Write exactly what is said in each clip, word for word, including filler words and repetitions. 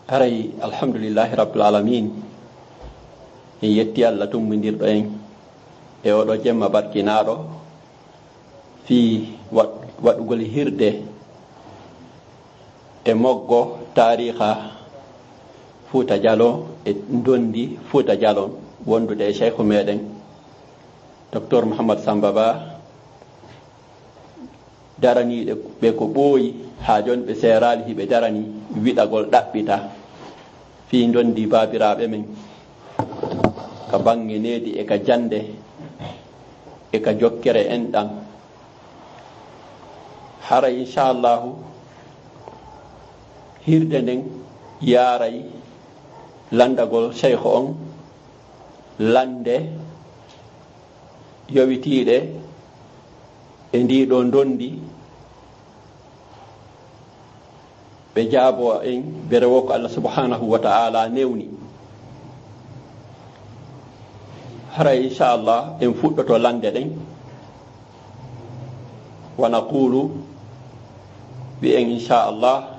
Haray, alhamdulillahi rabbil alamin. En yetti Allah tummbindirɗo en e oɗo jemma barkinaaɗo fii waɗ-, waɗugol hirde e moggo taariika Fuuta Jaloo e ndondi Fuuta Jaloo wondude e Sheykhu meɗen, Doktor Muhammad Samba Ba, daraniiɓe ɓe ko ɓooyi, haa jooni ɓe seeraali hiɓe darani wiɗagol ɗaɓɓita fii ndondi baabiraaɓe men ka baŋŋe needi e ka jannde e ka jokkere enɗan. Hara, inchallahu, hirde nden yaaray lanndagol Sheykhu on lannde yowitiiɗe e ndii ɗoo ndondi, ɓe jaaboo en bere woo ko Allah subhanahu wa ta'ala newni. Haray, inchallah, en fuɗɗoto lannde ɗen. Wa naqulu, wi'en, inchallah,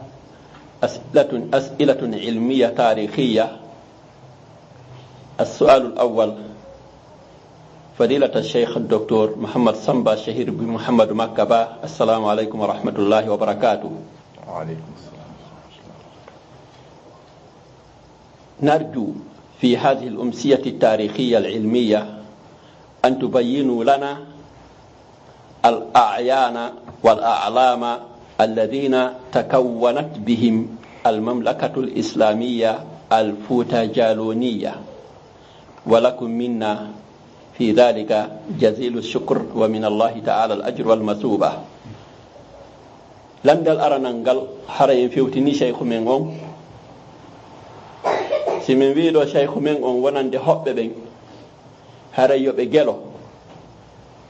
as'ilatun, as'ilatun ilmiya tarikhiya. السؤال الأول، فضيلة الشيخ الدكتور محمد سامبا شهير بن محمد مكة با، السلام عليكم ورحمة الله وبركاته. وعليكم السلام. نرجو في هذه الأمسية التاريخية العلمية أن تبينوا لنا الأعيان والأعلام الذين تكونت بهم المملكة الإسلامية الفوتاجالونية، ولكم منا في ذلك جزيل الشكر ومن الله تعالى الأجر والمثوبة. Lanndal aranal ngal, hara en fewtini Sheykhu men on. Si min wi'i ɗoo Sheykhu men on wonande hoɓɓe ɓen, haray yo ɓe gelo.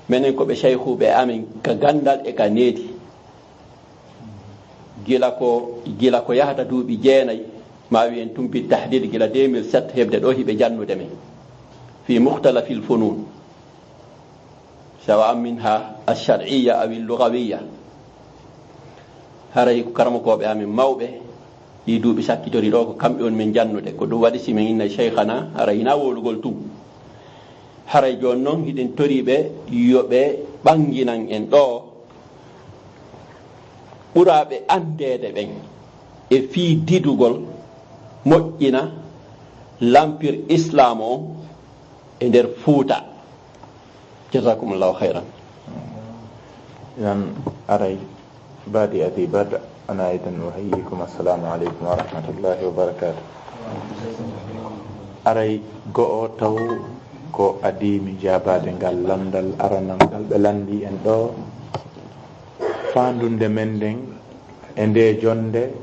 Menen ko ɓe Sheykhuuɓe amen ka ganndal e ka needi. Gila ko, gila ko yahata duuɓi jeenay, maa wi'en tun bi tahdid, gila deux mille sept heɓde ɗoo hiɓe jannude men fii mukhtalafil funun, sawa'an minha ash-shar'iyya aw al-lughawiyya. Haray ko karamokooɓe amen mawɓe ɗii duuɓi sakkitori ɗoo, ko kamɓe woni men jannude. Ko ɗun waɗi si men innay Shaykhana, haray hinaa wowlugol tun. Haray jooni non hiɗen torii ɓe yo ɓe ɓannginan en ɗoo ɓuraaɓe anndeede ɓen e fii didugol, moƴƴina lampir Islaam on e nder Fuuta. Jazakumullahu khayran. Idan, aray, baadi Abi Badr, ana idan uhayyikum, assalamu aleykum wa rahmatullahi wa barakatuh. Aray, go'o taw ko adii mi jaabaade ngal lanndal aranal ngal ɓe lanndii en ɗoo. Faandunde men nden e ndee jonnde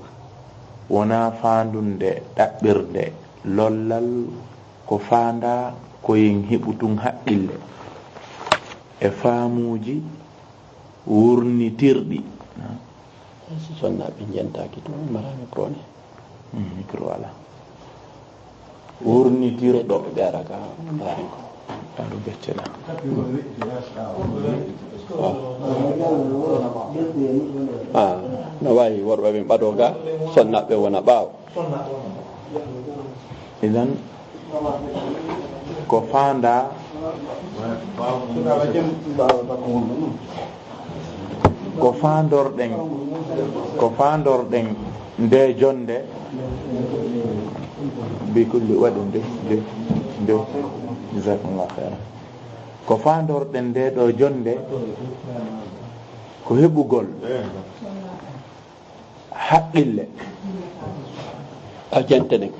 wonaa faandunde ɗaɓɓirde lollal, ko faandaa ko en heɓu tun haqqille e faamuuji wurnitirɗi. Si sonnaaɓe njentaaki tun, mara micro ne. Hmm, micro alaa. Wurnitirɗo. Ɓe ara ka, ndaaren ko. Aru beccela. Ah, no waawi worɓe ɓen ɓadoo ga, sonnaaɓe wona ɓaawo. Idan, ko faandaa, ko faandorɗen, ko faandorɗen ndee jonnde, bi kulli waɗi nde, nde, nde, jazakumullahu khairan. Ko faandorɗen ndee ɗoo jonnde, ko heɓugol haqqille. A jente ɗen.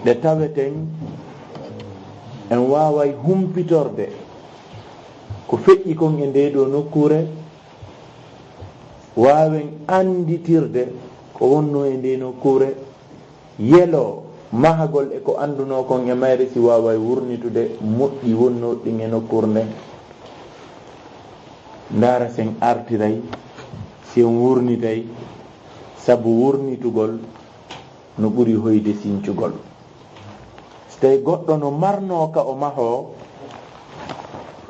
Ɗe taweten en waaway humpitorde ko feƴƴi kon e ndee ɗoo nokkuure, waawen annditirde ko wonnoo e ndee nokkuure, yeloo mahagol e ko anndunoo kon e mayre, si waaway wurnitude moƴƴi wonnooɗi ɗin e nokkuure nden. Ndaara sen artiray, sen wurnitay, sabu wurnitugol no ɓuri hoyde sincugol. Si tawii goɗɗo no marnoo ka o mahoo,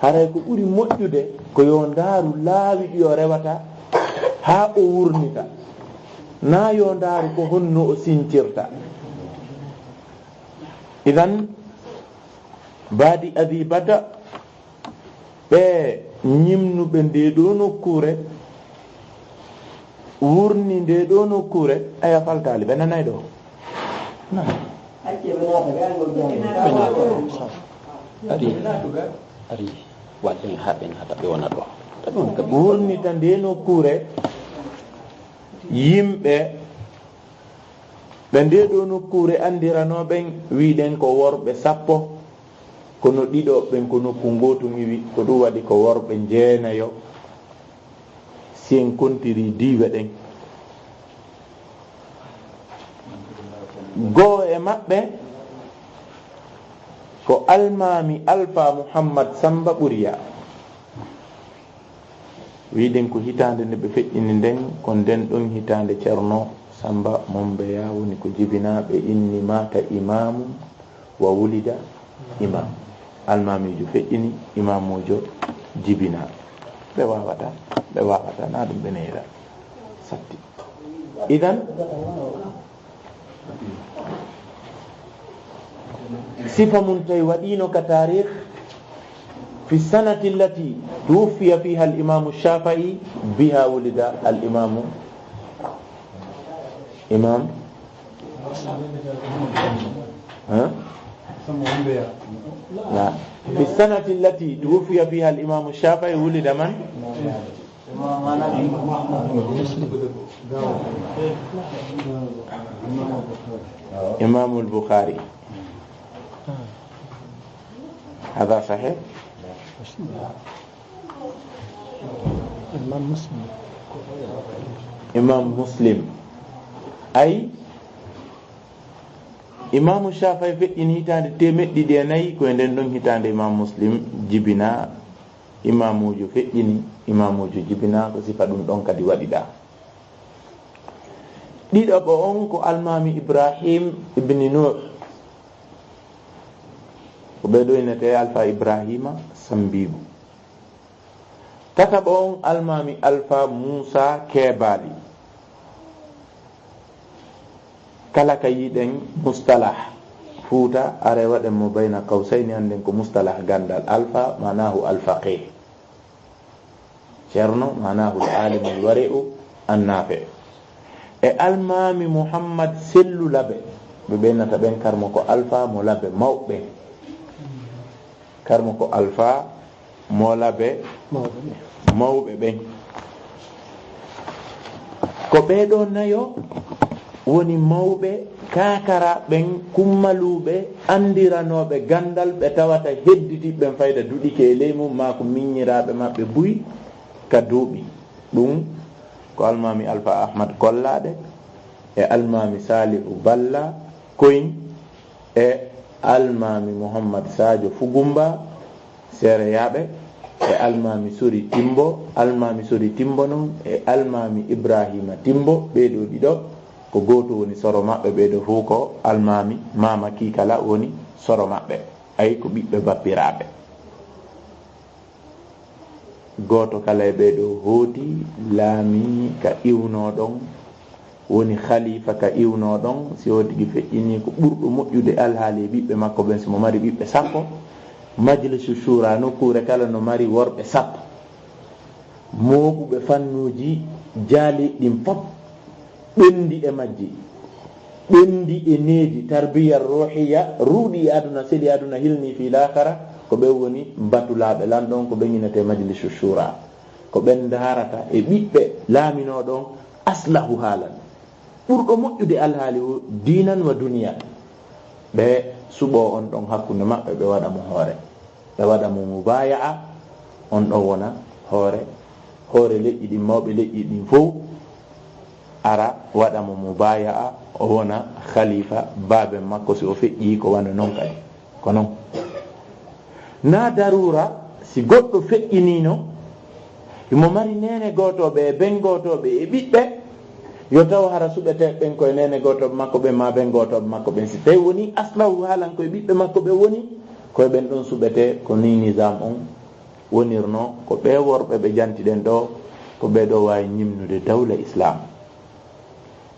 haray ko ɓuri moƴƴude ko yo ndaaru laawi ɗi o rewata haa o wurnita, naa yo ndaaru ko honno o sincirta. Idan, baadi Abi Bata, ɓe ñimnuɓe nde ɗo nokkuure, wurni nde ɗo nokkuure, aya faltaali, ɓe nanay ɗo. Na. Ɓe naata, ari, ari, waɗɗen haa ɓe naata, ɓe wona ɗo. Wurnita nde nokkuure, yimɓe ɓe nde ɗo nokkuure anndiranoo ɓen, wi'ɗen ko worɓe sappo, kono ɗiɗo ɓen ko nokku ngootu iwi, ko ɗum waɗi ko worɓe jeenayo, si en kontiri diiwe ɗen. Goo e maɓɓe ko Almaami Alfa Muhammad Samba Ɓuriya. Wi'ɗen ko hitaande nde ɓe feƴƴini nden, ko nden ɗon hitaande Ceerno Samba Mombeya woni ko jibinaa, ɓe inni maata imaamu wa wulida imaam. Almaamiijo feƴƴini, imaamuujo jibinaa. Ɓe waawata, ɓe waawata, na ɗum ɓe neyra. Satti. Idan, sifa mun tawi waɗiino ka taarikh, في السنة التي توفي فيها الإمام الشافعي بها ولد الإمام، إمام، ها؟ لا. في السنة التي توفي فيها الإمام الشافعي ولد من؟ إمام البخاري. هذا صحيح؟ Imam Muslim. Imam Muslim. Ay, Imaamu Shaafi'i feƴƴini hitaande teemeɗɗe ɗiɗi e nayi, ko e nden ɗon hitaande Imam Muslim jibinaa. Imaamuujo feƴƴini, imaamuujo jibinaa, ko sifa ɗum ɗon kadi waɗiɗaa. Ɗiɗaɓo on ko Almaami Ibrahim ibni Nuh. Ko ɓe ɗo innetee Alfa Ibrahima Sambiigu. Tataɓo on Almaami Alfa Muusa Keebaali. Kala ka yiɗen mustalah Fuuta, are waɗen mo bayna kawsayni, annden ko mustalah ganndal. Alfa, maanaahu al-faqih. Ceerno, maanaahu al-alimul wari'u an-nafi'. E Almaami Muhammad Sellu Labe, ɓe ɓeynata ɓen karmo ko Alfa mo Labe mawɓe. Karmo ko Alfa mo Labe mawɓe ɓen. Ko ɓee ɗoo nayo woni mawɓe kaakara ɓen, kummaluuɓe, anndiranooɓe ganndal, ɓe tawata hedditiiɓe ɓen fayda duɗike e ley mum, maa ko miññiraaɓe maɓɓe buy ka duuɓi. Ɗum ko Almaami Alfa Ahmad Kollaaɗe e Almaami Saalihu Balla Koyin e Almaami Muhammad Saajo Fugumba Seereyaaɓe e Almaami Sori Timbo, Almaami Sori Timbo non e Almaami Ibraahiima Timbo, ɓee ɗoo ɗiɗo ko gooto woni soro maɓɓe, ɓee ɗoo fof ko Almaami Maama Kiikala woni soro maɓɓe, ay ko ɓiɓɓe bappiraaɓe. Gooto kala e ɓee ɗoo hooti laamii ka iwnooɗon, woni khalifa ka iwnooɗon, si o tigi feƴƴinii ko ɓurɗo moƴƴude alhaali e ɓiɓɓe makko ɓen, si mo mari ɓiɓɓe sappo, Majlisu Shura nokkuure kala no mari worɓe sappo, mooɓuɓe fannuuji jaaliiɗi ɗin fof. Ɓenndi e majji, ɓenndi e needi, tarbiya ruuhiya, ruuɗi e aduna, seli aduna, hilni fii laakara, ko ɓen woni batulaaɓe lan ɗon, ko ɓen innetee Majlisu Shura. Ko ɓen ndaarata e ɓiɓɓe laaminooɗo on aslahu haalan. Ɓurɗo moƴƴude alhaali o diinan wa duniya. Ɓe suɓoo on ɗon hakkunde maɓɓe, ɓe waɗa mo hoore. Ɓe waɗa mo mubaaya'a, on ɗon wona hoore, hoore leƴƴi ɗin, mawɓe leƴƴi ɗin fow, ara waɗa mo mubaaya'a, o wona khalifa baaben makko, si o feƴƴii ko wano non kadi. Ko non. Naa daruura, si goɗɗo feƴƴiniino, himo mari neene gootooɓe e ben gootooɓe e ɓiɓɓe, yo taw hara suɓetee ɓen ko e neene gootooɓe makko ɓen maa ben gootooɓe makko ɓen. Si tawi wonii aslahu haalan ko e ɓiɓɓe makko ɓen woni, ko e ɓen ɗon suɓetee. Ko nii nizaam on wonirnoo, ko ɓee worɓe ɓe jantiɗen ɗoo, ko ɓee ɗoo waawi ñimnude dawla Islaam.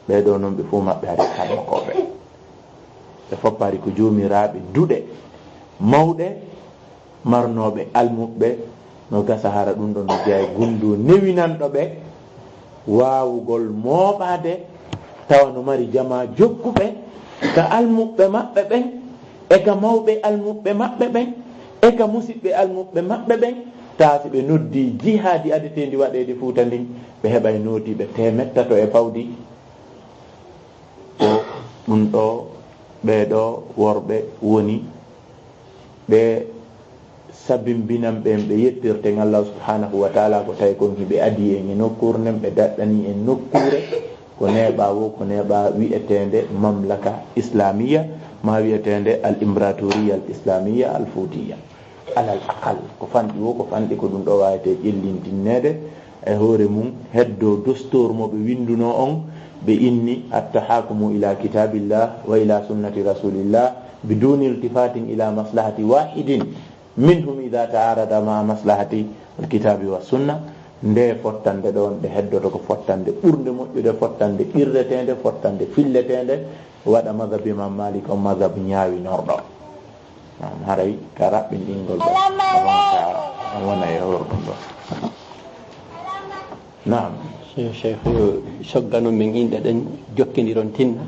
Ɓee ɗoo non ɓe fow maɓɓe hari karmokooɓe. Ɓe foppaari ko joomiraaɓe duɗe mawɗe, marnooɓe almuɓɓe, no gasa hara ɗum ɗon no jeya e gunndoo newinanɗo ɓe waawugol mooɓaade, tawa no mari jamaa jokkuɓe ka almuɓɓe maɓɓe ɓen, e ka mawɓe almuɓɓe maɓɓe ɓen, e ka musiɓɓe almuɓɓe maɓɓe ɓen, taa si ɓe noddii jihaadi adeteendi waɗeede Fuuta ndin, ɓe heɓay nootiiɓe teemettato e pawdi. Ko ɗum ɗoo, ɓee ɗoo worɓe woni ɓe sabimbinanɓe en, ɓe yettirten Allahu subhanahu wa taala, ko tawi kon hiɓe adii en e nokkuure nden, ɓe daɗɗanii en nokkuure, ko neeɓaa woo, ko neeɓaa wi'eteende mamlaka islamiya, maa wi'eteende al imbratoriya al islamiya al fuutiya. Alal aqal, ko fanɗi woo, ko fanɗi, ko ɗum ɗoo waawetee ƴellintinneede e hoore mum, heddoo dostor mo ɓe winndunoo on, ɓe inni, "Attahakumu ila kitabillah wa ila sunnati rasulillah, biduni iltifatin ila maslahati wahidin minhum ida taarada maa maslahati alkitabi wa sunna." Nde fottande ɗon, ɗe heddoto ko fottande ɓurnde moƴƴude, fottande qirreteende, fottande filleteende, waɗa madhab Imam Malik on madhab ñaawinorɗo. Naam, haray ka raɓɓinɗingol ɗo, avant ka wona e hoore ɗum ɗo. Naam. Cheikh, Cheikh, cogganon men inɗe ɗen, jokkindiron tinna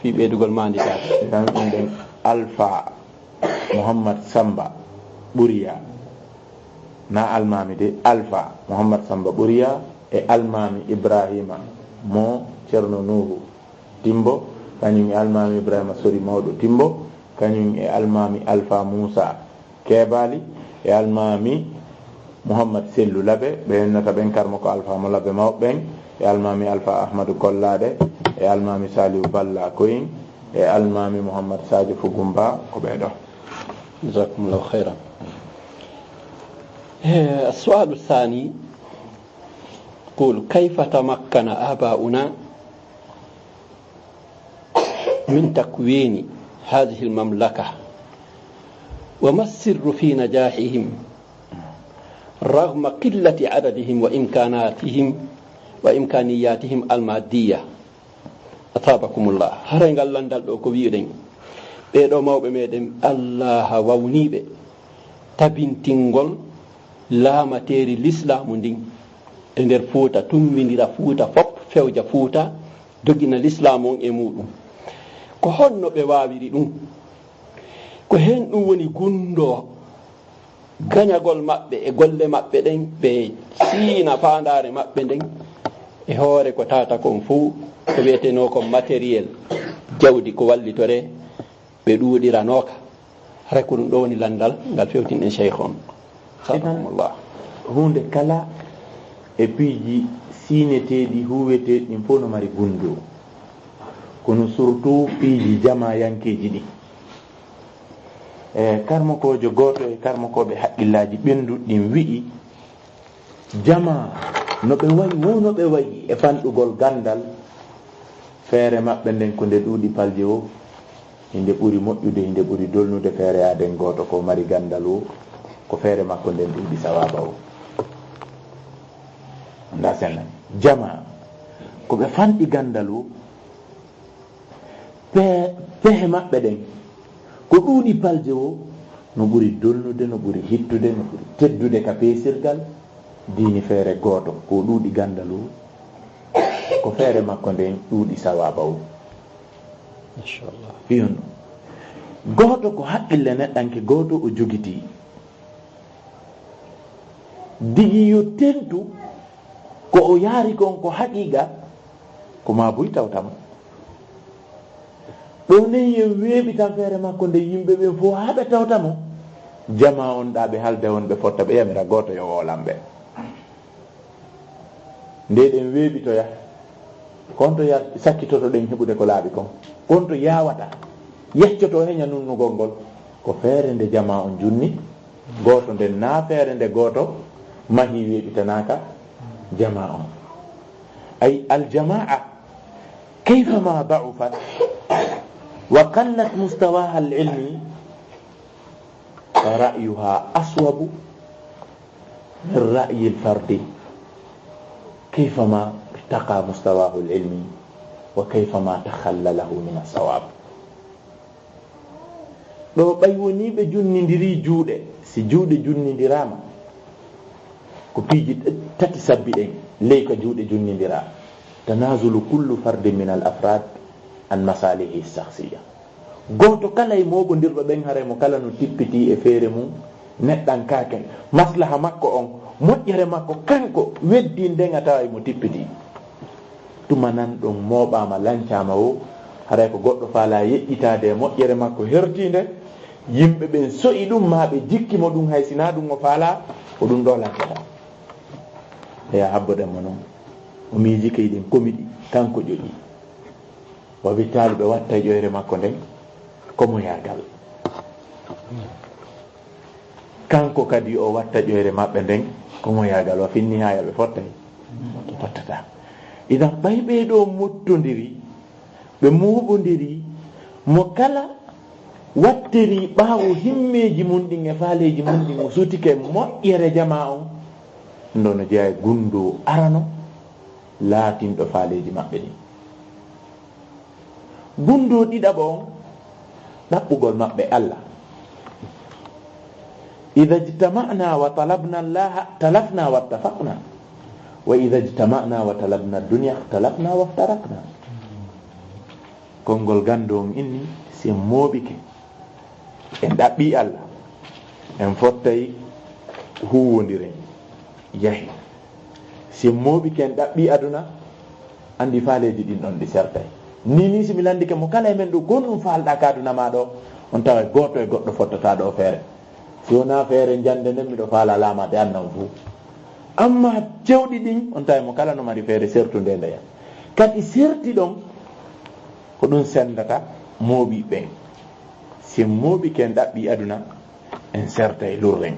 fii ɓeydugol maanditaare. Ɗan inɗen Alpha Muhammad Samba Ɓuriya, na almaami de, Alpha Muhammad Samba Ɓuriya e almaami Ibrahima mo Cerno Nuuhu Timbo, kañum e almaami Ibrahima Sori Mawɗo Timbo, kañum e almaami Alpha Muusa Keebaali, e almaami Muhammad Sellu Labe, ɓe yennata ɓen karmo ko Alpha mo Labe mawɓe ɓen, e almaami Alpha Ahmadu Kollaaɗe, e almaami Saliu Balla Koyin, e almaami Muhammad Sadio Fugumba, ko ɓee ɗoo. Jazakumullahu khairan. Eh, as-su'alu thani, qul kayfa tamakkana aba'una من تكوين هذه المملكة؟ وما السر في نجاحهم رغم قلة عددهم وإمكاناتهم وإمكانياتهم المادية؟ أثابكم الله. Haray ngal lanndal ɗoo ko wi'uɗen, ɓee ɗoo mawɓe meɗen, Allaaha wawnii ɓe tabintingol laamateeri lislaamu ndin e nder Fuuta, tummbindira Fuuta fof, fewja Fuuta, dogina lislaamu on e muuɗum. Ko honno ɓe waawiri ɗum? Ko heen ɗum woni gunndoo gañagol maɓɓe e golle maɓɓe ɗen, ɓe siina faandaare maɓɓe nden e hoore ko tawata kon fof, ko wi'etenoo kon matériel, jawdi ko wallitoree, ɓe ɗuuɗiranooka. Hara ko ɗum ɗoo woni lanndal ngal fewtinɗen Cheikh on. Idan, huunde kala e piiji siineteeɗi, huuweteeɗi, ɗin fof no mari gunndoo. Kono surtout piiji jamaayankeeji ɗin. E karmokoojo gooto e karmokooɓe haqqillaaji ɓennduɗi ɗin wi'i, jamaa no ɓe wayi, wo no ɓe wayi e fanɗugol ganndal, feere maɓɓe nden ko nde ɗuuɗi palje woo, hinde ɓuri moƴƴude, hinde ɓuri dolnude feere aden gooto ko mari ganndal woo, ko feere makko nden ɗuuɗi sawaaba woo. Ndaa senen, jamaa ko ɓe fanɗi ganndal woo, pe-, pehe maɓɓe ɗen, ko ɗuuɗi palje woo, no ɓuri dolnude, no ɓuri hittude, no ɓuri teddude ka peesirgal, diini feere gooto, ko ɗuuɗi ganndal woo, ko feere makko nden ɗuuɗi sawaaba woo. Machallah. Fii honno? Gooto ko haqqille neɗɗanke, gooto o jogitii. Digi yo tentu ko o yaari kon ko haqiiqa, ko maa buy tawta mo. Ɗoo nen yen weeɓitan feere makko nde yimɓe ɓen fof haa ɓe tawta mo. Jamaa on ɗaa ɓe halda on ɓe fotta ɓe yamira gooto yo woolan ɓe. Nde ɗen weeɓitoya, konto ya-, sakkitotoɗen heɓude ko laaɓi kon? Konto yaawata, yeccoto heña nunnugol ngol? Ko feere nde jamaa on junni, gooto nden naa feere nde gooto mahi weeɓitanaaka jamaa on. Ay aljamaa, kayfa ma da'ufat wa qallat mustawaha al-ilmi, فرأيها أصوب من رأي الفرد كيفما ارتقى مستواه العلمي وكيفما تخلله من الصواب. Ɗo ɓay wonii ɓe junnindirii juuɗe, si juuɗe junnindiraama, ko piiji tati sabbi ɗen, ley ka juuɗe junnindiraa. Tanazulu kullu fardin min al afrad an masalihi shakhsiyya. Gooto kala e mooɓondirɓe ɓen, haray mo kala no tippitii e feere mum neɗɗankaaken. Maslaha makko on, moƴƴere makko kanko weddii nden, a tawa e mo tippitii. Tuma nan ɗon mooɓaama, lancaama woo, haray ko goɗɗo faalaa yeƴƴitaade e moƴƴere makko hertiinde. Yimɓe ɓen so'i ɗum, maa ɓe jikki mo ɗum, hay sinaa ɗum o faalaa, ko ɗum ɗoo lancata. Eya, habboɗen mo non. O miiji kay ɗin komiɗi, kanko ƴoƴi. Wa bittaali ɓe watta ƴoyre makko nden, ko moyaagal. Kanko kadi o watta ƴoyre maɓɓe nden, ko moyaagal. Wa fin nihaaya ɓe fottay, ɓe fottataa. Idan, ɓay ɓee ɗoo mottondiri, ɓe mooɓondiri, mo kala wattiri ɓaawo himmeeji mum ɗin e faaleeji mum ɗin, o sutike moƴƴere jamaa on, ndo no jeyaa e gunndoo arano laatinɗo faaleeji maɓɓe ɗin. Gunndoo ɗiɗaɓo on, ɗaɓɓugol maɓɓe Allah. Idha ijtama'na wa talabna Allaha, talafna wa ittafaqna. Wa idha ijtama'na wa talabna dunya, ikhtalafna wa iftaraqna. Konngol ganndo on inni, si en mooɓike, en ɗaɓɓii Allah, en fottay huuwondiren, yahi. Si en mooɓike, en ɗaɓɓii aduna, anndi faaleeji ɗin ɗon ɗi sertay. Nii nii, si mi lanndike mo kala e men ɗoo, ko honɗum faalɗaa ka aduna maa ɗoo, on taway gooto e goɗɗo fottataa ɗoo feere. Si wonaa feere njannde nden, miɗo faalaa laamaade annan fuu. Amma cewɗi ɗin, on taway mo kala no mari feere sertunde ndeya. Kadi serti ɗon, ko ɗum senndata mooɓi ɓen. Si en mooɓike en ɗaɓɓii aduna, en sertay lurren.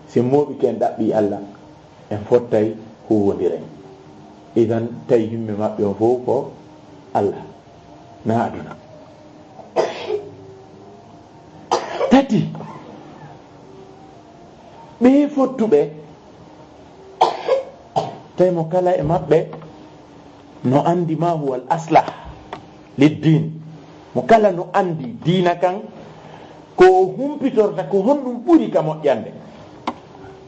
Si en mooɓike en ɗaɓɓii Allah, en fottay huuwondiren. Idan, tawi himme maɓɓe on fof ko Allah, na aduna. Tati, ɓee fottuɓe, tawi mo kala e maɓɓe no anndi ma huwa al aslah lid din, mo kala no anndi diina kan, ko o humpitorta ko honɗum ɓuri ka moƴƴande.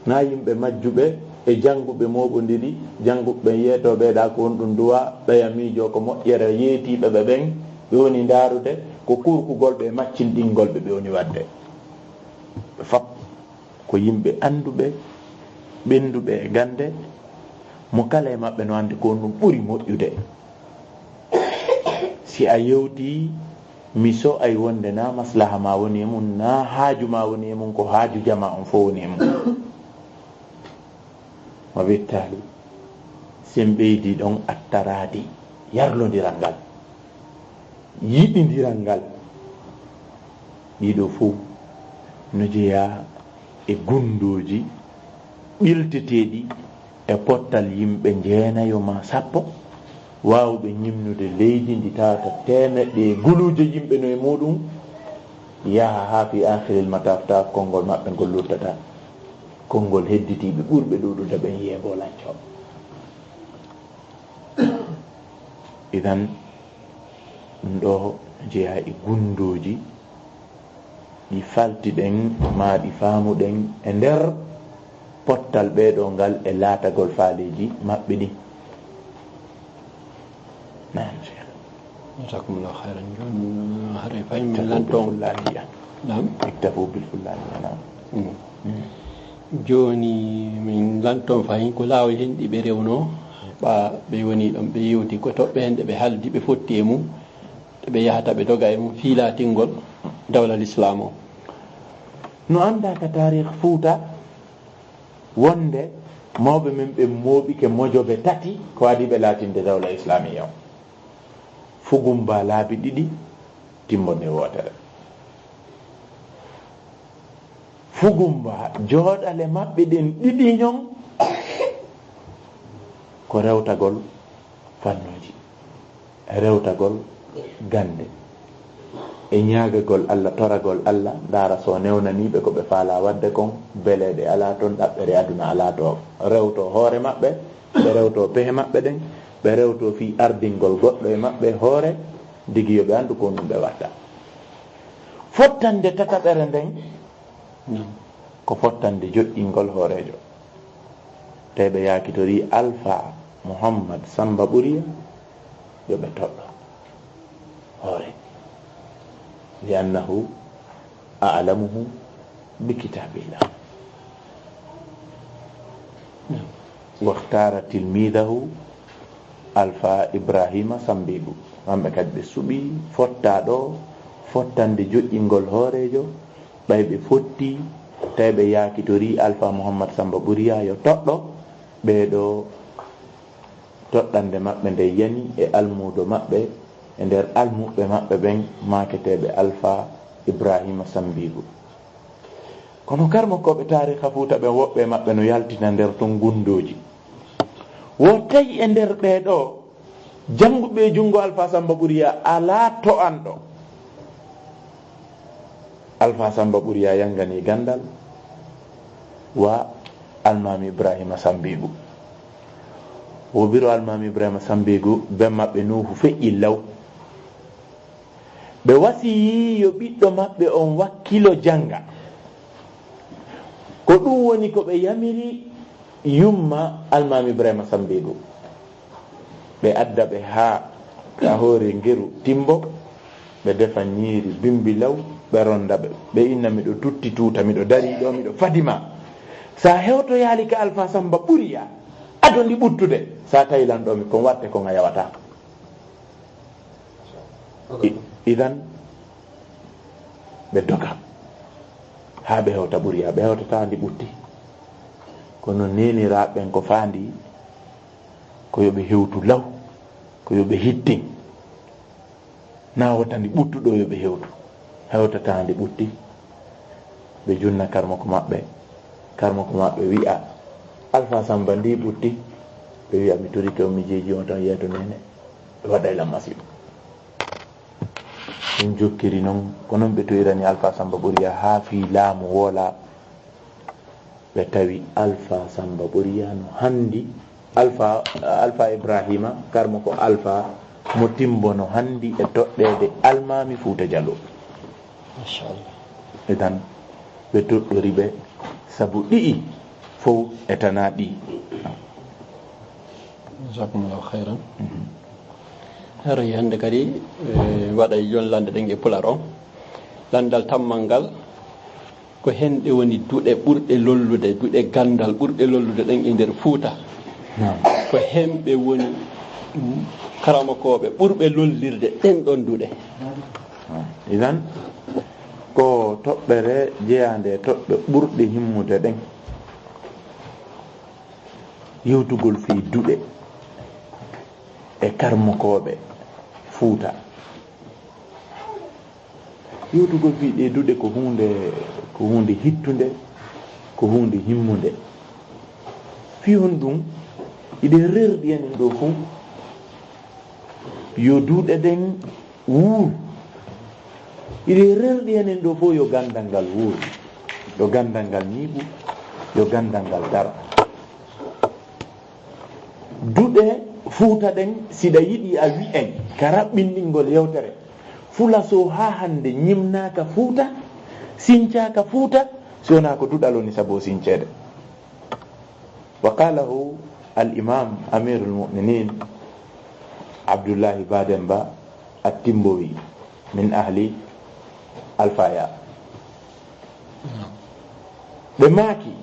Na yimɓe majjuɓe e jannguɓe mooɓondiri, jannguɓe ɓen yeetoo ɓee ɗaa ko honɗum duwa, ɓeya miijoo ko moƴƴere yeetiiɓe ɓe ɓen, ɓe woni ndaarude ko kurkugol ɓe e maccinɗingol ɓe ɓe woni waɗde. Ɓe fop ko yimɓe annduɓe, ɓennduɓe e gannde, mo kala e maɓɓe no anndi ko honɗum ɓuri moƴƴude. Si a yewtii, mi so'ay wonde na maslaha ma woni e mum, na haaju ma woni e mum, ko haaju jamaa on fof woni e mum. Mo wettaali, si en ɓeydii ɗon attaraade, yarlondiral ngal, yiɗindiral ngal, ɗii ɗoo fof no jeyaa e gunndooji ɓilteteeɗi e pottal yimɓe njeenayo maa sappo, waawɓe ñimnude leydi ndi tawata teemeɗɗe e guluuje yimɓe no e muuɗum, yaha haa fii aakhiril mataaf, tawa konngol maɓɓe ngol luttataa, konngol hedditiiɓe ɓurɓe ɗuuɗude ɓen yeebolancooɓe. Idan, ɗum ɗoo jeyaa e gunndooji ɗi faltiɗen, maa ɗi faamuɗen e nder pottal ɓee ɗoo ngal e laatagol faaleeji maɓɓe ɗin. Naam, Cheikh. Jazakumullahu khairan. Jooni, haray fay min lanto on. Fullaniya. Naam. Iktafu bil fullaniya, naam. Mm. Mm. Jooni, min lanto on fahin ko laawol hen ɗi ɓe rewnoo, ɓa ɓe woni ɗon, ɓe yewti ko toɓɓe hen ɗe ɓe haldi, ɓe fotti e mum, ɗe ɓe yahata, ɓe doga e mum, fii laatingol dawla lislaam o. No anndaa ka taarikh Fuuta, wonde mawɓe men ɓe mooɓike mojobe tati ko adii ɓe laatinde dawla islamiya on. Fugumba laabi ɗiɗi, timmbonde wootere. Fugumba jooɗale maɓɓe ɗen ɗiɗi ñon ko rewtagol fannuuji, rewtagol gannde, e ñaagagol Allah, toragol Allah, ndaara so o newnanii ɓe ko ɓe faalaa waɗde kon, beleeɗe alaa ton, ɗaɓɓere aduna alaa to. Rewtoo hoore maɓɓe, ɓe rewtoo pehe maɓɓe ɗen, ɓe rewtoo fii ardingol goɗɗo e maɓɓe hoore, digi yo ɓe anndu ko ɗum ɓe watta. Fottande tataɓere nden, ko fottande joƴƴingol hooreejo. Tawi ɓe yaakitorii Alfa Muhammad Samba Ɓuriya yo ɓe toɗɗo hoore, li annahu a'lamuhu bi kitaabillah. Wakhtaara tilmidahu Alfa Ibrahima Sambigu. Kamɓe kadi ɓe suɓii fottaaɗo fottande joƴƴingol hooreejo. Ɓay ɓe fotti, tawi ɓe yaakitorii Alfa Muhammad Samba Ɓuriya yo toɗɗo ɓeeɗo. Toɗɗande maɓɓe nde yani e almuudo maɓɓe, e nder almuɓɓe maɓɓe ɓen maaketeeɓe Alfa Ibrahima Sambigu. Kono karmokooɓe taariha Fuuta ɓen, woɓɓe e maɓɓe no yaltina nder ton gundooji. Wo tawi e nder ɓee ɗoo, jannguɓe e junngo Alfa Samba Ɓuriya alaa to'anɗo. Alfa Samba Ɓuriya yannganii ganndal wa Almaami Ibrahima Sambigu. Wo biro Almaami Ibrahima Sambigu, ben maɓɓe Nuuhu feƴƴi law. Ɓe wasiyii yo ɓiɗɗo maɓɓe on wakkilo jannga. Ko ɗum woni ko ɓe yamiri yumma Almaami Ibrahima Sambigu. Ɓe adda ɓe haa ka hoore ngeru Timbo, ɓe defa ñiiri bimbi law, ɓe ronda ɓe. Ɓe inna, "Miɗo tutti tuuta, miɗo darii ɗoo, miɗo fadi ma. Sa hewtoyaali ka Alfa Samba Ɓuriya, ado ndi ɓuttude. Sa tawi lan ɗoo mi kon watte kon a yawataa." I-, idan ɓe doga haa ɓe hewta Ɓuriya, ɓe hewtataa ndi ɓutti. Kono neeniraaɓe ɓen ko faandi ko yo ɓe hewtu law, ko yo ɓe hittin. Naa wota ndi ɓuttu ɗoo yo ɓe hewtu. Hewtataa ndi ɓutti. Ɓe junna karmoko maɓɓe. Karmoko maɓɓe wi'a, "Alfa Samba, ndi ɓutti." Ɓe wi'a, "Mi torike on, mi jeeji on tan, yeeto neene." Ɓe waɗay lan masiibo. Ɗum jokkiri non, ko non ɓe toyirani Alfa Samba Ɓuriya haa fii laamu woola. Ɓe tawi Alfa Samba Ɓuriya no handi, Alfa, Alfa Ibrahima, karmo ko Alfa mo Timbo no handi e toɗɗeede Almaami Fuuta Jaloo. Machallah. Idan, ɓe toɗɗori ɓe, sabu ɗi'i fow e tanaa ɗi'i. Jazakumullahu khairan. Mhm. Haray hannde kadi, eh, waɗay jon lande ɗen e Pular on. Landal tammal ngal, ko hen ɗe woni duɗe ɓurɗe lollude, duɗe ganndal ɓurɗe lollude ɗen e nder Fuuta. Naam. Ko hen ɓe woni karamokooɓe ɓurɓe lollirde ɗen ɗon duɗe. Naam. Idan, ko toɓɓere jeyaande e toɓɓe ɓurɗe himmude ɗen. Yewtugol fii duɗe e karmokooɓe Fuuta. Yewtugol fii ɗee duɗe ko huunde, ko huunde hittunde, ko huunde himmunde. Fii honɗum? Hiɗen rerɗi enen ɗoo fow yo duɗe ɗen wuur. Hiɗen rerɗi enen ɗoo fow yo ganndal ngal wuur, yo ganndal ngal ñiiɓu, yo ganndal ngal daro. Duɗe Fuuta ɗen, siɗa yiɗi a wi'en ka raɓɓinɗingol yewtere, Fulaso haa hannde ñimnaaka Fuuta, sincaaka Fuuta, si wonaa ko duɗal woni sabu o sinceede. Wa qalahu al imam amirul mu'minin Abdullahi Bademba at-Timbowi min ahli Alfaya. Ɓe maaki,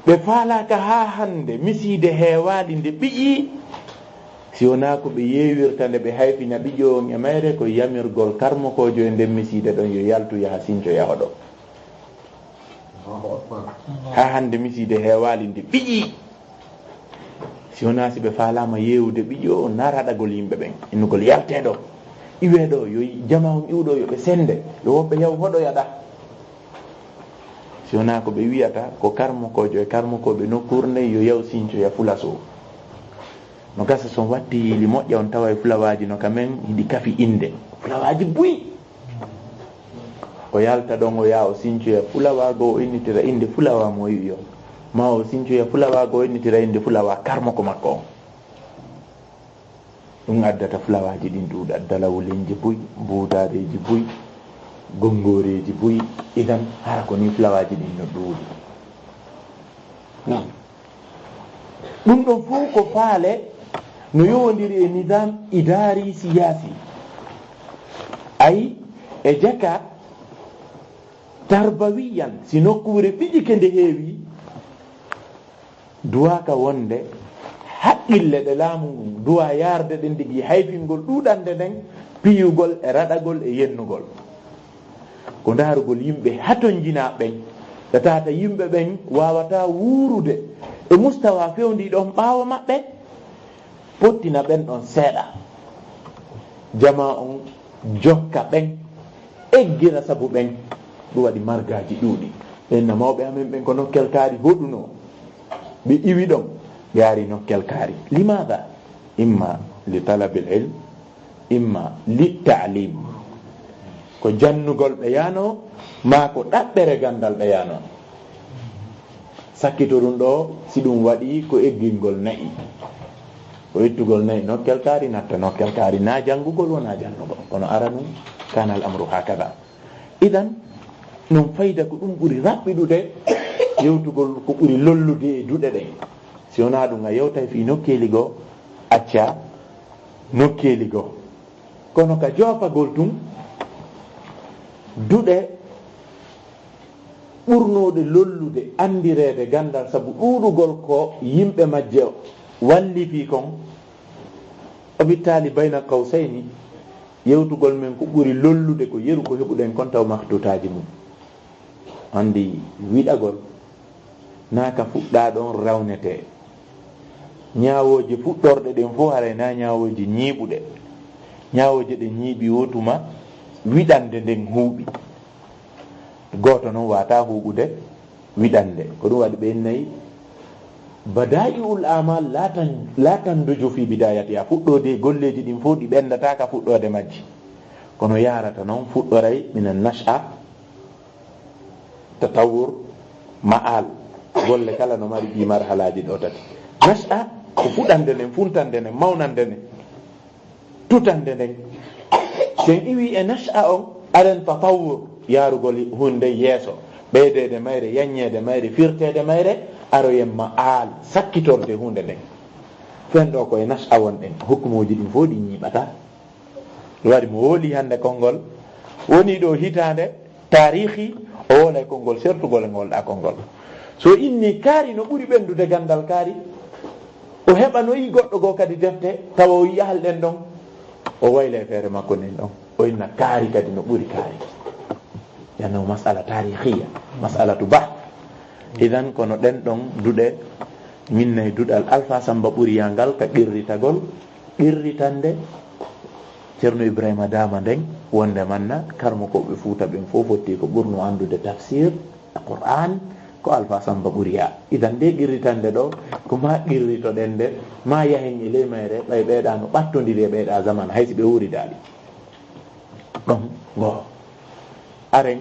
ɓe faalaaka haa hannde misiide heewaali nde ɓiƴi, si wonaa ko ɓe yeewirta nde ɓe hayfina ɓiƴo on e mayre, ko yamirgol karmokoojo e nden misiide ɗon yo yaltu yaha sinco yahoɗo. Haa hannde misiide heewaali nde ɓiƴi. Si wonaa si ɓe faalaama yeewude ɓiƴo o, naa raɗagol yimɓe ɓen, innugol yaltee ɗo, iwee ɗo, yo jamaa on iwɗo, yo ɓe sennde, yo woɓɓe yaw hoɗoya ɗa. Si wonaa ko ɓe wi'ata, ko karmokoojo e karmokooɓe nokkuure nden yo yaw sincoya Fulaso. No gasa so on watti yiili moƴƴa, on taway fulawaaji no ka men hiɗi kafi innde. Fulawaaji buy. O yalta ɗon, o yaha o sincoya fulawa goo, o innitira innde fulawa mo o yi'i on. Maa o sincoya fulawa goo, o innitira innde fulawa karmoko makko on. Ɗum addata fulawaaji ɗin ɗuuɗa, dalawulenji buy, buudaareeji buy. Gonngoreeji buy, idan hara ko nii flawaaji ɗin no ɗuuɗi. Naam. Ɗum ɗon fof ko faale no yowondiri e nizaam idaari siyaasi. Ay, e jaka tarbawiyan, si nokkuure fiɗike nde heewi, duwaaka wonde haqqille ɗe laamu ngun duwaa yaarde ɗen ndigi hayfingol ɗuuɗande nden, piyugol e raɗagol e yennugol. Ko ndaarugol yimɓe hatonjinaaɓe ɓen, ɓe tawata yimɓe ɓen waawataa wuurude e mustawa fewndiiɗo on ɓaawo maɓɓe, pottina ɓen ɗon seeɗa. Jamaa on jokka ɓen, eggira sabu ɓen. Ɗum waɗi margaaji ɗuuɗi. Ɓen na mawɓe amen ɓen ko nokkel kaari hoɗunoo. Ɓe iwi ɗon, ɓe ari nokkel kaari. Limaada? Imma li talabil ilm, imma li taalim. Ko jannugol ɓe yaanoo, maa ko ɗaɓɓere ganndal ɓe yaanoo. Sakkito ɗum ɗo, si ɗum waɗi ko eggingol na'i. Ko ittugol na'i nokkel kaari, natta nokkel kaari, na janngugol wona janngugol. Kono aranun, kana al amru hakada. Idan, non fayda ko ɗum ɓuri raɓɓiɗude yewtugol ko ɓuri lollude e duɗe ɗen. Si wonaa ɗum a yewtay fii nokkeeli goo, acca nokkeeli goo. Kono ka joofagol tun, duɗe ɓurnooɗe lollude anndireede ganndal sabu ɗuuɗugol ko yimɓe majje wallifii kon, o bittaali bayna qawsayni, yewtugol men ko ɓuri lollude ko yeru ko heɓuɗen kon taw mahdutaaji mum. Anndi wiɗagol naa ka fuɗɗaa ɗon rawnetee. Ñaawooje fuɗɗorɗe ɗen fof haray naa ñaawooje ñiiɓuɗe. Ñaawooje ɗe ñiiɓi woo tuma wiɗande nden huuɓi. Gooto non waawataa huuɓude wiɗande. Ko ɗum waɗi ɓe innay badaa'i'ul a'maal laa tan-, laa tanduju fii bidaayatihaa. Fuɗɗoode golleeji ɗin fof ɗi ɓenndataa ka fuɗɗoode majji. Kono yaarata non fuɗɗoray minan nash'a, tatawwur, ma'al. Golle kala no mari ɗii marhalaaji ɗoo tati. Nash'a ko fuɗande nden, funtande nden, mawnande nden, tutande nden. Si en iwi e nash'a on, aɗen tatawwur, yaarugol huunde yeeso, ɓeydeede mayre, yaññeede mayre, firteede mayre, aroyen ma'al, sakkitorde huunde nden. Fen ɗoo ko e nash'a wonɗen, hukumuuji ɗin fof ɗi ñiiɓata. Ɗum waɗi mo wowli hannde konngol, woni ɗo hitaande, taarihi, o wowlay konngol sertugol e ngol ɗaa konngol. So inni kaari no ɓuri ɓenndude ganndal kaari, o heɓa no yi goɗɗo goo kadi defte, tawa o yi'aali ɗen ɗon, o wayla e feere makko nden ɗon. O inna kaari kadi no ɓuri kaari. Yanno mas'ala taarihiya, mas'alatu bahth. Idan kono ɗen ɗon duɗe, min nay duɗal Alfa Samba Ɓuriya ngal ka qirritagol, qirritande Ceerno Ibrahima Daama nden, wonde manna karmokooɓe Fuuta ɓen fof fotti ko ɓurno anndude tafsir Qur'an ko Alfa Samba Ɓuriya. Idan nde qirritande ɗo, ko ma qirritoɗen nde, ma yahen e ley mayre, ɓay ɓeyɗa no ɓattondiri e ɓeyɗa zaman, hay si ɓe wuuridaali. Ɗon ngo. Aren,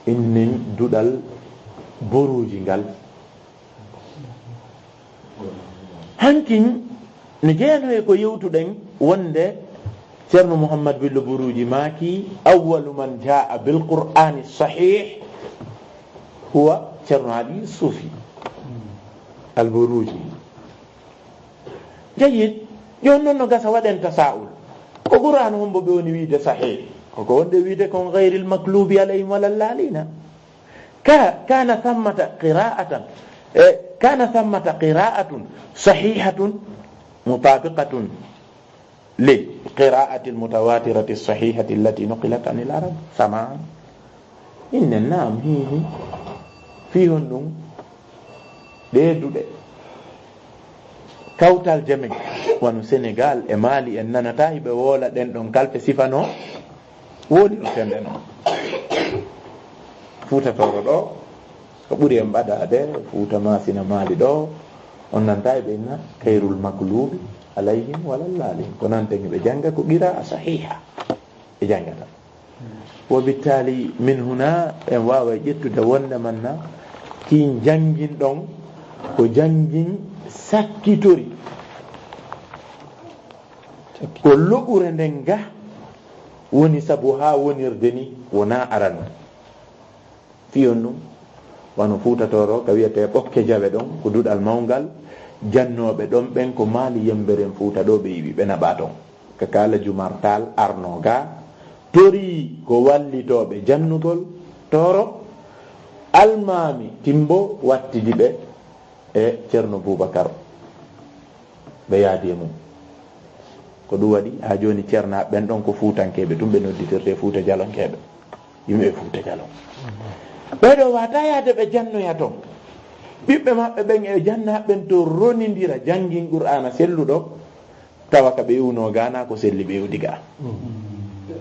innin duɗal Boruuji ngal. Hankin no jeyanoo e ko yewtuɗen wonde Ceerno Muhammad Bello Boruuji maaki, "Awwalu man jaa bil Qur'ani sahih huwa Ceerno Ali Sufi al Boruuji." Jayyid, jooni noon no gasa waɗen tasaa'ul. Ko Qur'an hombo ɓe woni wiide sahih? Koko wonde wiide kon ghayril maklubi alayhim walal lalina. Ka-, kana thammata qira'atan, eh, kana thammata qira'atun sahihatun mutabiqatun li qira'atil mutawatirati sahihati allati nuqilat anil arab sama'an. Inna naam, hi, hi. Fii honɗum? Ɗee duɗe. Kawtal jamin, wano Senegal e Mali en nanata hiɓe woola ɗen ɗon kalfe sifano. Woni no sende non. Fuuta Tooro ɗo, ko ɓuri en ɓadaade, Fuuta Maasina Maali ɗo, on nanta e ɓe inna kayrul maklubi alayhim walal lalin. Ko nanten ɓe jannga ko qira'a sahiha ɓe janngata. Wa bittali min huna en waaway ƴettude wonde manna kin janngin ɗon ko janngin sakkitori. Ko lo'ure nden ga Woni sabu haa wonirde ni wonaa arano. Fiyon ɗum, wano Fuuta Tooro, ka wiyetee Ɓokke Jawe ɗon, ko duɗal mawngal, jannooɓe ɗon ɓen ko Maali Yemmberen Fuuta ɗoo ɓe iwi, ɓe naɓaa ton. Ka kala Jumartaal arnoo gaa, torii ko wallitooɓe jannugol Tooro, Almaami Timbo wattidi ɓe e Ceerno Buubakar, ɓe yaadi e mum. Ko ɗum waɗi haa jooni ceernaaɓe ɓen ɗon ko Fuutankeeɓe, tun ɓe nodditirtee Fuuta Jalonkeeɓe, yimɓe Fuuta Jalon. Ɓee ɗoo waataa yaade ɓe jannoya ton. Ɓiɓɓe maɓɓe ɓen e jannaaɓe ɓen to ronindira janngin Qur'aana selluɗo, tawa ka ɓe iwnoo gaa naa ko selli ɓe iwdi gaa.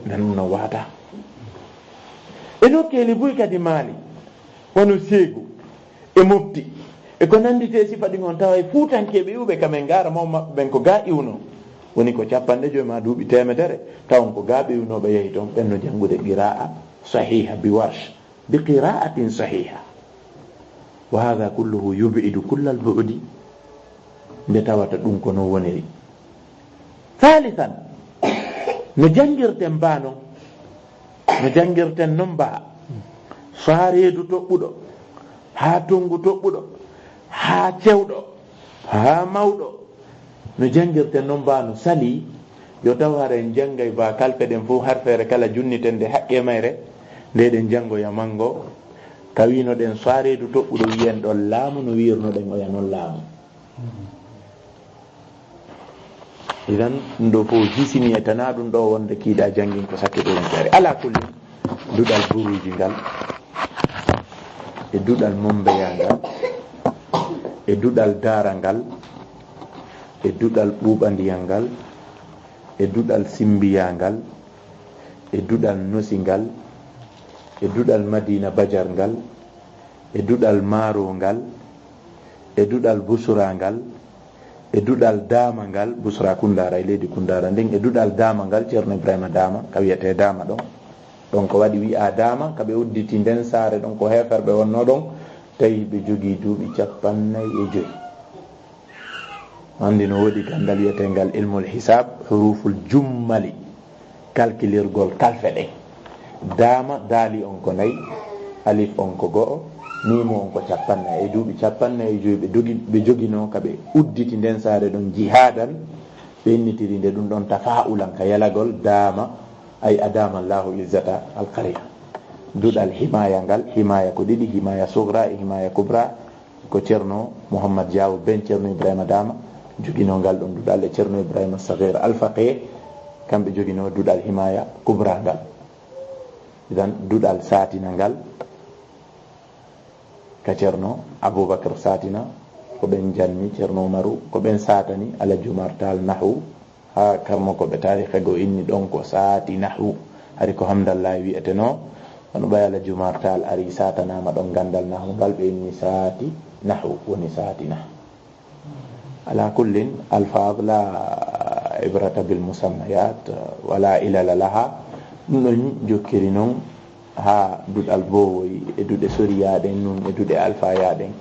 Nan no waataa. E nokkeeli buy kadi Maali, wano Seegu, e Mopti, e ko nannditi e sifa ɗin on, tawa e Fuutankeeɓe iwɓe ka men gaara maw maɓɓe ɓen ko gaa iwnoo. Woni ko cappanɗe joy maa duuɓi teemedere, tawon ko gaa ɓe iwnoo ɓe yahi ton, ɓen no janngude qiraa'a sahiiha bi Warsh, bi qira'atin sahiha. Wa hadha kulluhu yub'idu kullal bu'di, nde tawata ɗum ko non woniri. Thalithan, no janngirten baa non, no janngirten non baa, faa reedu toɓɓuɗo, haa tonngu toɓɓuɗo, haa cewɗo, haa mawɗo, no janngirten non baa no salii, yo taw hara en janngay baa kalfe ɗen fof har feere kala junnitende haqqee mayre, nde ɗen janngoya manngo, ka wiino ɗen soireedu toɓɓuɗo wiyen ɗon laamu, no wiirno ɗen oya non laamu. Idan, ɗum ɗo fof hisini e tanaa ɗum ɗo wonde kiiɗa janngin ko sakke ɗo ɗum feere. Alaa kulli, duɗal buruuji ngal, e duɗal mombeya ngal, e duɗal daara ngal, e duɗal ɓuuɓandiyal ngal, e duɗal simbiya ngal, e duɗal nosi ngal, e duɗal Madina Bajar ngal, e duɗal Maaro ngal, e duɗal Busra ngal, e duɗal Daama ngal, Busra Kundara e leydi Kundara ndin, e duɗal Daama ngal, Ceerno Ibrahima Daama, ka wiyetee Daama ɗon. Ɗon ko waɗi wi'aa Daama, ka ɓe udditi nden saare ɗon, ko heeferɓe wonnoo ɗon, tawi ɓe jogii duuɓi cappannayi e joy. Anndi no woodi ganndal wiyeteengal ilmul hisaab, huruful jummali, kalkilirgol kalfe ɗen. Daama, daali on ko nayi, alif on ko go'o, miimu on ko cappannayi. E duuɓi cappannayi e joy ɓe dogi-, ɓe joginoo ka ɓe udditi nden saare ɗon jihaadan, ɓe innitiri nde ɗum ɗon tafaa'ulan ka yalagol daama, ay adaama Allahu izzata al-qarya. Duɗal himaaya ngal, himaaya ko ɗiɗi, himaaya sugra e himaaya kubra, ko Ceerno Muhammad Jaawo ben Ceerno Ibrahima Daama joginoo ngal ɗon duɗal e Ceerno Ibrahima Sagir Alfaqe, kamɓe joginoo duɗal himaaya kubra ngal. Idan duɗal saatina ngal ka Ceerno Abubakar Saatina, ko ɓen janni Ceerno Umaru, ko ɓen saatani Alhaji Umar Taal Nahu, haa karmokooɓe taariika goo inni ɗon ko saati Nahu. Hari ko Hamdallahi wi'etenoo, kono ɓay Alhaji Umar Taal ari saatanaama ɗon ganndal Nahu ngal, ɓe inni saati Nahu, woni saati Nahu. Ala kullin, alfaaz la ibrata bil musammayat, wala ilala laha. Ɗum ɗon jokkiri non haa duɗal boowoy e duɗe soriyaa ɗen nun e duɗe alfayaa ɗen.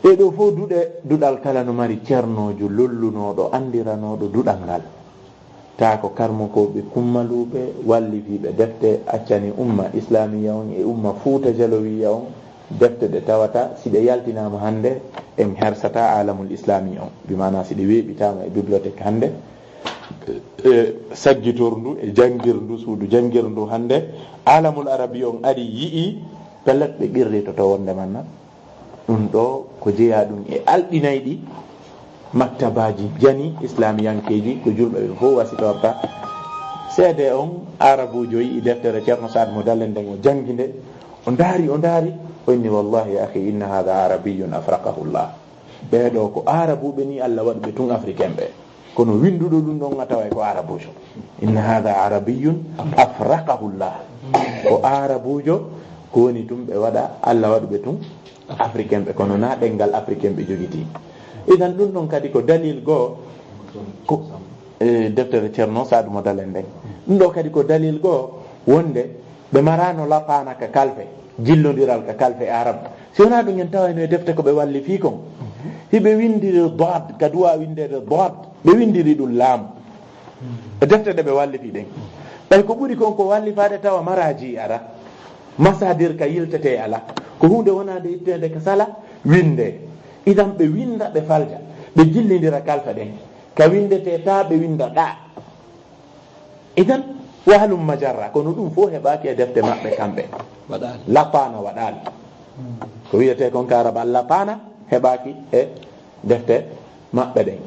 Ɗee ɗoo fof duɗe, duɗal kala no mari ceernoojo lollunooɗo, anndiranooɗo duɗal ngal. Taa ko karmokooɓe kummaluuɓe, wallifiiɓe defte, accani umma islaamiya on e umma Fuuta Jalowiya on defte ɗe tawata si ɗe yaltinaama hannde, en hersataa aalamul islaami on. Bi maanaa si ɗe weeɓitaama e bibliothèque hannde, e saggitorndu e janngirndu, suudu janngirndu hannde, aalamul arabi on ari yi'i, pellet ɓe qirritoto wonde manna. Ɗum ɗoo ko jeyaa ɗum e alɗinayɗi maktabaaji jani islaamiyankeeji, ko julɓe ɓe fof wasitorta. Seede on, Aarabuujo yi'i deftere Ceerno Saad mo Dalen nden, o janngi nde, o ndaari, o ndaari, o inni, "Wallahi, akhi, inna hadha arabiyyun afraqahu Allah." Ɓee ɗoo ko Aarabuuɓe ni Allah waɗi ɓe tun Africain ɓe. Kono winnduɗo ɗum ɗon a taway ko Aarabuujo. "Inna hadha arabiyyun afraqahu Allah." Ko Aarabuujo, ko woni tun ɓe waɗa, Allah waɗi ɓe tun Africain ɓe, kono na ɗenngal Africain ɓe jogiti. Idan ɗum ɗon kadi ko dalil goo, ko, e, deftere Ceerno Saadu mo Dalen nden. Ɗum ɗoo kadi ko dalil goo wonde ɓe maraano lapaana ka kalfe, jillondiral ka kalfe Arab. Si wonaa ɗum en tawayno e defte ko ɓe wallifii kon. Hiɓe winndiri dad, ka duwaa winndeede dad, ɓe winndiri ɗum laam. E defte ɗe ɓe wallifii ɗen. Ɓay ko ɓuri kon ko wallifaade tawa maraaji ara, masaadir ka yiltetee ala, ko huunde wonaande itteende ka sala, winnde. Idan ɓe winnda, ɓe falja, ɓe jillindira kalfe ɗen. Ka winndetee taa, ɓe winnda ɗaa. Idan, wa halumma jarra, kono ɗum fof heɓaaki e defte maɓɓe kamɓe. Waɗaali. Lapaana waɗaali. Ko wiyetee kon ka Arab, al lapaana heɓaaki e defte maɓɓe ɗen.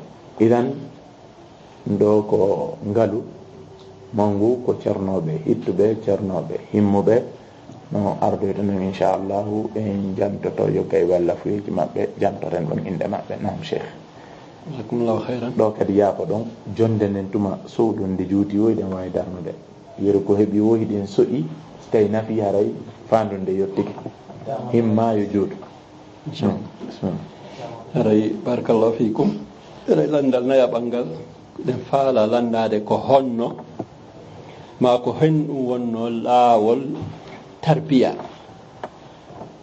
Idan, ɗo ko ngalu mawngu, ko cernooɓe hittuɓe, cernooɓe himmuɓe, no ardoyta non, inchallahu, en jantoto yo gay walla fuyeeji maɓɓe, jantoren ɗon innde maɓɓe. Naam, Cheikh. Jazakumullahu khairan. Ɗo kadi yaafo ɗon, jonde nden tuma sowɗun nde juuti o, hiɗen waawi darnude. Yeru ko heɓi o, hiɗen so'i, si tawi nafi haray faandunde yottike. Himma yo juutu. Bismillah. Haray, barakallahu fiikum. Haray lanndal nayaɓal ngal, ɗen faala lanndaade ko honno, maa ko honɗum wonnoo laawol tarbiya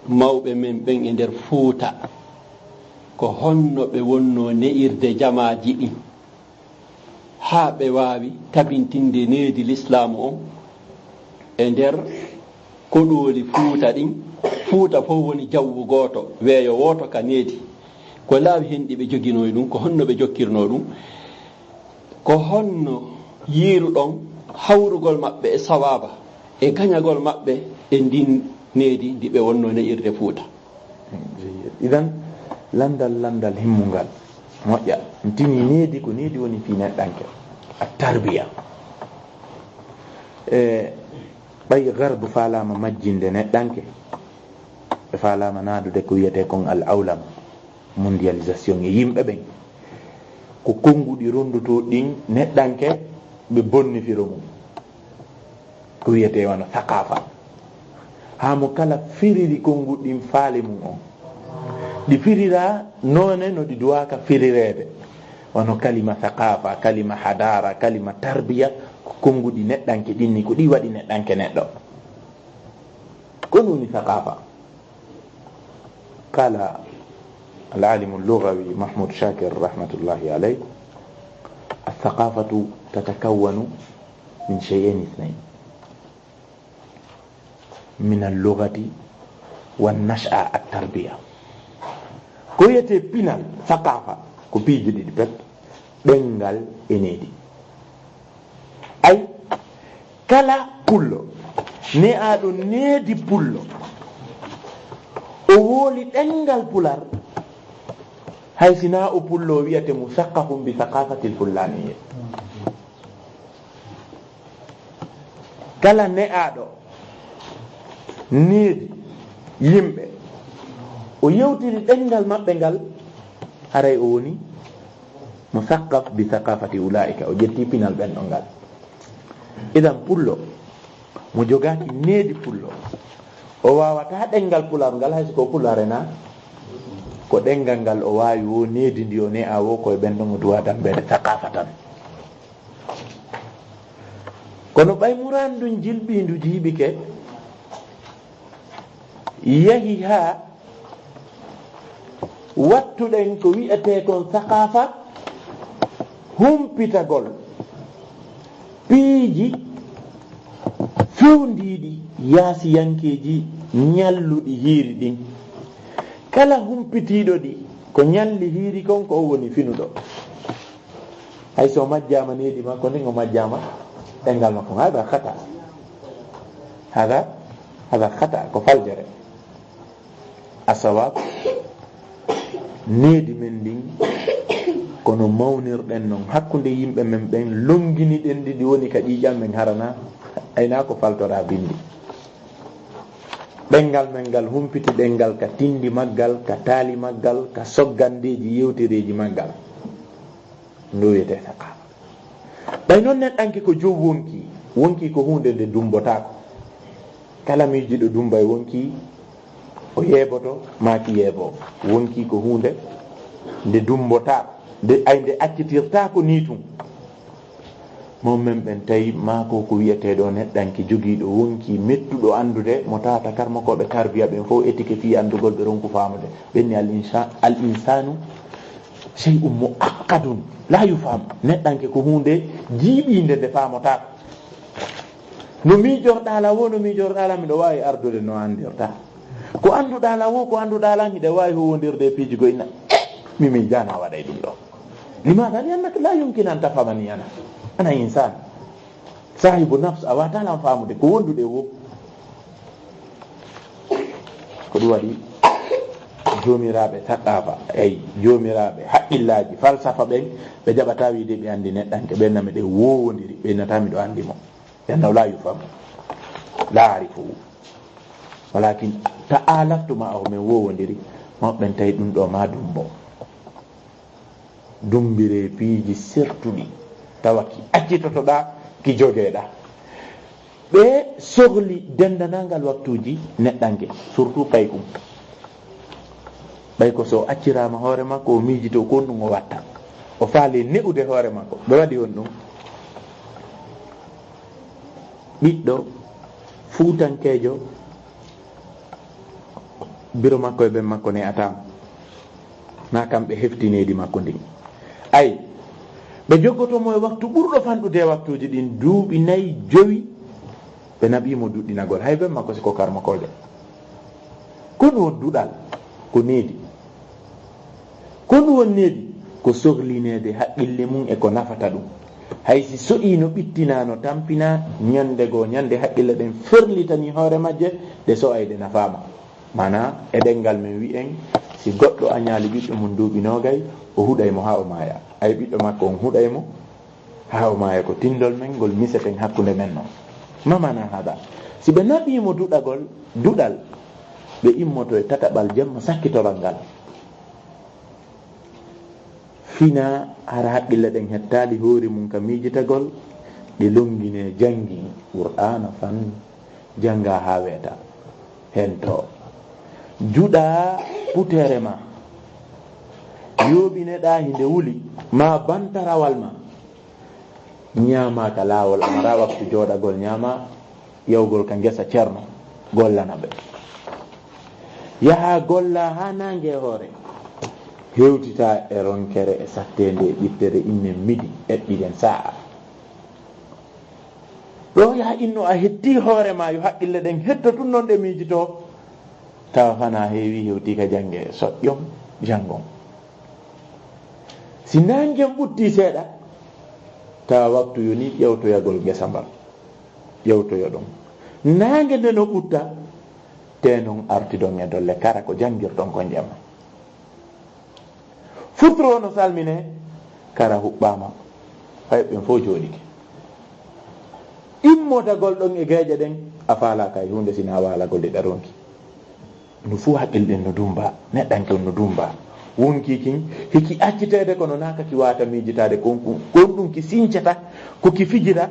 mawɓe men ɓen e nder Fuuta. Ko honno ɓe wonnoo ne'irde jamaaji ɗin, haa ɓe waawi tabintinde needi lislaamu on e nder koɗooli Fuuta ɗin? Fuuta fof woni jawwu gooto, weeyo wooto ka needi. Ko laawi hen ɗi ɓe joginoo ɗum, ko honno ɓe jokkirnoo ɗum? Ko honno yiiruɗon hawrugol maɓɓe e sawaaba e gañagol maɓɓe e ndin needi ndi ɓe wonnoo ne'irde Fuuta? Idan, lanndal, lanndal himmungal, moƴƴa, tini needi, ko needi woni fii neɗɗanke, a tarbiya. E ɓay Garbu faalaama majjinde neɗɗanke, ɓe faalaama naadude ko wiyetee kon al awlama, mondialisation e yimɓe ɓen. Ko konnguɗi rondotoo ɗin neɗɗanke, ɓe bonnifiro mum. Ko wiyetee wano saqaafa. Haa mo kala firiri konnguɗi ɗin faale mum on. Ɗi firiraa noone no ɗi duwaaka firireede. Wano kalima saqaafa, kalima hadaara, kalima tarbiya, ko konnguɗi neɗɗanke ɗin ni, ko ɗi waɗi neɗɗanke neɗɗo. Ko ɗum woni saqaafa. قال العالم اللغوي محمود شاكر رحمة الله عليه: الثقافة تتكون من شيئين اثنين، من اللغة والنشأة التربية. Ko wiyetee pinal, saqaafa, ko piiji ɗiɗi pet, ɗemngal e needi. Ay, kala pullo, ne'aaɗo needi pullo, o hooli ɗemngal pular, hay si naa o pullo, o wiyete musaqqafun bi saqafatil fullaaniyya. Kala ne'aaɗo needi yimɓe, o yewtiri ɗemngal maɓɓe ngal, haray o woni musaqqaf bi saqafati ulaa'ika, o ƴetti pinal ɓen ɗon ngal. Idan pullo, mo jogaaki needi pullo, o waawataa ɗemngal pular ngal, hay si ko pulare naa, ko ɗemngal ngal o waawi, wo needi ndi o ne'aa wo, ko e ɓen ɗon o duwaa dambeede saqafa tan. Kono ɓay muraadu ndun jilɓiindu jiiɓike, yahi haa wattuɗen ko wi'etee kon saqaafa, humpitagol piiji fewndiiɗi yaasiyankeeji ñalluɗi hiiri ɗin. Kala humpitiiɗo ɗi ko ñalli hiiri kon, ko o woni finuɗo. Hay so majjaama needi makko ndin, o majjaama ɗemngal makko, hada khata. Hada, hada khata, ko faljere. Asawab, needi men ndin, kono mawnirɗen non hakkunde yimɓe men ɓen, longiniɗen ɗi, ɗi woni ka ƴiiƴan men, harana aynaa ko faltoraa binndi. Ɗemngal men ngal humpiti ɗemngal ka tinndi maggal, ka taali maggal, ka soggandeeji yewtereeji maggal. Ndu wiyetee saqaafa. Ɓay non neɗɗanke ko joom wonkii, wonkii ko huunde nde dummbotaako. Kala miijiiɗo dummbay wonkii, o yeeboto, maa ki yeeboo. Wonkii ko huunde nde dummbotaako, nde, ay, nde accitirtaako nii tun. Mawɓe men ɓen tawi maa ko, ko wiyetee ɗoo neɗɗanke jogiiɗo wonkii mettuɗo anndude, mo tawata karmokooɓe tarbiya ɓen fof etike fii anndugol, ɓe ronku faamude. Ɓen ni al insa-, al insanu shay'un mu'aqqadun la yufham. Neɗɗanke ko huunde jiiɓiinde nde faamotaako. No miijorɗaa la woo, no miijorɗaa la, miɗo waawi ardude no anndirta. Ko annduɗaa la woo, ko annduɗaa la, miɗo waawi huwwondirde e piiji goɗɗi na. Eh, mi miijaano a waɗay ɗum ɗo. Limaada li annaka laa yumkin an tafhamani ana. Ana insaan. Saahibu nafs, a waawataa lan faamude ko wondude woo. Ko ɗum waɗi joomiraaɓe saqaafa, eyi, joomiraaɓe haqqillaaji, falsafa ɓen, ɓe jaɓataa wiide ɓe anndi neɗɗanke, ɓe na miɗen woowondiri, ɓe nata miɗo anndi mo. Li'annahu laa yufhamu, laa aarifuhu. Walaakin ta'aalaftu ma'ahu, men woowondiri, mawɓe ɓen tawi ɗum ɗo maa dumbo. Dummbiree piiji sertuɗi, tawa ki accitotoɗaa, ki jogeeɗaa. Ɓe sohli denndanangal waktuuji neɗɗanke, surtout paykun. Ɓay ko so o acciraama hoore makko, o miijitoo ko honɗum o watta. O faali ne'ude hoore makko. Ɓe waɗi honɗum? Ɓiɗɗo fuutankeejo, biro makko e ben makko ne ataa. Na kamɓe hefti needi makko ndin. Ay, ɓe joggoto mo e waktu ɓurɗo fanɗude e waktuuji ɗin, duuɓi nayi, jowi, ɓe naɓii mo duɗɗinagol. Hay ben makko si ko karmokoojo. Ko ɗum won duɗal, ko needi. Ko ɗum won needi, ko sohlineede haqqille mum e ko nafata ɗum. Hay si so'ii no ɓittinaa, no tampinaa, ñannde goo ñannde haqqille ɗen ferlitanii hoore majje, ɗe so'ay ɗe nafaama. Maanaa, e ɗenngal men wi'en, si goɗɗo añaali ɓiɗɗo mum duuɓi noogay, o huɗay mo haa o maaya. Ay ɓiɗɗo makko on huɗay mo, haa o maaya ko tinndol men ngol miseten hakkunde men non. Ma maanaa haada? Si ɓe naɓii mo duɗagol, duɗal, ɓe immoto e tataɓal jemma sakkitoral ngal. Fina hara haqqille ɗen hettaali hoore mum ka miijitagol, ɗe lonnginee janngii Qur'aana fan, janngaa haa weeta. Hentoo. Juɗaa puteere maa. Yooɓineɗaa hinde wuli, maa bantarawal maa. Ñaamaa ka laawol, a maraa waktu jooɗagol ñaamaa, yahugol ka ngesa ceerno, gollana ɓe. Yahaa gollaa haa naange e hoore. Hewtitaa e ronkere e satteende e ɓittere, innen midi, eɓɓiɗen saa'a. Ɗoo yaha inno a hettii hoore maa, yo haqqille ɗen hetto tun non ɗe miijitoo. Tawa fanaa heewii, hewtii ka jannge soƴƴon, janngon. Si naange ɓuttii seeɗa, tawa waktu yonii ƴewtoyagol ngesa mban. Ƴewtoyoɗon. Naange nde no ɓutta, tee non artidon e dolle kara ko janngirton kon jemma. Futuro no salminee, kara huɓɓaama, fay ɓen fof jooɗike. Immotagol ɗon e geeƴe ɗen, a faalaaka e huunde sinaa waalagol ɗe ɗa ronki. No fuu haqqil ɗen no dummbaa, neɗɗanke on no dummbaa. Wonkii kin, hiki acciteede kono naa ka ki waata miijitaade kon, kon, kon ɗum ki sincata, ko ki fijira,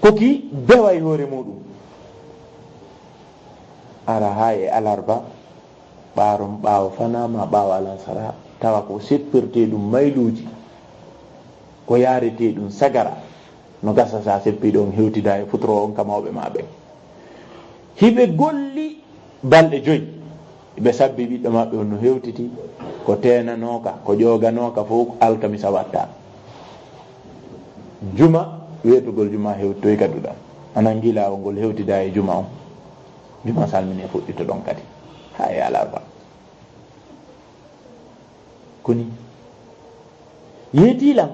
ko ki bewa e hoore muuɗum. Ara haa e alarba, ɓaaron ɓaawo fanaa maa ɓaawo alansara, tawa ko seppirtee ɗum mayluuji, ko yaaretee ɗum sagara, no gasa sa seppii ɗon hewtidaa e futuro on ka mawɓe maa ɓen. Hiɓe golli balɗe joy, ɓe sabbi ɓiɗɗo maɓɓe on no hewtiti, ko teenanooka, ko ƴooganooka fof alkamisa watta. Juma, weetugol juma hewtoy ka duɗal. Anan ngi laawol ngol hewtidaa e juma on. Juma salminee, fuɗɗito ɗon kadi. Haa e alarba. Koni yeetii lan,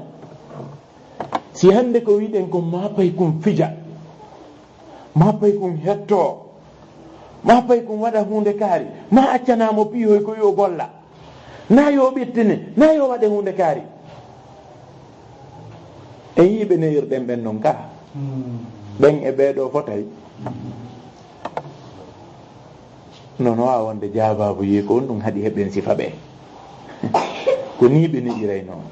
si hannde ko wi'ɗen kon maa pay kun fija, maa pay kun hettoo, maa pay kun waɗa huunde kaari, maa accanaa mo piihoy ko yo golla, naa yo ɓettine, naa yo waɗe huunde kaari. En yii ɓe ne'irɗen ɓen non ka. Ɓen e ɓee ɗoo fotay. Non o waawa wonde jaabaabu yii ko on ɗum haɗi heɓen sifa ɓe. Ko nii ɓe ne'iraynoo.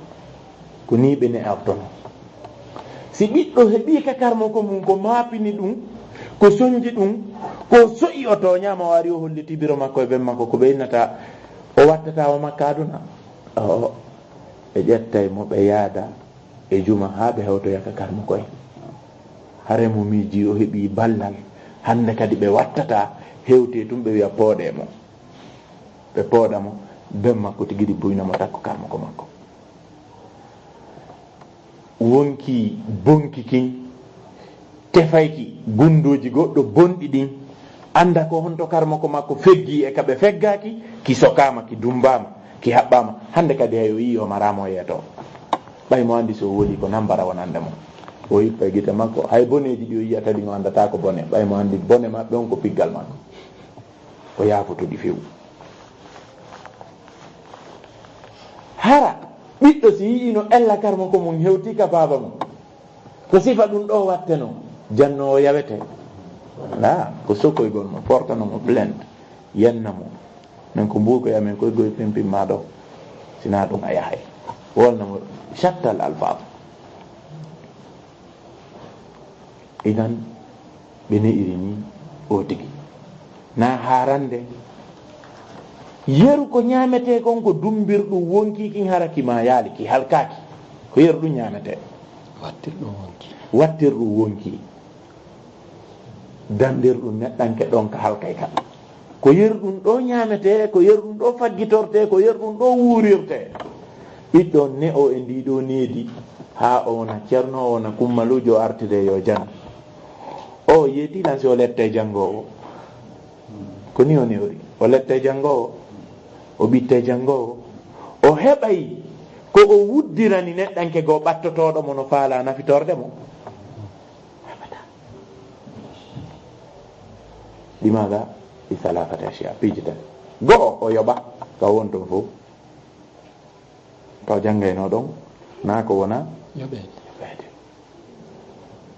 Ko nii ɓe ne'artonoo. Si ɓiɗɗo heɓii ka karmoko mum ko maapini ɗum, ko sonji ɗum, ko so'i o tooñaama o ari o hollitii biro makko e ben makko ko ɓe innata o wattata o makka aduna. O, ɓe ƴettay mo ɓe yaada e juma haa ɓe hewtoya ka karmoko en. Hare mo miiji o heɓii ballal, hannde kadi ɓe wattata hewtee tun ɓe wi'a pooɗee mo. Ɓe pooɗa mo, ben makko tigi ɗi buyna mo takko karmoko makko. Wonkii bonki kin, tefayki gunndooji goɗɗo bonɗi ɗin, annda ko honto karmoko makko feggi e ka ɓe feggaaki, ki sokaama, ki dummbaama, ki haɓɓaama. Hannde kadi hay o yi'i o maraama o yeeto. Ɓay mo anndi so o woli ko nambara wonande mo. O hippa e gite makko, hay boneeji ɗi o yi'ata ɗin o anndataa ko bone, ɓay mo anndi bone maɓɓe on ko piggal makko. O yaafoto ɗi few. Hara ɓiɗɗo si yi'ino ella karmoko mum hewti ka baaba mum, ko sifa ɗum ɗo watteno, janno o yawete. Alaa, ko sokoygol mo, portano mo plainte, yenna mo. Men ko mbuuko ya men koy goy pimpin ma ɗo. Sina ɗum a yahay. Wolna mo shattal alfaaf. Idan, ɓe ne'iri ni o tigi. Na haarande. Yeru ko ñaametee kon ko dumbirɗum wonkii kin hara ki ma yaali, ki halkaaki. Ko yeru ɗum ñaametee. Wattir ɗum wonki. Wattir ɗum wonki. Dandir ɗum neɗɗanke ɗon ka halkay ka. Ko yeru ɗum ɗo ñaametee, ko yeru ɗum ɗo faggitortee, ko yeru ɗum ɗo wuurirtee. Ɓiɗɗo on ne o e ndi ɗo needi, haa o wona cerno, o wona kummaluujo, o artire yo jan. O yeeti lan si o lette janngowo. Ko ni o newri. O lette janngowo, o ɓitte janngowo. O heɓay ko o wuddirani neɗɗanke goo ɓattotooɗo mo no faalaa nafitorde mo. Abada. Limaada? Li salaasati ashyaa, piiji tati. Go'o, o yoɓa ka won ton fow. Taw janngayno ɗon, naa ko wona? Yoɓeede. Yoɓeede.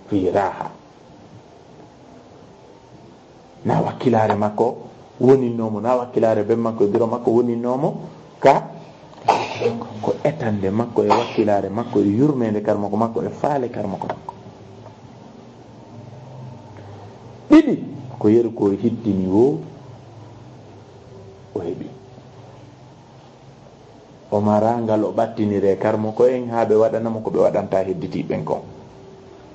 Fii raaha. Na wakkilaare makko woninno mo, na wakkilaare ben makko e biro makko woninno mo, ka ko etande makko e wakkilaare makko e yurmeende karmoko makko e faale karmoko makko. Ɗiɗi, ko yeru ko hittini wo, o heɓi. O maraa ngal o ɓattiniree karmoko en haa ɓe waɗana mo ko ɓe waɗanta hedditiiɓe ɓen kon.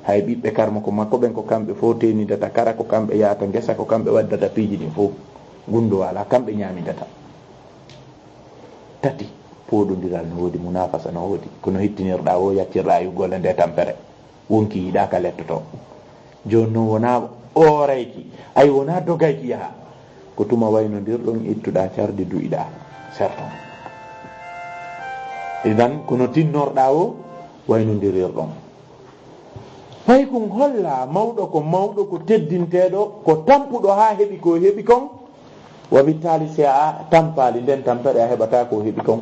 Hay ɓiɓɓe karmoko makko ɓen, ko kamɓe fof teenidata kara, ko kamɓe yahata ngesa, ko kamɓe waddata piiji ɗin fof. Gunndoo alaa, kamɓe ñaamidata. Tati, pooɗondiral no woodi, munaafasa no woodi. Kono hittinirɗaa wo, yaccirɗaa yuggoole nde tampere. Wonki yiɗaaka lettoto. Jooni non wonaa oorayki, ay wonaa dogayki yaha. Ko tuma waynondirɗon ittuɗaa cardi du'iɗaa, serton. Idan, kono tinnorɗaa wo, waynondirirɗon. Fay kun holla mawɗo ko mawɗo, ko teddinteeɗo, ko tampuɗo haa heɓi ko heɓi kon, Wa bittaali, si a tampaali nden tampere, a heɓataa ko o heɓi kon.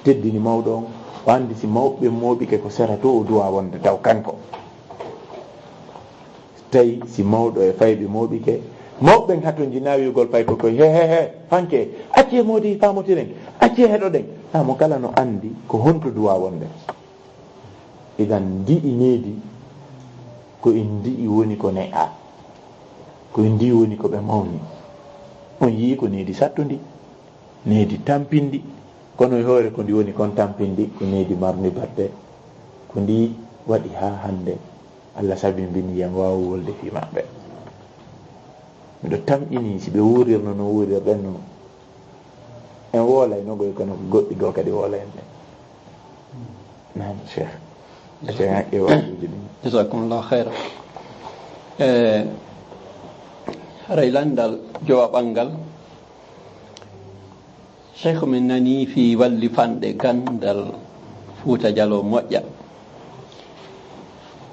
Teddini mawɗo on, o anndi si mawɓe mooɓike ko sera to, o duwa wonde taw kanko. Tawi si mawɗo e fayɓe mooɓike, mawɓe ɓen hatonji na wi'ugol fay ko koy, "He, he, he, fanke, acce moodi faamotiren, acce heɗoɗen." Amo kala no anndi ko honto duwa wonde. Idan ndi'i needi, ko en ndi'i woni ko ne'a, ko en ndi'i woni ko ɓe mawni. On yi'i ko needi sattundi, needi tampindi, kono e hoore ko ndi woni kon tampindi, ko needi marndi batte, ko ndi waɗi haa hannde Allah sabimbini yen waawu wolde fii maɓɓe. Miɗo tamƴini si ɓe wuurirno no wuurirɗen no, en woolay no goy kono goɗɗi goo kadi woolay en ɓe. Naam, Cheikh. Ete haqqe waajuuji ɗin. Jazakumullahu khairan. E, haray lanndal jowaɓal ngal, Cheikh, min nanii fii wallifanɗe ganndal Fuuta Jaloo moƴƴa.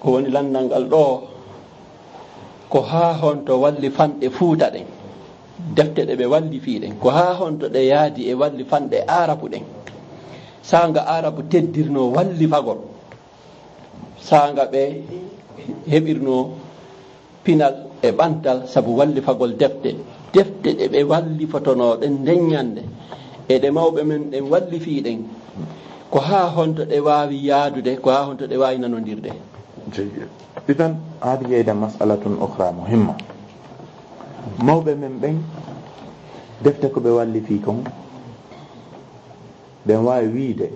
Ko woni lanndal ngal ɗoo, ko haa honto wallifanɗe Fuuta ɗen, defte ɗe ɓe wallifii ɗen, ko haa honto ɗe yaadi e wallifanɗe Aarabu ɗen? Saanga Aarabu teddirnoo wallifagol, saanga ɓe heɓirnoo pinal e ɓantal sabu wallifagol defte, defte ɗe ɓe wallifotonoo ɗen nden ñannde, e ɗe mawɓe men ɗen wallifii ɗen, ko haa honto ɗe waawi yaadude, ko haa honto ɗe waawi nanondirde? Jayyid. Idan, haadi yeyda mas'alatun ukhra muhimma. Mawɓe men ɓen, defte ko ɓe wallifii kon, ɓen waawi wiide,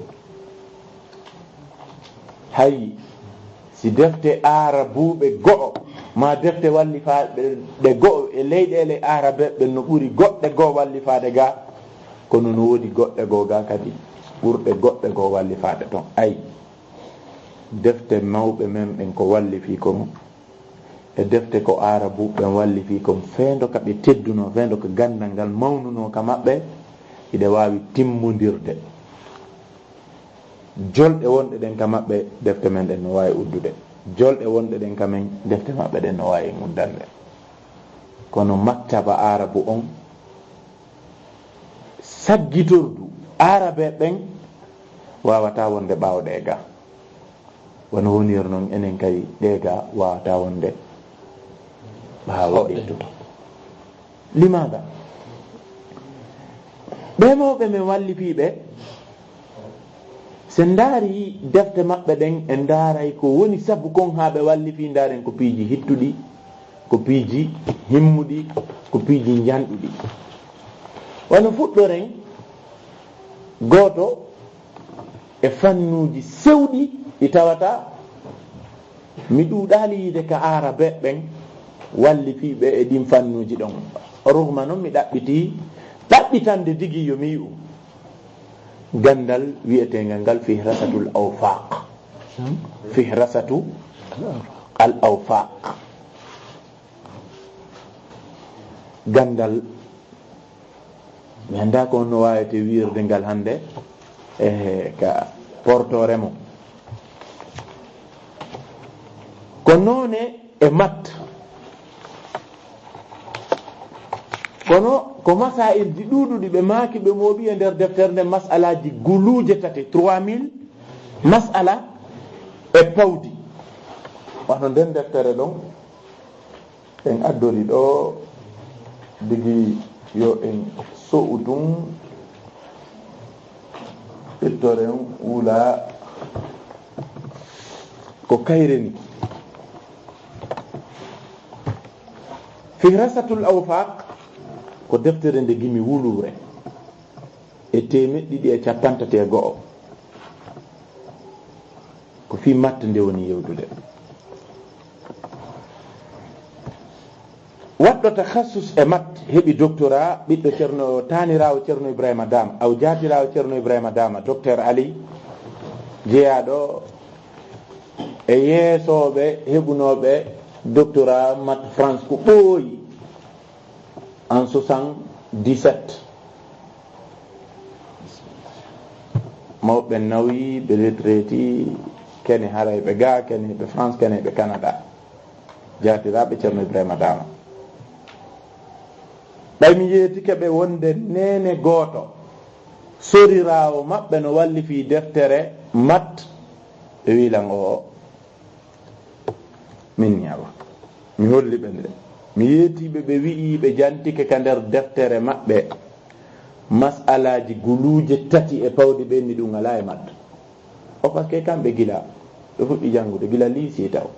hay si defte Aarabuuɓe go'o, maa defte wallifaaɓe ɗe go'o e leyɗeele Aarabeeɓe no ɓuri goɗɗe goo wallifaade gaa, kono no woodi goɗɗe goo gaa kadi ɓurɗe goɗɗe goo wallifaade ton. Ay, defte mawɓe men ɓen ko wallifii kon, E defte ko Aarabu ɓen wallifi kon, fee ndo ka ɓe teddunoo, fee ndo ka ganndal ngal mawnunoo ka maɓɓe, hiɗe waawi timmondirde. Jolɗe wonɗe ɗen ka maɓɓe, defte men ɗen no waawi uddude. Jolɗe wonɗe ɗen ka men, defte maɓɓe ɗen no waawi uddande. Kono maktaba Aarabu on, saggitordu Aarabe ɓen, waawataa wonde ɓaawo ɗee gaa. Wano woniri non, enen kay, ɗee gaa waawataa wonde ɓaawo ɗee. Limaada? Ɓee mawɓe men wallifiiɓe, si en ndaari defte maɓɓe ɗen, en ndaaray ko woni sabu kon haa ɓe wallifii, ndaaren ko piiji hittuɗi, ko piiji himmuɗi, ko piiji njanɗuɗi. Wano fuɗɗoren gooto e fannuuji sewɗi ɗi tawata mi ɗuuɗaali yiide ka Aarabe ɓen wallifiiɓe e ɗin fannuuji ɗon. Rugma non mi ɗaɓɓitii ɗaɓɓitande digi yo mi yi'u ganndal wi'eteengal ngal Fihrasatul Awfaq. Fihrasatu al Awfaq. Ganndal, mi anndaa ko honno waawete wi'irde ngal hannde, e ka portoore mo. Ko noone e mat. Kono ko masaa'ilji ɗuuɗuɗi ɓe maaki, ɓe mooɓi e nder deftere nden, mas'alaaji guluuje tati, trois mille mas'ala e pawdi. Wano nden deftere ɗon, en addori ɗoo, digi yo en so'u tun, ittoren wula ko kayre ni. Fihrasatul Awfaq ko deftere nde gimi wuluure e teemeɗɗe ɗiɗi e cappanɗe tati e go'o. Ko fii mat nde woni yewtude. Waɗɗo takhassus e mat heɓi doctorat, ɓiɗɗo Ceerno, taaniraawo Ceerno Ibrahima Daama, aw jaatiraawo Ceerno Ibrahima Daama, Docteur Ali, jeyaaɗo e yeesooɓe heɓunooɓe doctorat mat France ko ɓooyi en soixante-dix-sept. Mawɓe nawyi, ɓe retraiti, kene haray ɓe ga, kene ɓe France, kene ɓe Canada. Jaatiraaɓe Ceerno Ibrahima Daama. Ɓay mi yeetike ɓe wonde neene gooto, soriraawo maɓɓe no wallifii deftere mat, ɓe wi'i lan o, min ni awa. Mi holli ɓe nde. Mi yeetii ɓe, ɓe wi'i ɓe jantike ka nder deftere maɓɓe mas'alaaji guluuje tati e pawdi ɓe ni ɗum alaa e mat. O, parce que kamɓe gila ɓe fuɗɗi janngude, gila lycée taw.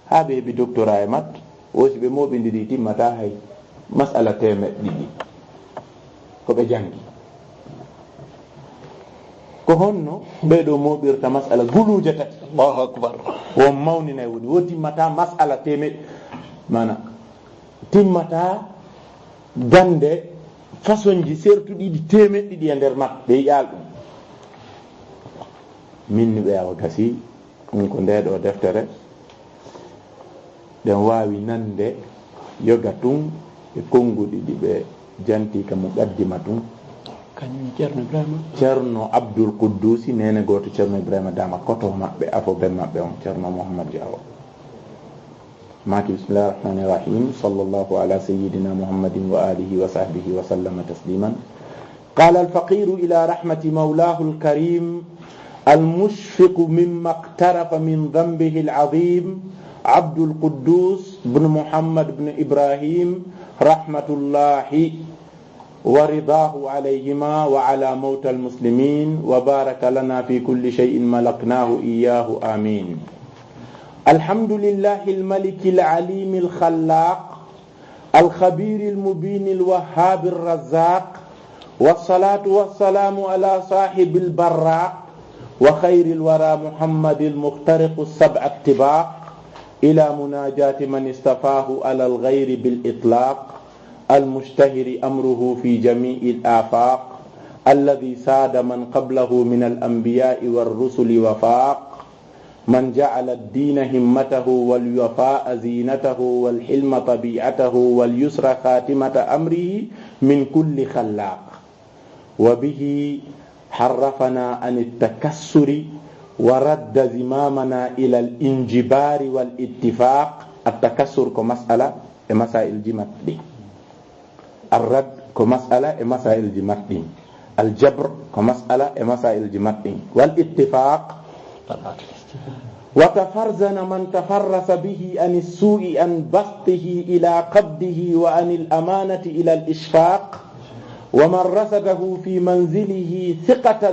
Haa ɓe heɓi doctorat e mat, o si ɓe mooɓindiri timmataa hay mas'ala teemeɗɗe ɗiɗi. Ko ɓe janngi. Ko honno ɓee ɗoo mooɓirta mas'ala guluuje tati? Allahu akbar. Won mawninay woni, wo timmataa mas'ala teemeɗɗe, maana, timmataa gannde façonji sertuɗi ɗi teemeɗɗe ɗiɗi e nder mat, ɓe yi'aali ɗum. Min ni ɓe awa gasi, ɗum ko ndee ɗoo deftere. Ɗen waawi nande yoga tun e konnguɗi ɗi ɓe janti ka muqaddima tun. Kañum Ceerno Ibrahima. Ceerno Abdul Quddusi, neene gooto Ceerno Ibrahima Daama, koto maɓɓe, afo ben maɓɓe on, Ceerno Muhammad Jaawo. Maaki, bismillahir rahmanir rahim. Sallallahu ala sayyidina Muhammadin wa alihi wa sahbihi wa sallama tasliman. قال الفقير إلى رحمة مولاه الكريم المشفق مما اقترف من ذنبه العظيم عبد القدوس بن محمد بن إبراهيم رحمة الله ورضاه عليهما وعلى موتى المسلمين وبارك لنا في كل شيء ملكناه إياه آمين. الحمد لله الملك العليم الخلاق الخبير المبين الوهاب الرزاق، والصلاة والسلام على صاحب البراق وخير الورى محمد المخترق السبع الطباق إلى مناجاة من اصطفاه على الغير بالإطلاق المشتهر أمره في جميع الآفاق الذي ساد من قبله من الأنبياء والرسل وفاق من جعل الدين همته والوفاء زينته والحلم طبيعته واليسر خاتمة أمره من كل خلاق. وبه حرفنا عن التكسر ورد زمامنا إلى الانجبار والاتفاق. التكسر ko mas'ala e masaa'il ji mat ɗi. Ar-radd ko mas'ala e masaa'il ji mat ɗi. Al-jabr ko mas'ala e masaa'il ji mat ɗi. Wal ittifaq. وتفرزن من تفرس به عن السوء عن بسطه إلى قبضه وعن الأمانة إلى الإشفاق. ومن رصده في منزله ثقة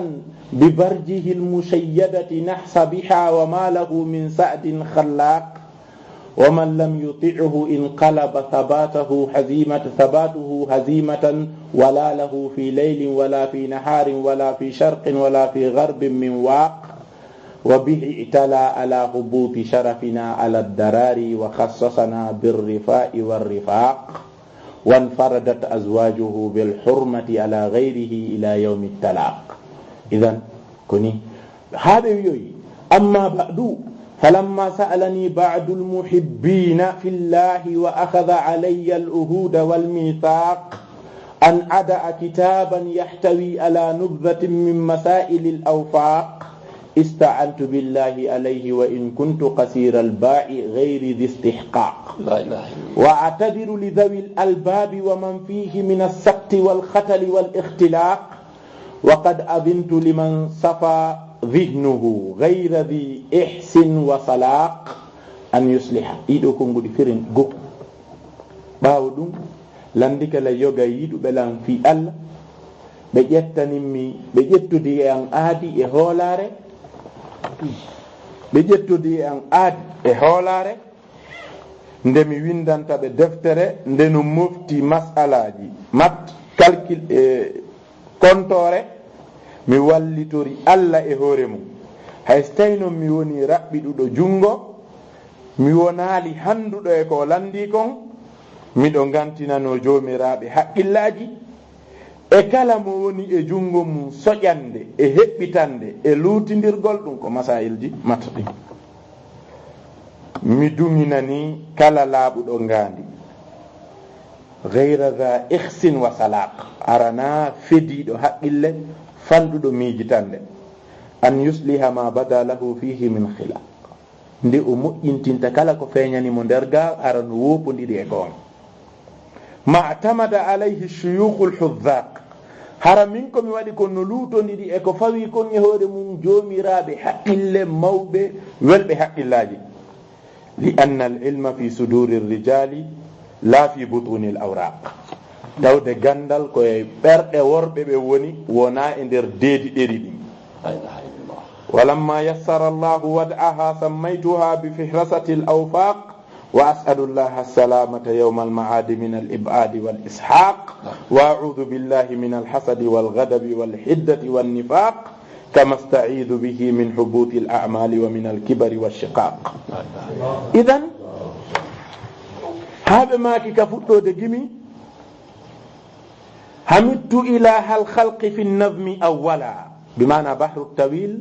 ببرجه المشيدة نحس بها وما له من سعد خلاق. ومن لم يطعه انقلب ثباته هزيمة، ثباته هزيمة، ولا له في ليل ولا في نهار ولا في شرق ولا في غرب من واق. وبه اعتلى على هبوط شرفنا على الدراري وخصصنا بالرفاء والرفاق. وانفردت أزواجه بالحرمة على غيره إلى يوم التلاق. إذن، ko nii. Haa ɓe wi'oyi, أما بعد، فلما سألني بعض المحبين في الله وأخذ علي العهود والميثاق أن أضع كتابا يحتوي على نبذة من مسائل الأوفاق، استعنت بالله عليه وإن كنت قصير الباع غير ذي استحقاق. لا إله إلا الله. وأعتذر لذوي الألباب ومن فيه من السقط والختل والاختلاق، وقد أذنت لمن صفا ذهنه غير ذي إحس وصلاق أن يصلح. Ɗiɗo konnguɗi firin goo. Ɓaawo ɗum, lanndike la yoga yiɗuɓe lan fii Alla, ɓe ƴettanimmi, ɓe ƴettodi e an aadi e hoolaare, ɓe ƴettodi e an aadi e hoolaare, nde mi winndanta ɓe deftere, nde no mofti mas'alaaji mat, calcul, e kontoore, mi wallitori Alla e hoore mum. Hay so tawii non mi wonii raɓɓiɗuɗo junngo, mi wonaali hannduɗo e ko lanndii kon, miɗo ngantinanoo joomiraaɓe haqqillaaji, e kala mo woni e junngo mum soƴannde e heɓɓitannde e luutindirgol ɗum ko masaa'ilji mat ɗin. Mi duŋinanii kala laaɓuɗo ngaandi, gayra za ihsin wa salaq, aranaa fediiɗo haqqille, fanɗuɗo miijitannde, an yusliha ma bada lahu fihi min khilaq, nde o moƴƴintinta kala ko feeñani mo nder gaa, ara no woopondiri e goonga. Ma tamada alayhi shuyukhul huzzaq, hara min ko mi waɗi kon no luutondiri e ko fawii kon e hoore mum joomiraaɓe haqqille mawɓe welɓe haqqillaaji. Li anna al ilma fi suduri rijali la fi butuni al awraq. Tawde ganndal ko e ɓerɗe worɓe ɓe woni, wonaa e nder deedi ɗeri ɗin. La ilaha illallah. Walamma yassara Allahu wad'aha sammaytuha bi fihrasati al awfaq, wa as'alu Allaha salamata yawma al ma'adi min al ib'adi wal ishaq, wa a'udhu billahi min al hasadi wal ghadabi wal hiddati wan nifaq, kama asta'idu bihi min hubuti al a'mali wa min al kibari wa shiqaq. Idan, haa ɓe maaki ka fuɗɗoode gimi, hamittu ilaha al khalqi fi nazmi awwala, bi maana bahru tawil,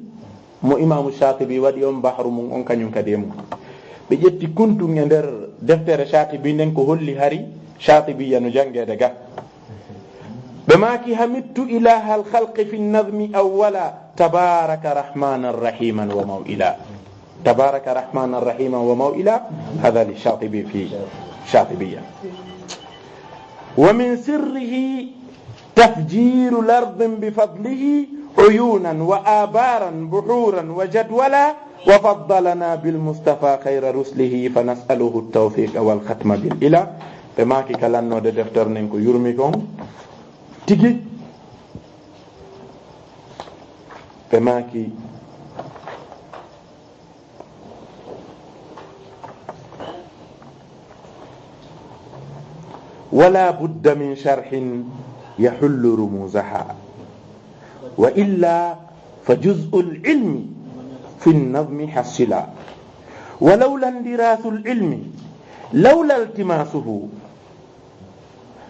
mo Imaamu Shaatibi waɗi on bahru mum on, kañum kadi e mum. Ɓe ƴetti kuntun e nder deftere Shaatibi nden, ko holli hari Shaatibi yano janngeede ga. Ɓe maaki, hamittu ilaha al khalqi fi nazmi awwala, tabaraka rahmanan rahiman wa maw'ila. Tabaraka rahmanan rahiman wa maw'ila, hadha li Shaatibi fi Shaatibiyya. Wa min sirrihi تفجير الأرض بفضله عيونا وآبارا بحورا وجدولا وفضلنا بالمصطفى خير رسله فنسأله التوفيق والختم بالإله. Ɓe maaki ka lannoode deftere nden ko yurmi kon tigi. Ɓe maaki ولا بد من شرح يحل رموزها، وإلا فجزء العلم في النظم حصلا، ولولا اندراس العلم، لولا التماسه،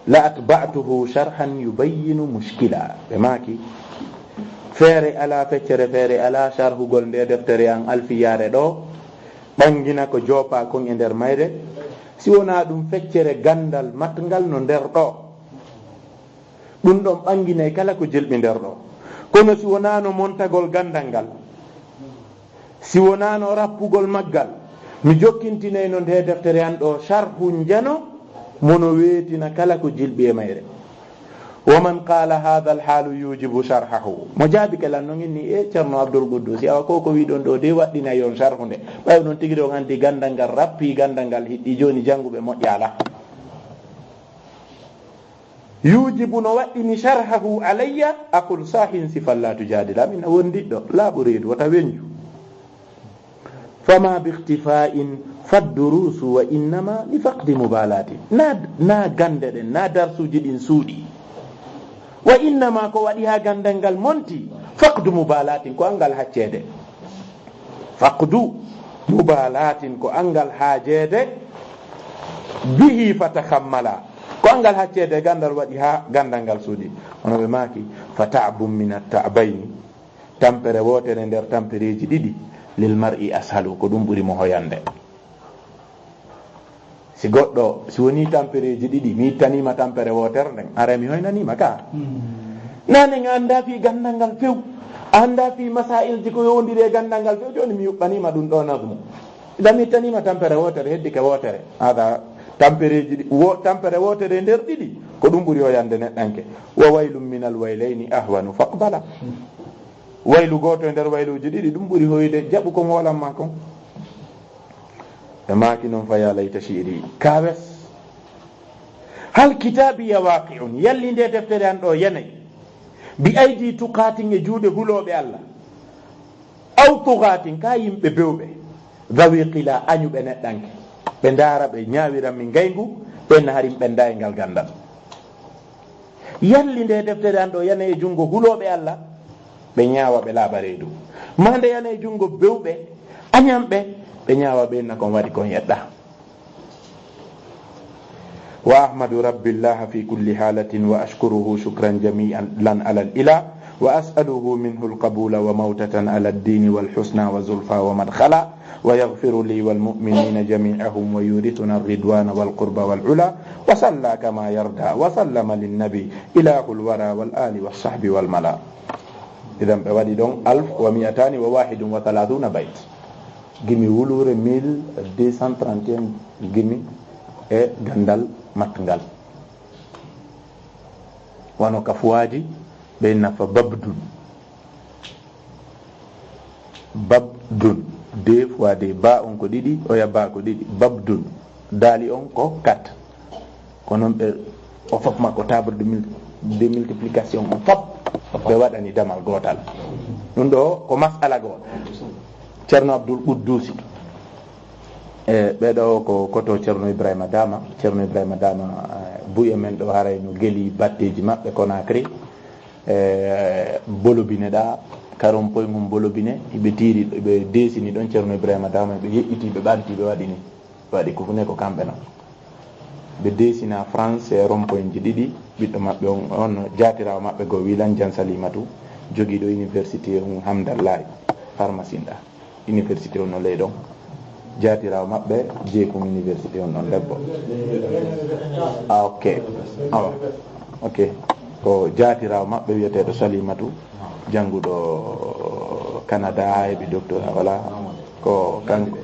لأتبعته شرحا يبين مشكلا. Ɓe maaki, Feere alaa, feccere feere alaa, sharhugol nde deftere an Alfiyaare ɗo, ɓangina ko joopaa kon e nder mayre, si wonaa ɗum feccere ganndal matngal no nder ɗo. Ɗum ɗon ɓanginay kala ko jilɓi nder ɗo. Kono si wonaano montagol ganndal ngal, si wonaano rappugol maggal, mi jokkintinayno nde deftere an ɗo sharhu njano, mo no weetina kala ko jilɓi e mayre. Wa man qaala haadha al-haalu yuujibu sharhahu. Mo jaabike lan non inni, e Ceerno Abdul Quddusi, awa ko ko wiɗon ɗo de waɗɗinay on sharhu nde. Ɓay non tigi ɗon anndi ganndal ngal rappii, ganndal ngal hiɗɗi, jooni jannguɓe moƴƴa alaa. Yuujibu no waɗɗini sharhahu alayya, aqul saahin sifan laa tujaadil. Amin a wondiɗɗo, laaɓu reedu, wota weñju. Fama bi ikhtifa'in faddurusu wa innama li faqdi mubalatin. Na, na gannde ɗen, na darsuuji ɗin suuɗi. Wa innama ko waɗi haa ganndal ngal monti, faqdu mubalatin, ko anngal hacceede. Faqdu mubalatin, ko anngal haajeede, bihi fatahammala, ko anngal hacceede ganndal waɗi haa ganndal ngal suuɗi. Hono ɓe maaki, fa ta'bun min at-ta'bayni, tampere wootere nder tampereeji ɗiɗi, lil mar'i ashalu, ko ɗum ɓuri mo hoyande. Si goɗɗo, si wonii tampereeji ɗiɗi, mi ittaniima tampere wootere nden, haray mi hoynaniima ka. Naane nga anndaa fii ganndal ngal few, a anndaa fii masaa'ilji ko yowondiri e ganndal ngal few, jooni mi yuɓɓaniima ɗum ɗo nazmu. Idan mi ittaniima tampere wootere, heddike wootere. Hada tampereeji ɗi-, wo-, tampere wootere nder ɗiɗi, ko ɗum ɓuri hoyande neɗɗanke. Wa waylun minal waylayni ahwanu faqbala. Waylu gooto e nder wayluuji ɗiɗi, ɗum ɓuri hoyde, jaɓu ko moolan ma kon. Ɓe maaki non, fa ya layta shi'ri. Kawes. Hal kitaabiya waqi'un, yalli nde deftere an ɗo yanay, bi aydi tuqatin, e juuɗe hulooɓe Allah, aw tuqatin, ka yimɓe bewɓe, dhawi qila, añuɓe neɗɗanke, ɓe ndaara, ɓe ñaawira min ngayngu, ɓen harim ɓe ndaa e ngal ganndal. Yalli nde deftere an ɗo yanay e junngo hulooɓe Allah, ɓe ñaawa, ɓe laaɓa reedu. Maa nde yanay e junngo bewɓe, añanɓe, ɓe ñaawa, ɓe inna kon waɗi kon yeɗɗa. Wa ahmadu rabbillaha fi kulli halatin wa ashkuruhu shukran jamilan alal ila wa as'aluhu minhu alqabula wa mawtatan ala ad-dini wal husna wa zulfa wa madkhala wa yaghfiru li wal mu'minina jami'ahum wa yurithuna ar-ridwana wal qurba wal ula wa salla kama yarda wa sallama lin nabi ilahul wara wal ali was sahbi wal mala. Idan ɓe waɗi ɗon alf wa mi'atani wa wahidun wa thalathuna bayt. Gimi wuluure mille deux cent trente et un gimi e ganndal matngal. Wano ka fuwaaji ɓe nafa babdun. Babdun. Deux fois deux. Ba on ko ɗiɗi, oya ba ko ɗiɗi. Babdun. Daali on ko quatre. Ko noon ɓe, o fof makko table de mul-, de multiplication on fof, ɓe waɗani damal gootal. Ɗum ɗo ko masala goo. Ceerno Abdul Quddusi, e ɓeɗo ko koto Ceerno Ibrahima Dama. Ceerno Ibrahima Dama, eh, buye men ɗo haray no geli batteji maɓɓe Conakry, eh, bolobine ɗa, karon poy mum bolobine, ɓe tiiri, ɓe desini ɗon Ceerno Ibrahima Dama, ɓe yeƴƴiti, ɓe ɓanti, ɓe waɗini. Waɗi ko fu ne ko kamɓe non. Ɓe desina France e rond-pointji ɗiɗi, ɓiɗɗo maɓɓe on, on jaatiraawo maɓɓe goo wi lan Jan Salimatu, jogiiɗo université on Hamdallahi, pharmacie ɗa. Université on no ley ɗon. Jaatiraawo maɓɓe jeekun université on ɗon debbo. Ah, ok. Awa. Ok. Ko jaatiraawo maɓɓe wiyeteeɗo Salimatu, jannguɗo Canada, heɓi doctorat, wala? Ko kanko,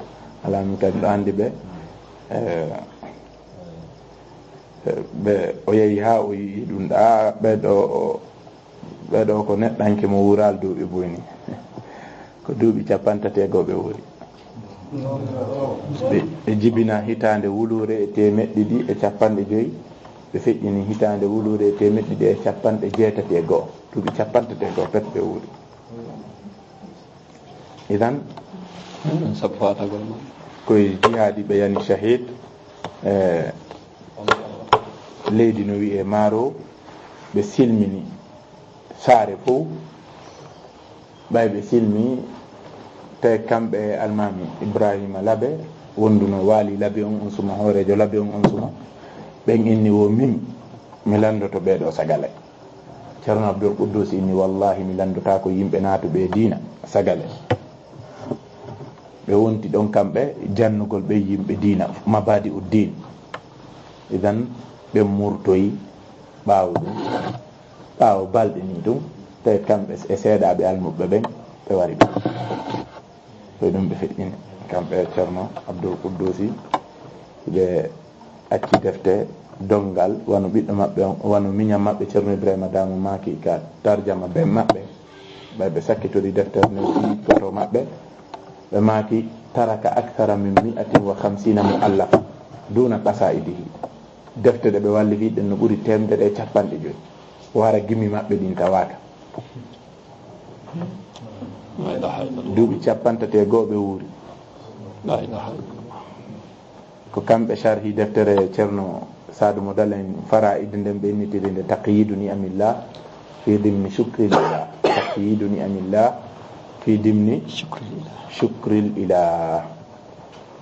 alaa min kadi ɗo anndi ɓe. Eh, ɓe, o yehi haa o yi'i ɗum ɗa, ɓe ɗo, ɓe ɗo ko neɗɗanke mo wural duuɓi buy ni. Ko duuɓi cappantati e goo ɓe wuri. Ɓe, ɓe jibina hitaande wuluure e teemeɗɗe ɗiɗi e capanɗe joy, ɓe feƴƴini hitaande wuluure e teemeɗɗe ɗiɗi e capanɗe jeetati e goo. Duuɓi cappantati e goo pet ɓe wuri. Idan, sabu faatagol ma. Koye jihaadi ɓe yani shahid, e leydi no wi'e Maaro, ɓe silmini saare fof, ɓay ɓe silmi, tawi kamɓe e Almaami Ibrahima Labe, wonduno waali Labe on, on suma, hooreejo Labe on, on suma, ɓen inni wo min, mi lanndoto ɓee ɗoo sagale. Ceerno Abdul Quddus inni, "Wallaahi, mi lanndotaako yimɓe naatuɓe e diina sagale." Ɓe wonti ɗon kamɓe jannugol ɓe yimɓe diina, mabadi uddin. Idan ɓe murtoyi ɓaawo ɗum, ɓaawo balɗe nii ɗum, tawi kamɓe e seeɗaaɓe almuɓɓe ɓen, ɓe wari ɓe. Ko e ɗum ɓe feƴƴini, kamɓe e Ceerno Abdul Quddusi, ɓe acci defte donngal, wano ɓiɗɗo maɓɓe on, wano miñam maɓɓe Ceerno Ibrahima Daamu maaki ka tarjama ben maɓɓe, ɓay ɓe sakkitori deftere nden fii foto maɓɓe, ɓe maaki, "Taraka akthara min mi'atin wa khamsina mu'allafa, duna qasaidihi." Defte ɗe ɓe wallifi ɗen no ɓuri teemedere e capanɗe joyi. Wara gimi maɓɓe ɗin tawaaka. La ilaha illallah. Duuɓi cappantate e goo ɓe wuuri. La ilaha illallah. Ko kamɓe sharhi deftere Ceerno Saadu mo Dalen Faraa'id nden ɓe innitiri nde Taqyidu Ni'amillah fi dimni Shukril Ilah. Taqyidu Ni'amillah fi dimni Shukril Ilah. Shukril Ilah.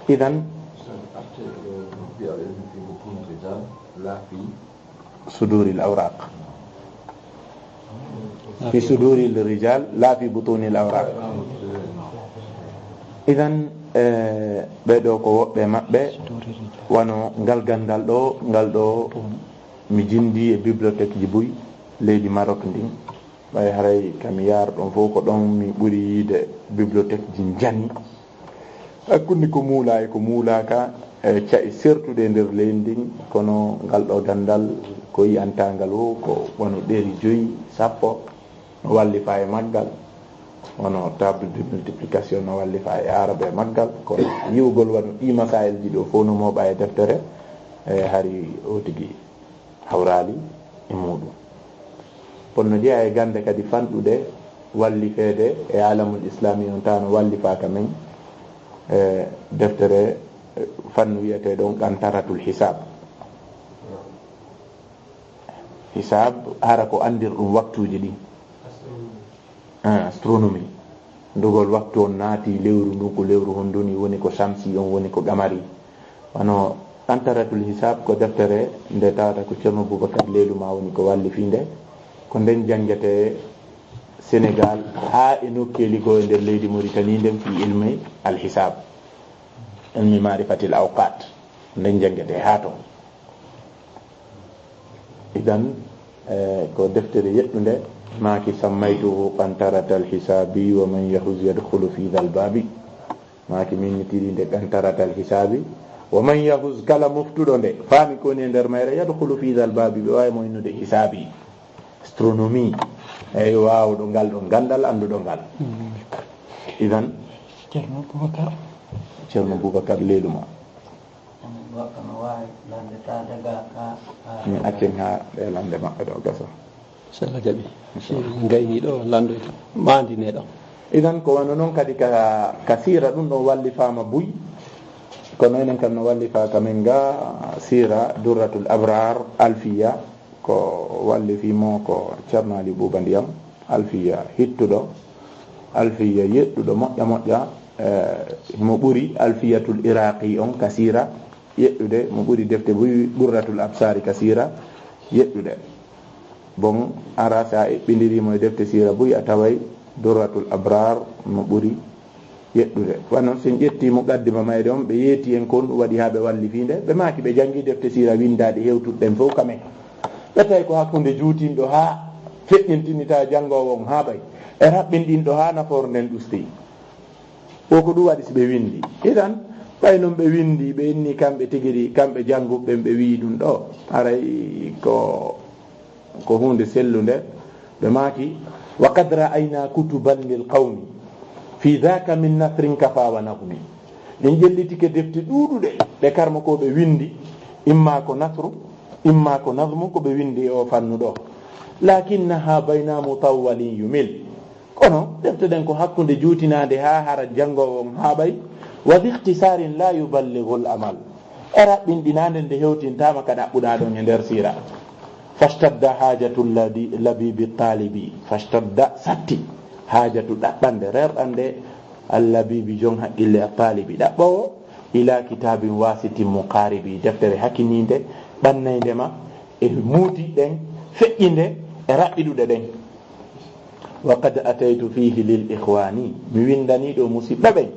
Idan, suduril awraq. Fi suduril rijal, la fi butunil awraq. Idan, eh, ɓee ɗoo ko woɓɓe maɓɓe, wano ngal ganndal ɗoo, ngal ɗoo mi jindi e bibliothèque ji buy leydi Maroc ndin. Ɓay haray ka mi yaara ɗon fof, ko ɗon mi ɓuri yiide bibliothèque ji njani. Hakkunde ko muulaa e ko muulaaka, e ca'i sertuɗe e nder leydi ndin, kono ngal ɗoo ganndal ko yi'antaa ngal wo, ko wano ɗeeri joyi, sappo, no wallifaa e maggal, wano table de multiplication no wallifaa e aarabe e maggal, kono yi'ugol wano ɗii masaa'il ji ɗoo fof no mooɓaa e deftere, e hari o tigi hawraali e muuɗum. Kono no jeyaa e gannde kadi fanɗuɗe wallifeede e alamul islami on, tawa no wallifaa ka men, e deftere, e fannu wi'eteeɗo on Qantaratul Hisab. Hisab, hara ko anndirɗum waktuuji ɗin. Ah, astronomie. Ndugol waktu on naati, lewru ndun ko lewru hondu ni, woni ko shamsi on, woni ko qamari. Wano Qantaratul Hisab ko deftere nde tawata ko Ceerno Boubacar Leyluma woni ko wallifi nde. Ko nden janngete Senegal haa e nokkeeli goo e nder leydi Mauritanie nden fii ilmi al-hisab, ilmi ma'rifatil awqat. Nden janngete haa ton. Idan, eh, ko deftere yeɗɗunde, maaki, "Sammaytuhu Qantaratal Hisabi, wa man yahuz yadkhulu fi dhal babi." Maaki, min mi tiri nde Qantaratal Hisabi, "wa man yahuz," kala moftuɗo nde, faami ko woni e nder mayre, "yadkhulu fi dhal babi," ɓe waawi mo innude Hisabi. Astronomie, eyi, waawuɗo ngal ɗon ganndal, annduɗo ngal. Mm. Idan, Ceerno Boubacar. Ceerno Boubacar Leyluma. Goɗɗo no waawi lannde taa daga ka, ka. Mi accen haa ɗe lannde maɓɓe ɗo gasa. So Allah jaɓi. Inchallah. Si gayni ɗo, lanndoyta. Maandine ɗo. Idan ko wano non kadi ka, ka siira ɗum ɗon wallifaama buy. Kono enen kam no wallifaa ka men ga siira Durratul Abrar Alfiya, ko wallifi mo ko Ceerno Ali Buuba Ndiyam. Alfiya hittuɗo, Alfiya yeɗɗuɗo moƴƴa moƴƴa, eh, mo ɓuri Alfiyatul Iraqi on ka siira yeɗɗude, mo ɓuri defte buy Durratul Absari ka siira yeɗɗude. Bon, ara si a eɓɓindirii mo e defte siira buy, a taway Durratul Abrar no ɓuri yeɗɗude. Wano si en ƴetti muqaddima mayre on, ɓe yeeti en kon ɗum waɗi haa ɓe wallifi nde. Ɓe maaki ɓe janngi defte siira winndaaɗe hewtuɗe ɗen fof ka men. Ɓe tawi ko hakkunde juutinɗo haa feƴƴintini tawa janngoowo on haa ɓay. E raɓɓinɗinɗo haa nafoore nden ɗusti. Ko ko ɗum waɗi si ɓe winndi. Idan, ɓay non ɓe winndi, ɓe inni kamɓe tigi ɗi, kamɓe jannguɓe ɓen, ɓe wi'i ɗum ɗo. Haray ko, ko huunde sellunde. Ɓe maaki, "Wa qad ra'ayna kutuban lil qawmi fi dhaka min nasrin kafa wa nazmi." En ƴellitike defte ɗuuɗuɗe ɗe karmokooɓe winndi, imma ko nasru, imma ko nazmu, ko ɓe winndi e o fannu ɗo. "Lakinnaha bayna mutawwalin yumil." Kono defte ɗen ko hakkunde juutinaande haa hara janngoowo on haaɓay. "Wa bi ikhtisarin la yuballighul amal." E raɓɓinɗinaande nde hewtintaama ka ɗaɓɓuɗaa ɗon e nder siira. "Fashtadda hajatu ladi-, labibi talibi." Fashtadda, satti. Hajatu, ɗaɓɓande, rerɗande, al labibi, jon haqqille, al talibi, ɗaɓɓoowo, ila kitabin wasitin muqaribi, deftere hakiniinde, ɓannaynde ma e muuti ɗen, feƴƴinde, e raɓɓiɗuɗe ɗen. Wa qad ataytu fihi lil ikhwani, mi windani ɗo musiɓɓe ɓen,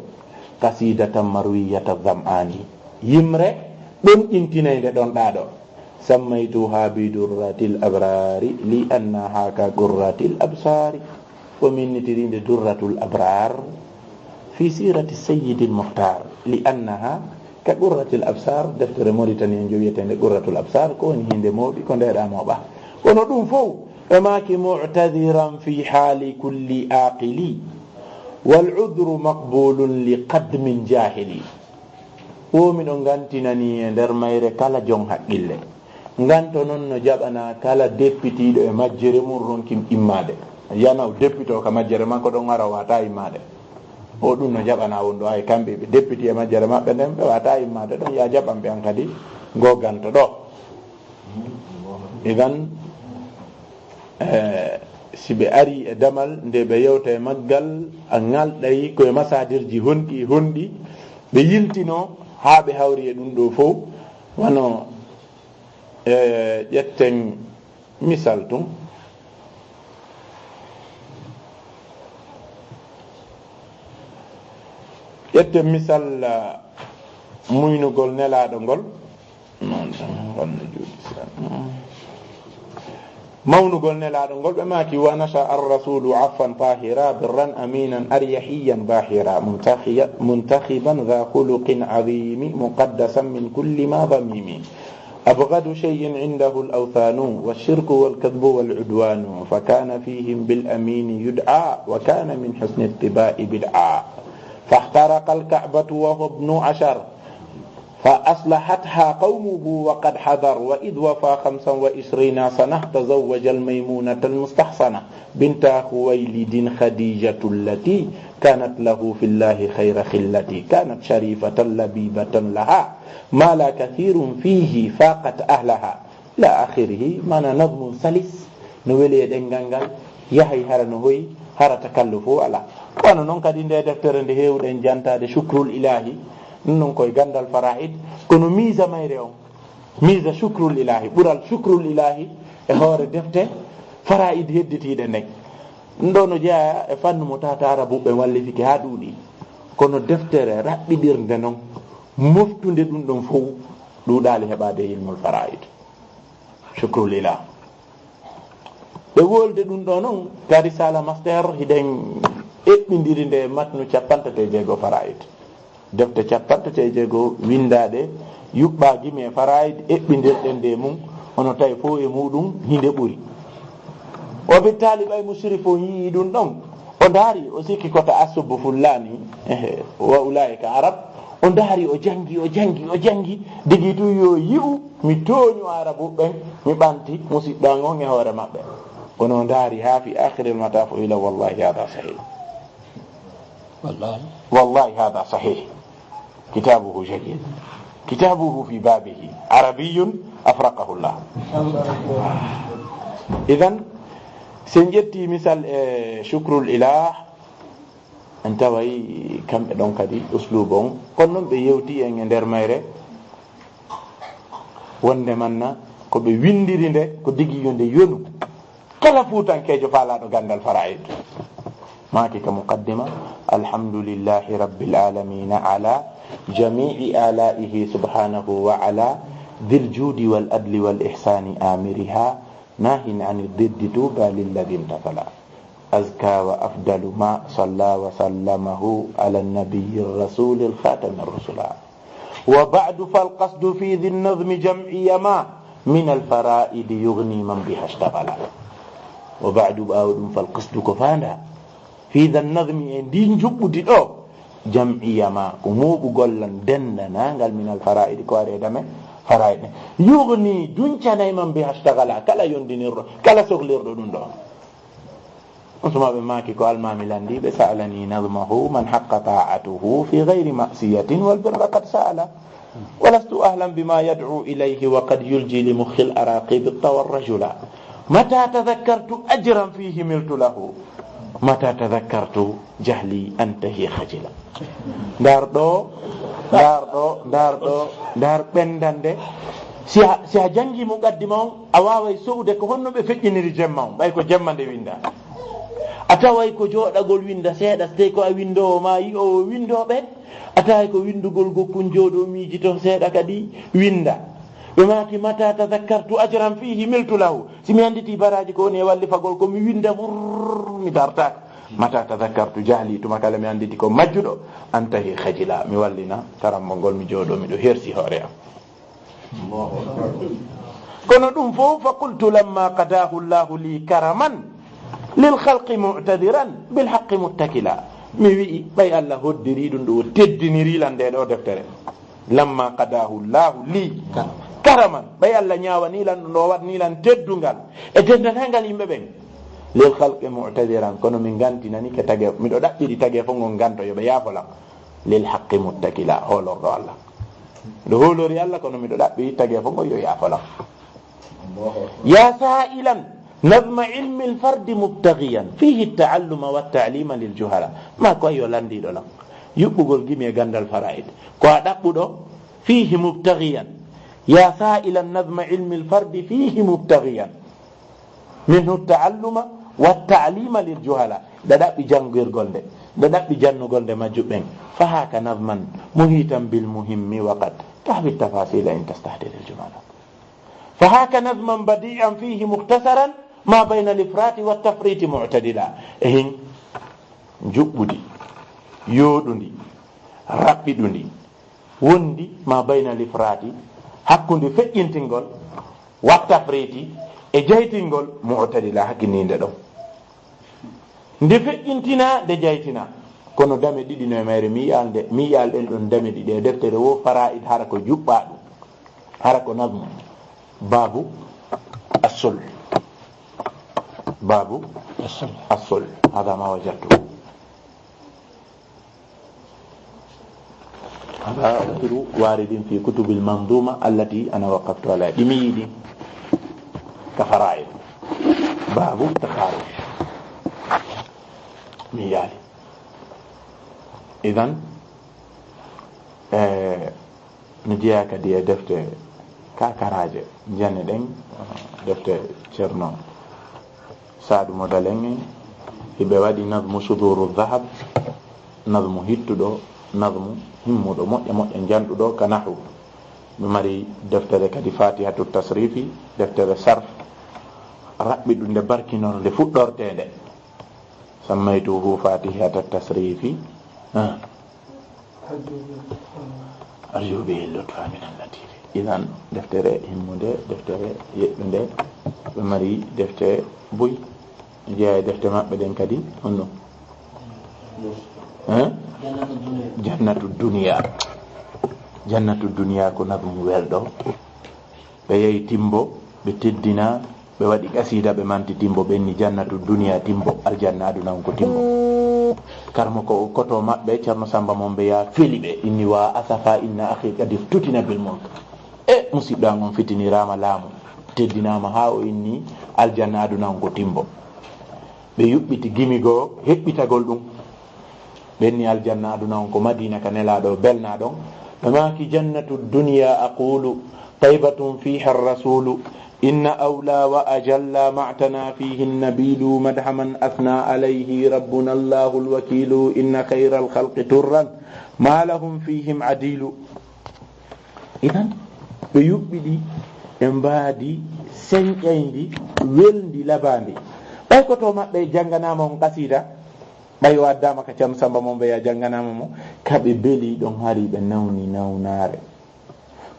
qasidatan marwiyata dham'ani, yimre ɗon ɗintinayde ɗon ɗaɗo. Sammaytuha bi durratil abrari li annaha ka qurratil absari. O minnitiri nde durratul abrar fi sirati sayyidil muhtar li annaha ka qurratil absar. Deftere Mauritanie on jowiyeteende Qurratul Absar, ko woni hinde mawɗi ko ndeɗa mawɓa. Kono ɗum fof e maaki mu'tadiran fi hali kulli aqili, wal udru maqbulun li qadmin jahili. Wo miɗo ngantinani e nder mayre kala jon haqqille. Nganto non no jaɓana kala deppitiiɗo e majjere mum ronkin immaade. Yana o deppito ka majjere makko ɗon hara wata immaade. O ɗum no jaɓana wonɗo ay kamɓe ɓe deppiti e majjere maɓɓe nden ɓe wata immaade ɗon ya jaɓan ɓe an kadi ngo ganto ɗo. Idan, eh, si ɓe ari e damal nde ɓe yewta e maggal, a ngalɗay ko e masadirji honɗi e honɗi, ɓe yiltino haa ɓe hawri e ɗum ɗo fof, wano, eh, ƴetten misal tun. Ƴetten misal, ah, muynugol nelaaɗo ngol. Non tan, ngon no juuti sa-, mm. Mawnugol nelaaɗo ngol, ɓe maaki, wa nasha ar-rasulu affan tahira, birran aminan aryahiyan bahira, muntakhiya-, muntakhiban dha khuluqin azimi, muqaddasan min kulli ma dhamimi. Abghadu shay'in indahu al-awthanu, wash-shirku wal-kadhbu wal-udwanu, fa kana fihim bil amini yud'a, wa kana min husni ittiba'i bid'a. Fahtaraqa al-ka'batu wa huwa ibnu ashar, فأصلحتها قومه وقد حضر، وإذ وفى خمسا وعشرين سنة تزوج الميمونة المستحصنة بنت خويلد خديجة التي كانت له في الله خير خلة، كانت شريفة لبيبة لها مال كثير فيه فاقت أهلها. Ila akhirihi, mana nazmun salis, no weli e ɗenngal ngal, yahay hara no hoyi, hara takallufu alaa. Wano non kadi nde deftere nde heewɗen jantaade, Shukrul Ilahi, ɗum non koye ganndal fara'id, kono miisa mayre on, miisa Shukrul Ilahi, ɓural Shukrul Ilahi e hoore defte fara'id hedditiiɗe nden. Ɗum ɗo no jeyaa e fannu mo tata arabuɓe wallifike haa ɗuuɗi, kono deftere raɓɓiɗirnde non, moftunde ɗum ɗon fow, ɗuuɗaali heɓaade e ilmul fara'id. Shukrul Ilah. Ɓe wolde ɗum ɗo non, ka risala master, hiɗen eɓɓindiri nde matnu cappantate e jeego fara'id. Defte cappantate e jeego winndaaɗe, yuɓɓaa gimi e fara'id, eɓɓindirɗen nde mum, ono tawi fof e muɗum hinde ɓuri. O bittaali ɓay mushrif o yii ɗum ɗon, o ndaari, o sikki ko ta asubbu fullaani, ehe, wa ulaa'ika arab, o ndaari, o janngi, o janngi, o janngi, digi tun yo yi'u, mi tooñu Arabu ɓen, mi ɓanti musiɗɗo an on e hoore maɓɓe. Kono o ndaari haa fi akhiril mataf o ila, wallahi hada sahih. Wallahi. Wallahi hada sahih. Kitabuhu jayyid. Kitabuhu fi babihi. Arabiyyun afraqahu Allah. Idan, sen ƴetti misal e Shukrul Ilah, en taway kamɓe ɗon kadi uslubu on. Kono non ɓe yewti en e nder mayre wonde manna ko ɓe windiri nde ko digi yo nde yonu. Kala fuutankeejo faalaaɗo ganndal fara'id. Maaki ka muqaddima, alhamdulillahi rabbil alamina ala jami'i ala'ihi subhanahu wa ala dhil judi wal adli wal ihsani amiriha nahin ani diddi tuba lilladhi imtathala. Azka wa afdalu ma salla wa sallamahu ala nabiyyi rasulil khatamir rusula. Wa ba'du fal qasdu fi dhi nazmi jam'iyya ma min al fara'idi yughni man biha ishtaghala. Wa ba'du, ɓaawo ɗum, fal qasdu, ko faanda, fi dha nazmi, e ndin njuɓɓudi ɗo, jam'iyya ma, ko mooɓugol lan denndanangal min al fara'idi, ko ari e dame fara'id ɗen. Yughni, duncanay man biha ishtaghala, kala yondinirɗo, kala sohlirɗo ɗum ɗo. On tuma ɓe maaki ko almaami landiiɓe, sa'alani nazmahu man haqqa ta'atuhu fi ghayri ma'siyatin wal birra qad sa'ala. Wa lastu ahlan bima yad'u ilayhi wa qad yulji li mukhil araqi bit tawar rajula. Mata tadhakkartu ajran fihi miltu lahu. Mata tadhakkartu jahli antahi khajila. Ndar ɗo, ndar ɗo, ndar ɗo, ndar ɓendande. Si a, si a janngi muqaddima on, a waaway so'ude ko honno ɓe feƴƴiniri jemma on, ɓay ko jemma nde winnda. A taway ko jooɗagol winnda seeɗa, so tawi ko a winndoowo maa yi'oowo winndooɓe, a taway ko winndugol gokkun jooɗoo miijitoo seeɗa kadi winnda. Ɓe maaki, "Mata tadakkartu ajran fihi miltu lahu." Si mi annditi baraaji ko woni e wallifagol ko mi winnda wurr, mi dartaaka. "Mata tadakkartu jahli," tuma kala mi annditi ko majjuɗo, antahi khajila, mi wallina karammo ngol, mi jooɗoo miɗo hersi hoore am. Kono ɗum fof, "fa qultu lamma qadahu llahu li karaman lil khalqi mu'tadiran bil haqqi muttakila." Mi wi'i, ɓay Allah hoddiri ɗum ɗo, o teddiniri lan nde ɗo deftere. "Lamma qadahu llahu li karaman." Ɓay Allah ñaawani lan ɗum ɗo, o waɗani lan teddungal e denndaangal yimɓe ɓen. "Lil khalqi mu'tadiran," kono mi ngantinani ke tage, miɗo ɗaɓɓiri tage fof ngon nganto, yo ɓe yaafo lan. "Lil haqqi muttakila," hoolorɗo Allah. Miɗo hoolori Allah, kono miɗo ɗaɓɓi tage fof ngon yo yaafo lan. "Ya sa'ilan nazma ilmi al-fardi mubtaghiyan fihi at-ta'alluma wa at-ta'lima lil juhala." Ma ko yo landiɗo lan. Yuɓɓugol gimi e gandal fara'id. Ko a ɗaɓɓuɗo fihi mubtaghiyan. "Ya sa'ilan nazma ilmi al-fardi fihi mubtaghiyan minhu at-ta'alluma wa at-ta'lima lil juhala." Da ɗaɓɓi janngirgol nde, da ɗaɓɓi jannugol nde majjuɓen. "Fa haka nazman muhitan bil muhimmi wa qad tahwi at-tafasila in tastahdil al-jumala." "Fa haka nazman badi'an fihi mukhtasaran ma bayna al-ifrati wa at-tafriti mu'tadila." Ehin, njuɓɓudi, yooɗundi, raɓɓiɗundi, wondi ma bayna al-ifrati, hakkunde feƴƴintingol, wa at-tafriti, e jaytingol, mu'tadila, hakkininde ɗon. Nde feƴƴintina, nde jaytina. Kono dame ɗiɗi no e mayre, mi yi'al nde, mi yi'al ɗen ɗon dame ɗiɗi e deftere wo fara'id, hara ko juɓɓa ɗum, hara ko nazmu. Babu as-sulh. Babu as-sulh. Hada ma wajadtu. Hada akhiru waridin fi kutubil manzuma allati ana waqaftu alayha. Ɗi mi yiɗi ka fara'id. Babu takharij. Mi yaali. Idan, eh, mi jeyaa kadi e defte kakaraaje. Njane ɗen, defte Ceerno Saadu Modal en, hiɓe waɗi nazmu Suduru Dahab, nazmu hittuɗo, nazmu himmuɗo, moƴƴa moƴƴa, njanɗuɗo ka nahwu. Ɓe mari deftere kadi Fatihatu Tasrifi, deftere sarf, raɓɓiɗunde, barkinorde, fuɗɗorteende. Sammaytuhu Fatihata Tasrifi. Ah. Arju bihi lutfa min al-latifi. Idan, deftere himmunde, deftere yeɗɗunde, ɓe mari defte buy. Jeyaa e defte maɓɓe ɗen kadi, honno? Eh? Jannatu Duniya. Jannatu Duniya ko nazmu welɗo. Ɓe yehi Timbo, ɓe teddina, ɓe waɗi qasida, ɓe manti Timbo, ɓe inni Jannatu Duniya Timbo, aljanna aduna on ko Timbo. Karmo ko koto maɓɓe, Ceerno Samba Mombeya feli ɓe, inni, "Wa asafa inna akhi qad iftutina bil mulk." E musiɗɗo an on fitiniraama laamu, teddinaama haa o inni aljanna aduna on ko Timbo. Ɓe yuɓɓiti gimi goo, heɓɓitagol ɗum. Ɓenni aljanna aduna on ko Madina ka Nelaaɗo belnaa ɗon. Ɓe maaki, "Jannatu dunya aqulu, taybatun fiha rasulu, inna awla wa ajalla ma'tana fihi nabilu, madha man athna alayhi rabbuna Allahu alwakilu, inna khayra alkhalqi turran, ma lahum fihim adilu." Idan, ɓe yuɓɓi ɗi e mbaadi senƴayndi, welndi, labaandi. Ɓay ko to maɓɓe jannganaama on qasida, ɓay o addaama ka Ceerno Samba Mombeya jannganaama mo, ka ɓe beli ɗon, hari ɓe nawni nawnaare.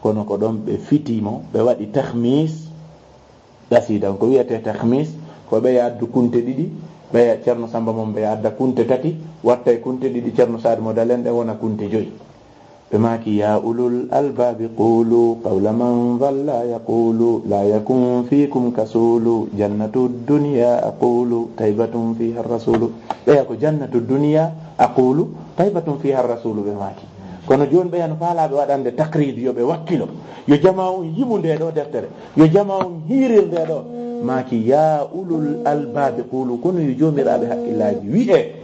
Kono ko ɗon ɓe fiti mo, ɓe waɗi tahmis. Qasida on ko wiyetee tahmis, ko ɓeya addu kunte ɗiɗi, ɓeya Ceerno Samba Mombeya adda kunte tati, watta e kunte ɗiɗi Ceerno Saadu Modal en, ɗe wona kunte joyi. Ɓe maaki, "Ya ulul albabi qulu qawla man dhalla yaqulu, la yakun fikum kasulu, jannatu dunya aqulu, taybatun fiha rasulu." Ɓeya ko jannatu dunya aqulu, taybatun fiha rasulu, ɓe maaki. Kono jooni ɓeya no faalaaɓe waɗande taqrib, yo ɓe wakkilo, yo jamaa on yimu nde ɗo deftere, yo jamaa on hiiril nde ɗo. Maaki, "Ya ulul albabi qulu," kono yo joomiraaɓe haqqillaaji wi'e,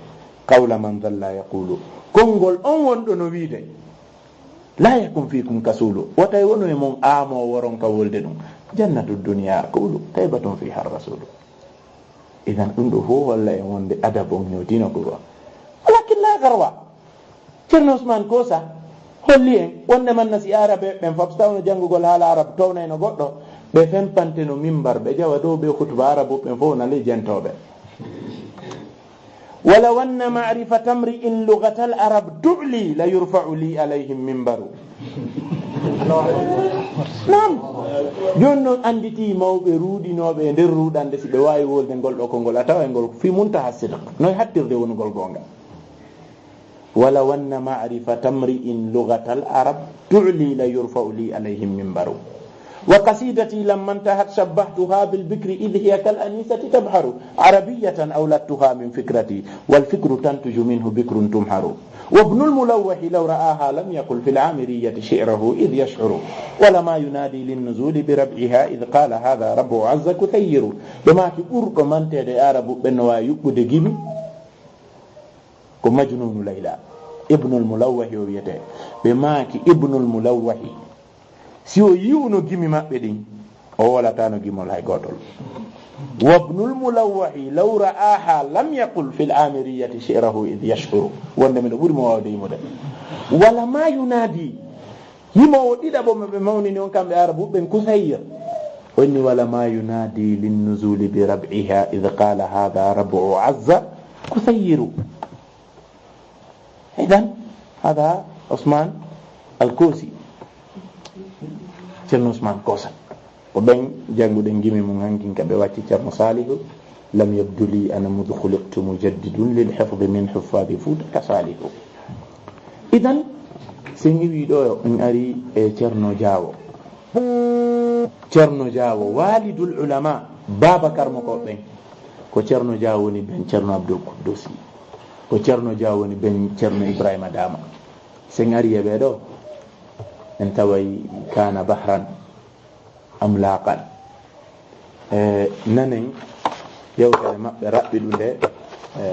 "qawla man dhalla yaqulu," konngol on wonɗo no wiide. لا يكن فيكم كسول. Wota e wonu e mon aamoowo ronka wolde ɗum. جنة الدنيا أقول طيبة فيها الرسول. Idan ɗum ɗo fof holla en wonde adab on yo dina ko ɗo. ولكن لا غرو. Ceerno Usmaan Koosa holli en wonde manna si Aarabe ɓen fof, so tawno janngugol haala Arab townayno goɗɗo, ɓe fempanteno mimbar, ɓe jawa dow ɓe khutba Arabu ɓen fof na ley jentooɓe. ولو أن معرفة امرئ لغة العرب تعلي ليرفع لي عليهم منبر. Naam. Jooni noon annditi mawɓe ruuɗinooɓe e nder ruuɗande, si ɓe waawi wolde ngol ɗo konngol, a tawa e ngol fi muntaha sidq. Noy hattirde wonugol goonga. ولو أن معرفة امرئ لغة العرب تعلي ليرفع لي عليهم منبر. وقصيدتي لما انتهت شبهتها بالبكر إذ هي كالأنيسة تبحر. عربية أولدتها من فكرتي والفكر تنتج منه بكر تمهر. وابن الملوح لو رآها لم يقل في العامرية شعره إذ يشعر. ولما ينادي للنزول بربعها إذ قال هذا ربع عز كثير. Ɓe maaki ɓurɗo manteede e Arabu ɓen no waawi yuɓɓude gimi ko Majnuunu Layla. Ibnul Mulawwahi o wiyetee. Ɓe maaki Ibnul Mulawwahi, si o yi'uno gimi maɓɓe ɗin, o wolataano gimol hay gootol. وابن الملوح لو رآها لم يقل في العامرية شعره إذ يشعر. Wonde miɗo ɓuri mo waawde yimude. ولما ينادي. Yimoowo ɗiɗaɓo mo ɓe mawnini on kamɓe Arabu ɓen, Kusayr. O inni, ولما ينادي للنزول بربعها إذ قال هذا ربع عز كثير. Idan, hada Usmaan Al-Koosi. Ceerno Usmaan Koosa. Ko ɓen jannguɗen gimi mum hankin ka ɓe wacci Ceerno Saalihu. لم يبد لي أنا مذ خلقت مجدد للحفظ من حفاظ فوت كصالح. Idan, si en iwi ɗo, en ari e Ceerno Jaawo. Ceerno Jaawo, والد العلماء, baaba karmokooɓe ɓen. Ko Ceerno Jaawo woni ben Ceerno Abdul Kuddusi. Ko Ceerno Jaawo woni ben Ceerno Ibrahima Daama. Si en ari e ɓee ɗo, en taway كان بحرا عملاقا. E, nanen yewtere maɓɓe raɓɓiɗunde, e,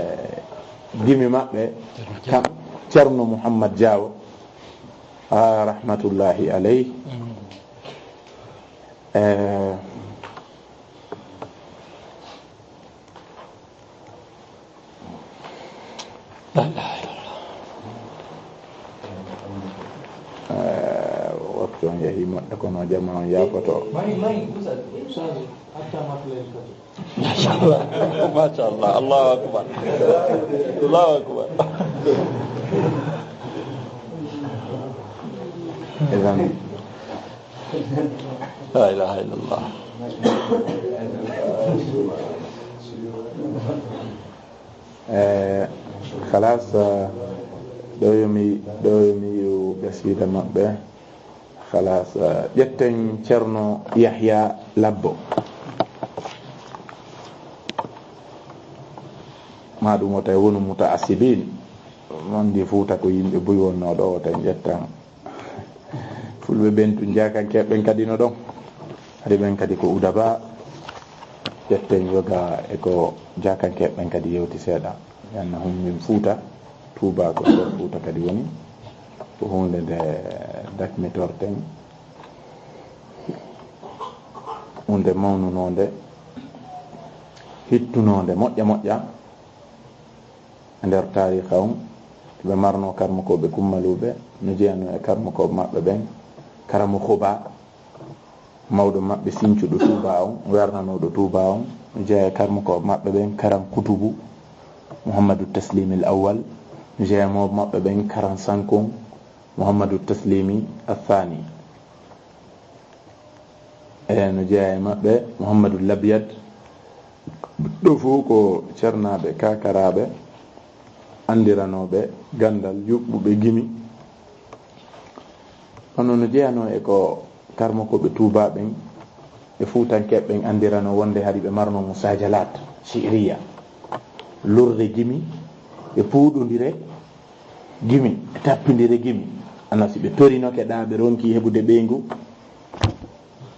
gimi maɓɓe, kam Ceerno Muhammad Jaawo, a, rahmatullahi alayh. E, La ilaha illallah. Eh, waktu on yahi moƴƴa, kono jama on yaafoto. Mari, mari, usa, usa, hatta matla el fajr. Masha Allah. Masha Allah. Allahu akbar. Allahu akbar. Idan. La ilaha illallah. Eh, khalas, eh, ɗo yo mi, ɗo yo mi yi'u qasida maɓɓe. Khalas, eh, ƴetten Ceerno Yahya Labbo. Ma ɗum o tawi wonu muta'assibin. Mon di Fuuta ko yimɓe buy wonnoo ɗo, o tawi ƴettan. Fulɓe ɓen tun, jaakankeeɓe ɓen kadi no ɗon. Hari ɓen kadi ko udaba. Ƴetten yoga e ko jaakankeeɓe ɓen kadi yewti seeɗa. Yanna hummin Fuuta, Tuuba ko nder Fuuta kadi woni. Ko huunde nde dakmitorten. Huunde mawnunoonde, hittunoonde, moƴƴa moƴƴa. E nder taariika on, ɓe marno karmokooɓe kummaluuɓe, no jeyanoo e karmokooɓe maɓɓe ɓen, Karamu Khuba, mawɗo maɓɓe sincuɗo Tuuba on, wernanooɗo Tuuba on, no jeyaa e karmokooɓe maɓɓe ɓen, Karam Kutubu, Muhammadu Taslimil Awwal, no jeyaa e mawɓe maɓɓe ɓen, Karam Sankon, Muhammadu Taslimi Athani. E no jeyaa e maɓɓe, Muhammadu Labiyad. Ɗo fof ko ceernaaɓe, kaakaraaɓe, anndiranooɓe ganndal, yuɓɓuɓe gimi. Kono no jeyanoo e ko karmokooɓe Tuuba ɓen e Fuutankeeɓe ɓen anndiranoo wonde hari ɓe marno musajalaat shi'riya, lurde gimi e puuɗondire gimi, e tappindire gimi. Ana si ɓe torinoke ɗa, ɓe ronki heɓude ɓeyngu,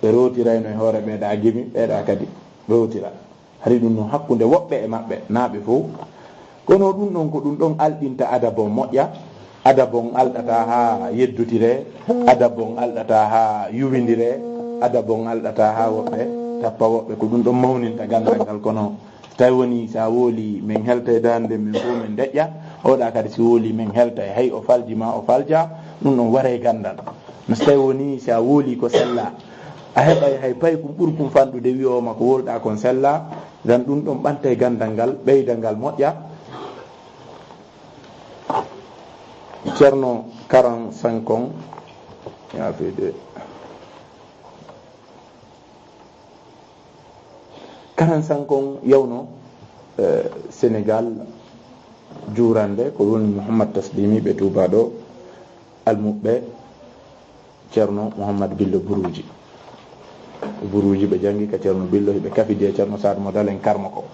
ɓe rootirayno e hoore ɓeeɗa gimi, ɓeeɗa kadi rootira. Hari ɗum no hakkunde woɓɓe e maɓɓe, naa ɓe fof. Kono ɗum ɗon, ko ɗum ɗon alɗinta adab on moƴƴa. Adabon alɗata haa yeddotire, adabon alɗata haa yuwindire, adabon alɗata haa woɓɓe tappa woɓɓe. Ko ɗum ɗon mawninta ganndal ngal. Kono so tawi woni so a wooli men helta e daande men fof men deƴƴa, oɗa kadi so wooli men helta e hay o falji ma o falja, ɗum ɗon waray ganndal. No so tawi woni so a wooli ko sella, a heɓay hay paykum ɓurkum fanɗude wi'ooma ko wolɗa kon sella, dan ɗum ɗon ɓantay ganndal ngal, ɓeyda ngal moƴƴa. Ceerno Karan Sankon, yaafeede. Karan Sankon yawno, eh, Senegal juurande, ko woni Mouhammad Taslimi ɓe tuubaaɗo almuɓɓe Ceerno Mouhammad Billo Buruuji. Buruuji ɓe janngi ka Ceerno Billo, ɓe kafidi e Ceerno Saad Modal en Karmoko.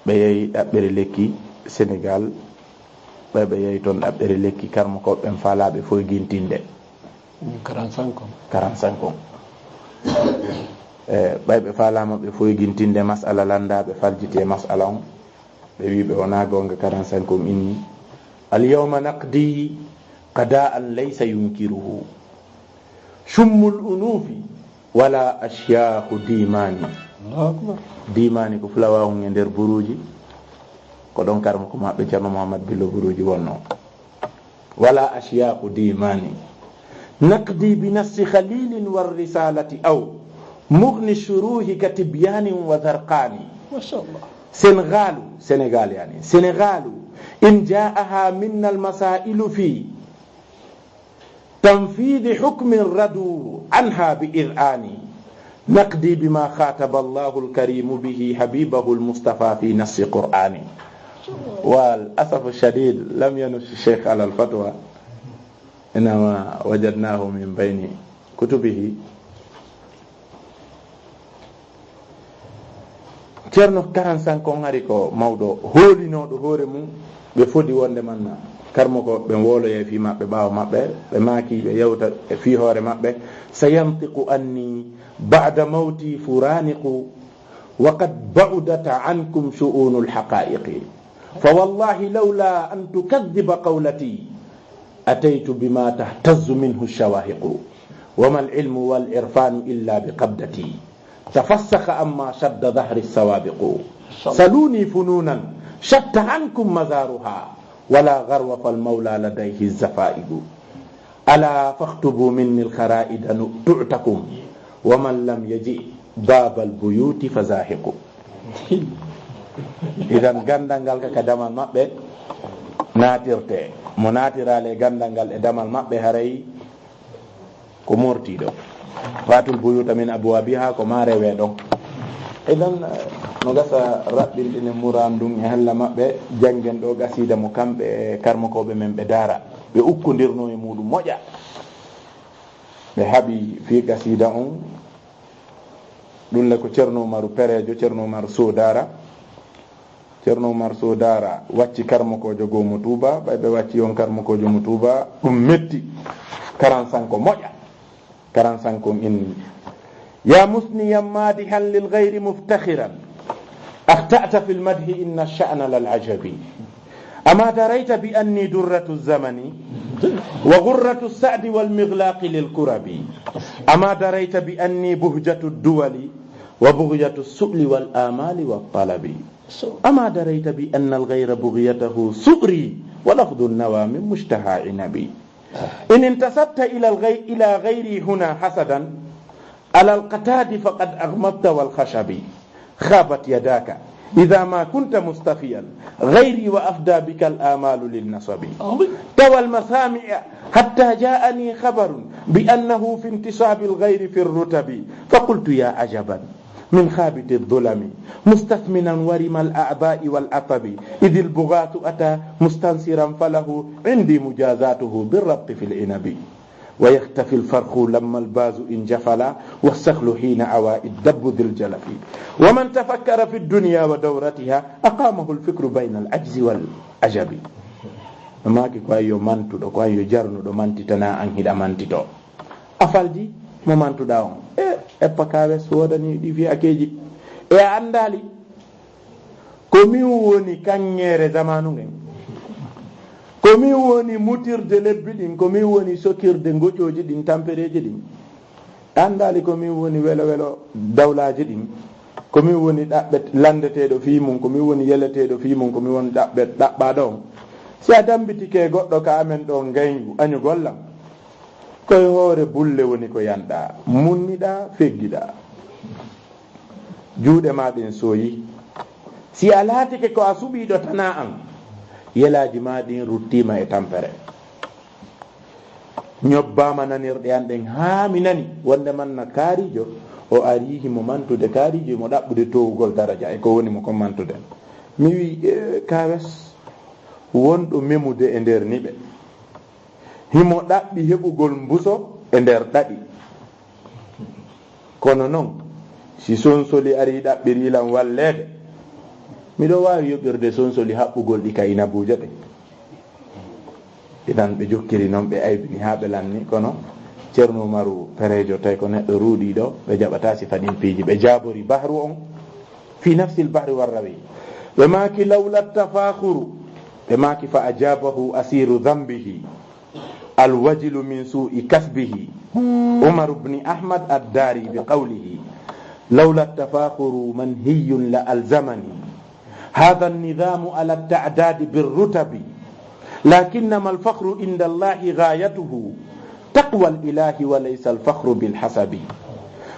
Ɓe yehi ɗaɓɓere lekki Senegal, ɓay ɓe yehi toon ɗaɓɓere lekki Karmoko ɓen faalaaɓe foygintinde. Karan Sankon. Karan Sankon. E, ɓay ɓe faalaama ɓe foygintinde mas'ala lannda, ɓe faljiti e mas'ala on. Ɓe wi ɓe wonaa goonga, Karan Sankon inni: "Al yawma naqdi qada'an laysa yunkiruhu shummul unufi wala ashyakhu dimani." Allahu akbar. Dimani ko fulawahun e nder Buruuji. Ko ɗon Karmoko maɓɓe Ceerno Mouhammad Billo Buruuji wonno. Wala ashyakhu dimani. Naqdi bi nassi khalilin war risalati aw mughni shuruhi ka tibyanin wa zarqani. Masha Allah. Senegalu, Senegal yani. Senegalu, in ja'aha minna al masailu fi tanfidhi hukmin radu anha bi id'ani. Naqdi bima khataba Allahu al-karimu bihi habibahu al-mustafa fi nassi qur'ani. Wal asafu shadid, lam yanus shaykh ala al-fatwa. Innama wajadnahu min bayni kutubihi. Ceerno Karan Sankon hari ko mawɗo hoolinooɗo hoore mum, ɓe fodi wonde manna Karmoko ɓe woloya fii maɓɓe ɓaawo maɓɓe, ɓe maaki ɓe yewta e fii hoore maɓɓe: "Sayantiqu anni ba'da mawti furaniqu, wa qad ba'udat ankum shu'unul haqa'iqi. Fa wallahi lawla an tukadhiba qawlati, ataytu bima tahtazzu minhu shawahiqu. Wa mal ilmu wal irfanu illa bi qabdati. Tafassakha amma shadda dhahri sawabiqu. Saluni fununan shatta ankum mazaruha, wala gharwa fal mawla ladayhi zafa'iqu. Ala fakhtubu minni al khara'ida tu'takum, wa man lam yaji babal buyuti fa zahiqu." Idan ganndal ngal ka, ka damal maɓɓe naatirte. Mo naatiraale ganndal ngal e damal maɓɓe, haray ko mortiiɗo. Fatul buyuta min abwabiha, ko ma rewe ɗon. Idan, eh, no gasa raɓɓinɗinen muran ndun e halla maɓɓe, janngen ɗo qasiida mo kamɓe e karmokooɓe men ɓe daara. Ɓe ukkondirno e muɗum moƴƴa. Ɓe haɓi fii qasiida on, ɗun le ko Ceerno Umaru Pereejo, Ceerno Umaru Soodara. Ceerno Umar Soodara wacci karmokoojo goo mo Tuuba, ɓay ɓe wacci on karmokoojo mo Tuuba, ɗum metti. Karan Sanko moƴƴa. Karan Sanko inni: "Ya musniyan madihan lil ghayri muftakhiran, akhta'ta fil madhi inna sha'na lal ajabi. Ama darayta bi anni durratu zamani, wa ghurratu sa'di wal mighlaqi lil kurabi. Ama darayta bi anni buhjatu duwali, wa bughyatu su'li wal amali wat talabi. Ama darayta bi anna al ghayra bughyatahu su'ri, wa lafdhu nawa min mushtaha inabi. In intasabta ila al ghay-, ila ghayri huna hasadan, ala al qatadi faqad aghmadta wal khashabi. Khabat yadaka idha ma kunta mustafiyan ghayri wa afda bika al amalu lin nasabi. Tawa al masami'a hatta ja'ani khabarun bi annahu fi intisabi al ghayri fi ar rutabi. Fa qultu ya ajaban min khabiti adh dhulami, mustathminan warima al a'dha'i wal atabi. Idh al bughathu ata mustansiran falahu indi mujazatuhu bir rabti fil inabi. Wa yakhtafi al farkhu lamma al bazu in jafala, was sakhlu hina awa id dabbu dhil jalafi. Wa man tafakkara fi ad dunya wa dawratiha, aqamahu al fikru bayna al ajzi wal ajabi." Maaki ko an yo mantuɗo, ko an yo jarnuɗo, mantitana an hiɗa mantito. A faldi mo mantuɗa on. E, eppa kawes wodani ɗi fiyakeji. E a andali ko min woni kaŋŋeere zamanu ngen. Ko min woni mutirde lebbi ɗin, ko min woni sokirde ngoƴooji ɗin, tampereeji ɗin. Anndaali ko min woni welo welo dawlaaji ɗin, ko min woni ɗaɓɓe lanndeteeɗo fii mum, ko min woni yeleteeɗo fii mum, ko min woni ɗaɓɓe ɗaɓɓaaɗo on. Si a dammbitike goɗɗo ka amen ɗoo ngayngu añugol lan, koye hoore bulle woni ko yanɗaa, munniɗaa, feggiɗaa. Juuɗe maa ɗen sooyi. Si a laatike ko a suɓiiɗo tanaa an, yelaaji maa ɗin ruttiima e tampere. Ñobbaama nanirɗe an ɗen haa mi nani wonde man na kaariijo, o arii himo mantude kaariijo, himo ɗaɓɓude toowugol daraja e ko woni mo kon mantude. Mi wi'i, "Ee, kaawes, wonɗo memude e nder niɓe." Himo ɗaɓɓi heɓugol mbuso e nder ɗaɗi. Kono non, si sonsoli arii ɗaɓɓirii lan walleede, miɗo waawi yoɓirde sonsoli haɓɓugol ɗi ka inabuujo ɗen. Idan ɓe jokkiri non, ɓe aybini haa ɓe lanni, kono Ceerno Umaru Pereejo, tawi ko neɗɗo ruuɗiiɗo, ɓe jaɓataa si faɗin piiji. Ɓe jaabori bahru on fi nafsil bahri warrawi. Ɓe maaki, "Lawla tafaakhuru," ɓe maaki, "fa ajaabahu asiiru dhanbihi, alwajilu min suu'i kasbihi, Umar ibn Ahmad ad-Dari bi qawlihi, lawla tafaakhuru manhiyun la alzamani. Hadha an-nidhamu ala at-ta'dadi bir-rutabi. Lakinnama al-fakhru inda Allahi ghayatuhu taqwa al-ilahi wa laysa al-fakhru bil hasabi.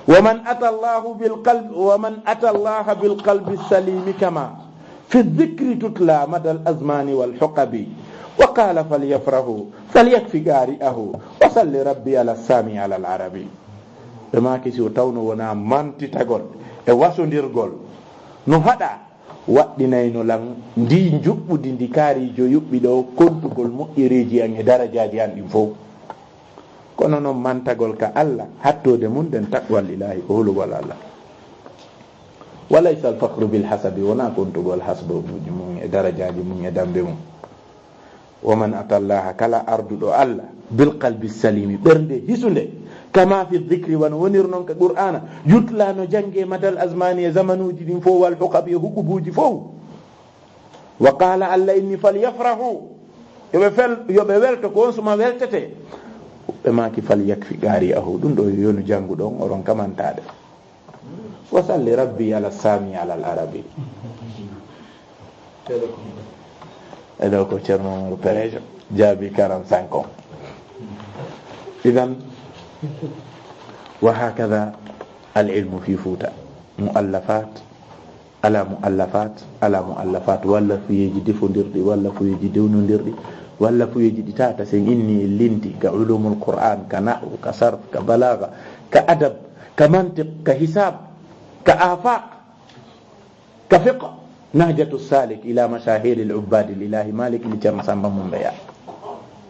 Wa man ata Allaha bil qalbi, wa man ata Allaha bil qalbi as-salimi kama fi adh-dhikri tutla mada al-azmani wal huqabi. Wa qala falyafrahu falyakfi qari'ahu wa salli rabbi ala as-sami ala al-arabi." Ɓe maaki, "Si o tawno wonaa mantitagol e wasondirgol no haɗa, waɗɗinayno lan ndii njuɓɓudi ndi kaariijo yuɓɓi ɗoo kontugol moƴƴereeji an e darajaaji an ɗin fow. Kono non mantagol ka Alla, hattoode mun ɗen taqwal ilaahi, ko hulugol Alla. Wa laysa al-fakhru bil hasabi, wonaa kontugol hasbuuji mun e darajaaji mun e dambe mun." "Wa man ata Allaha," kala arduɗo Alla, "bil qalbi salimi," ɓernde hisunde, "kama fi dhikri," wano wonir non ka Qur'aana, "yutla," no jannge, "madal azmani," e zamanuuji ɗin fow, "wal huqabi," e huqubuuji fow. "Wa qala," Alla inni, "falyafrahu," yo ɓe fel-, yo ɓe welto, ko on suma weltete. Ɓe maaki, "Falyakfi qari'ahu," ɗum ɗo yo yonu jannguɗo on, o ronka mantaade. "Wa salli rabbi ala sami ala al arabi." E ɗo ko Ceerno Umaru Pereejo jaabi quarante-cinq on. Idan, wa hakada al ilmu fi Fuuta. Muallafat, ala muallafat, ala muallafat. Wallafuyeeji defondirɗi, wallafuyeeji dewnondirɗi, wallafuyeeji ɗi tata sen inni e linti, ka ulumul Qur'an, ka nahwu, ka sarf, ka balagha, ka adab, ka mantiq, ka hisab, ka afaq, ka fiqh. Nahjatu Salik ila mashahiri al ubbadi lillahi Malik li Ceerno Samba Mumbeya.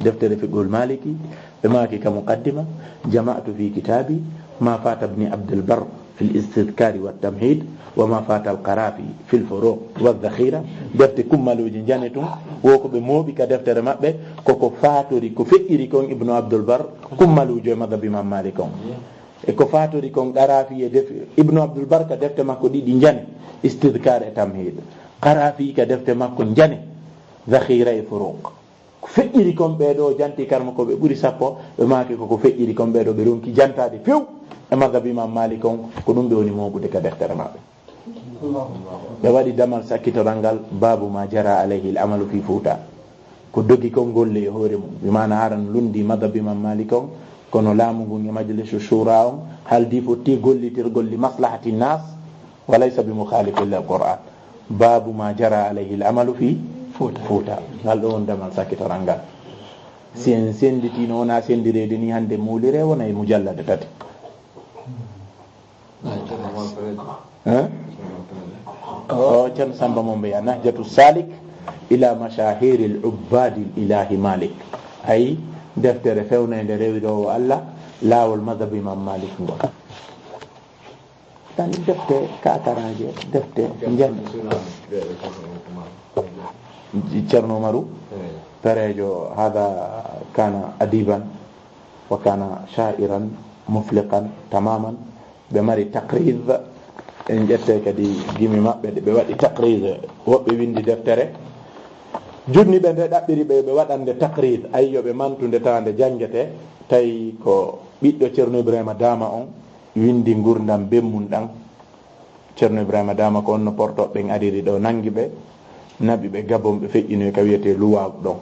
Deftere fiqhul Maliki, ɓe maaki ka muqaddima, "Jama'tu fi kitabi ma fata ibni Abdul Barr fil istidhkari wat tamhid, wa ma fata al Qarafi fil furuq wa dhakhira." Defte kummaluuji njane tun, wo ko ɓe mooɓi ka deftere maɓɓe, ko ko faatori, ko feƴƴiri kon Ibnu Abdul Barr, kummaluujo e madhab Imam Malik on. E ko faatori kon Qarafi e def-, Ibnu Abdul Barr ka defte makko ɗiɗi njane, Istidhkar e Tamhid. Qarafi ka defte makko njane, Dhakhira e Furuq. Ko feƴƴiri kon ɓee ɗoo janti karma ko ɓe ɓuri sappo, ɓe maaki ko ko feƴƴiri kon ɓee ɗoo ɓe ronki jantaade few e madhab Imam Malik on, ko ɗum ɓe woni mooɓude ka deftere maɓɓe. Ɓe waɗi damal sakkitoral ngal, babu ma jara alayhi al amalu fi Fuuta. Ko dogi kon golle e hoore mum. Bi maana aran lundi madhab Imam Malik on, kono laamu ngun e majlisu shura on haldi fotti gollitirgol li maslahati nas, wa laysa bi mukhalifin lil Qur'an. Babu ma jara alayhi al amalu fi Fuuta. Fuuta. Ngal ɗo won damal sakkitoral ngal. Si en senditino, wona sendireede ni hande muulire, wona e mujallada tati. Hein? O Ceerno Samba Mombeya, Nahjatu Salik ila mashahiril ubbadil ilahi Malik. Ay, deftere fewnande rewiroowo Allah, laawol madhab Imam Malik ngol. Tan defte kakaraaje, defte njane. Ceerno Umaru, Perejo, hada kana adiban wa kana sha'iran mufliqan tamaman. Ɓe mari taqriz, en ƴette kadi gimi maɓɓe ɗe ɓe waɗi taqriz, woɓɓe windi deftere. Junni ɓe nde ɗaɓɓiri ɓe, ɓe waɗande taqrid, ay yo ɓe mantu nde tawa nde janngete, tawi ko ɓiɗɗo Ceerno Ibrahima Daama on windi ngurdam bemmun ɗan. Ceerno Ibrahima Daama ko on no porto ɓen ariri ɗo, nangi ɓe, naɓi ɓe Gabon, ɓe feƴƴinoyi ka wiyetee Luwaagu ɗon.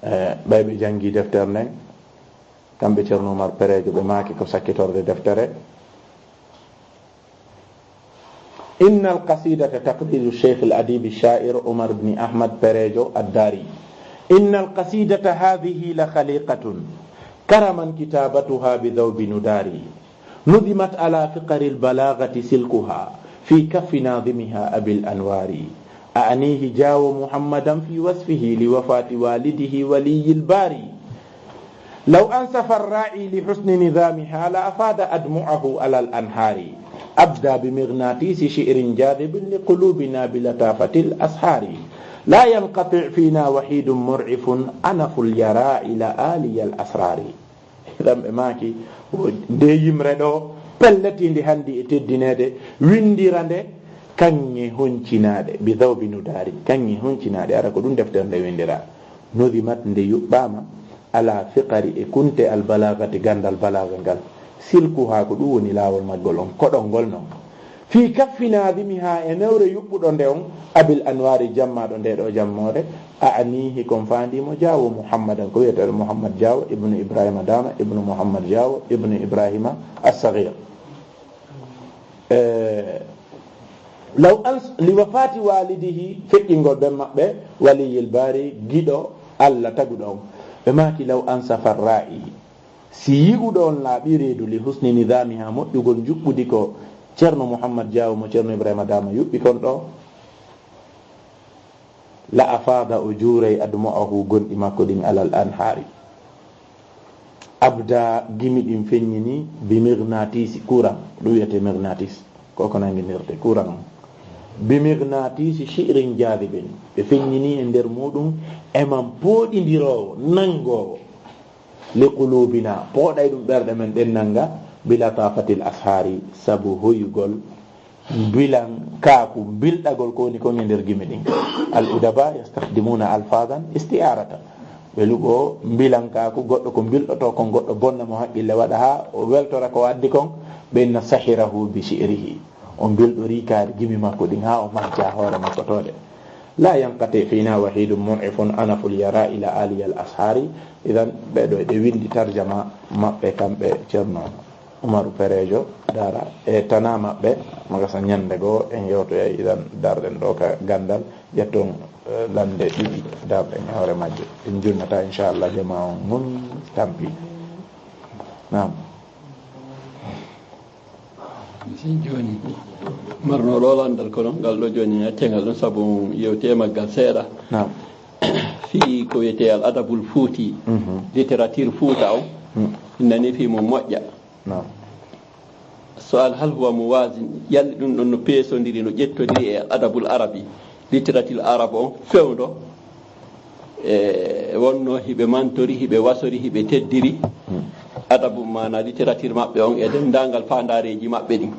E, ɓay ɓe janngi deftere nden, kamɓe Ceerno Umar Pereejo, ɓe maaki ko sakkitorde deftere. إن القصيدة تقليد الشيخ الأديب الشاعر عمر بن أحمد Pereejo الداري. إن القصيدة هذه لخليقة كرما كتابتها بذوب نداري. نظمت على فقر البلاغة سلكها في كف ناظمها أبي الأنوار. أعنيه جاو محمدا في وصفه لوفاة والده ولي الباري. لو أنصف الراعي لحسن نظامها لأفاض أدمعه على الأنهار. أبدى بمغناطيس شعر جاذب لقلوبنا بلطافة الأسحار. لا ينقطع فينا وحيد مرعف أنف اليرى إلى آلي الأسرار. Idan ɓe maaki, o nde yimre ɗo, pelletiinde hanndi e teddineede, winndira nde kaŋŋe honcinaaɗe, bi dawbi nudaari, kaŋŋe honcinaaɗe, ara ko ɗum deftere nde winndira. Nudimat nde yuɓɓaama, ala fiqari e kunte al balaagati, ganndal balaaga ngal. Silku haa ko ɗum woni laawol maggol on, koɗol ngol non. Fii kaffi naadimihaa e newre yuɓɓuɗo nde on, Abil Anwaari jammaaɗo nde ɗo jammoore, a aniihi kon faandii mo Jaawo Muhammadan, ko wiyeteeɗo Muhammad Jaawo, ibnu Ibrahima Daama, ibnu Muhammad Jaawo, ibnu Ibrahima As-Sagiir. E, law ans-, li wafaati waalidihi, feƴƴingol ben maɓɓe, waliyil baari, giɗo Alla taguɗo on. Ɓe maaki, law ansafa raa'i, si yi'uɗo on laaɓi reedu, li husni nidaamiha, moƴƴugol njuɓɓudi ko Ceerno Muhammad Jaawo mo Ceerno Ibrahima Daama yuɓɓi kon ɗo, la afaada, o juuray admu'ahu, gonɗi makko ɗin, alal anhaari. Abda, gimi ɗin feññini, bi mirnatisi, courant, ɗum wiyetee mirnatis, ko ko nangindirte courant on. Bi mirnatisi shi'rin jaadibin, ɓe feññini e nder muɗum e man pooɗindiroowo, nanngoowo. Li qulubina, pooɗay ɗum ɓerɗe men ɗen nannga, bi latafatil ashaari, sabu hoyugol mbilan kaaku, mbilɗagol ko woni kon e nder gimi ɗin. Al udaba yastakhdimuna alfadan isti'aratan. Ɓe luɓo mbilan kaaku, goɗɗo ko mbilɗoto kon, goɗɗo bonna mo haqqille, waɗa haa o weltora ko addi kon, ɓe inna sahirahu bi shi'rihi. O mbilɗori kaari gimi makko ɗin haa o majja hoore makko toode. La yanqati fina wahidun mun'ifun anaful yara ila aliyal ashari. Idan, ɓee ɗo eɗe winndi tarjama maɓɓe, kamɓe Ceerno Umaru Pereejo, dara e tana maɓɓe, magasa ñannde goo en yewtoyay, idan, darɗen ɗo ka ganndal, ƴetton, eh, lannde ɗiɗi, darɗen e hoore majje. En junnata, inchallah, jama on mun tampi. Naam. Si jooni, marno ɗo lanndal, kono ngal ɗo jooni accen ngal ɗon, sabu yewte maggal seeɗa. Naam. Fii ko wiyetee al adabul fuuti, mhm, littérature fuuta on, mm, nani fii mo moƴƴa. Naam. Su'al, hal huwa muwazin? Yalli ɗum ɗon no peesondiri, no ƴettondiri e al adabul arabi, littérature arabe on fewndo? E wonno hiɓe mantori, hiɓe wasori, hiɓe teddiri, hmm, adabu, maana littérature maɓɓe on e denndaangal faandaareeji maɓɓe ɗin.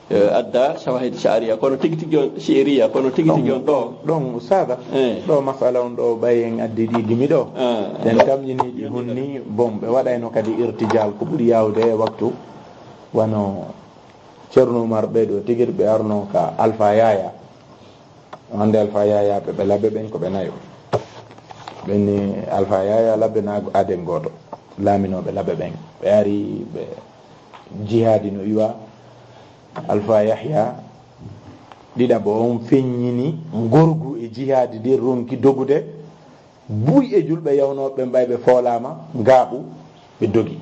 E, adda shawahid sha'riya, kono tigi tigi on, shi'riya, kono tigi tigi on ɗo. Ɗon, ustaada, eh, ɗo masala on ɗo ɓay en addi ɗi gimi ɗo. Ah. Den tamƴini ɗi hunni, bon, ɓe waɗayno kadi irtijal ko ɓuri yaawde e waktu. Wano Ceerno Umar ɓee ɗo tigir ɓe arno ka Alfa Yaya. Hannde Alfa Yaya ɓe, ɓe labbe ɓen ko ɓe nayo. Ɓen ni Alfa Yaya labbe na aden gooto. Laaminooɓe labbe ɓen. Ɓe ari ɓe jihaadi no iwa. Alfa Yahya ɗiɗaɓo on feññini ngorgu e jihaadi ndin, ronki dogude. Buy e julɓe yawnooɓe ɓen ɓay ɓe foolaama ngaaɓu, ɓe dogi.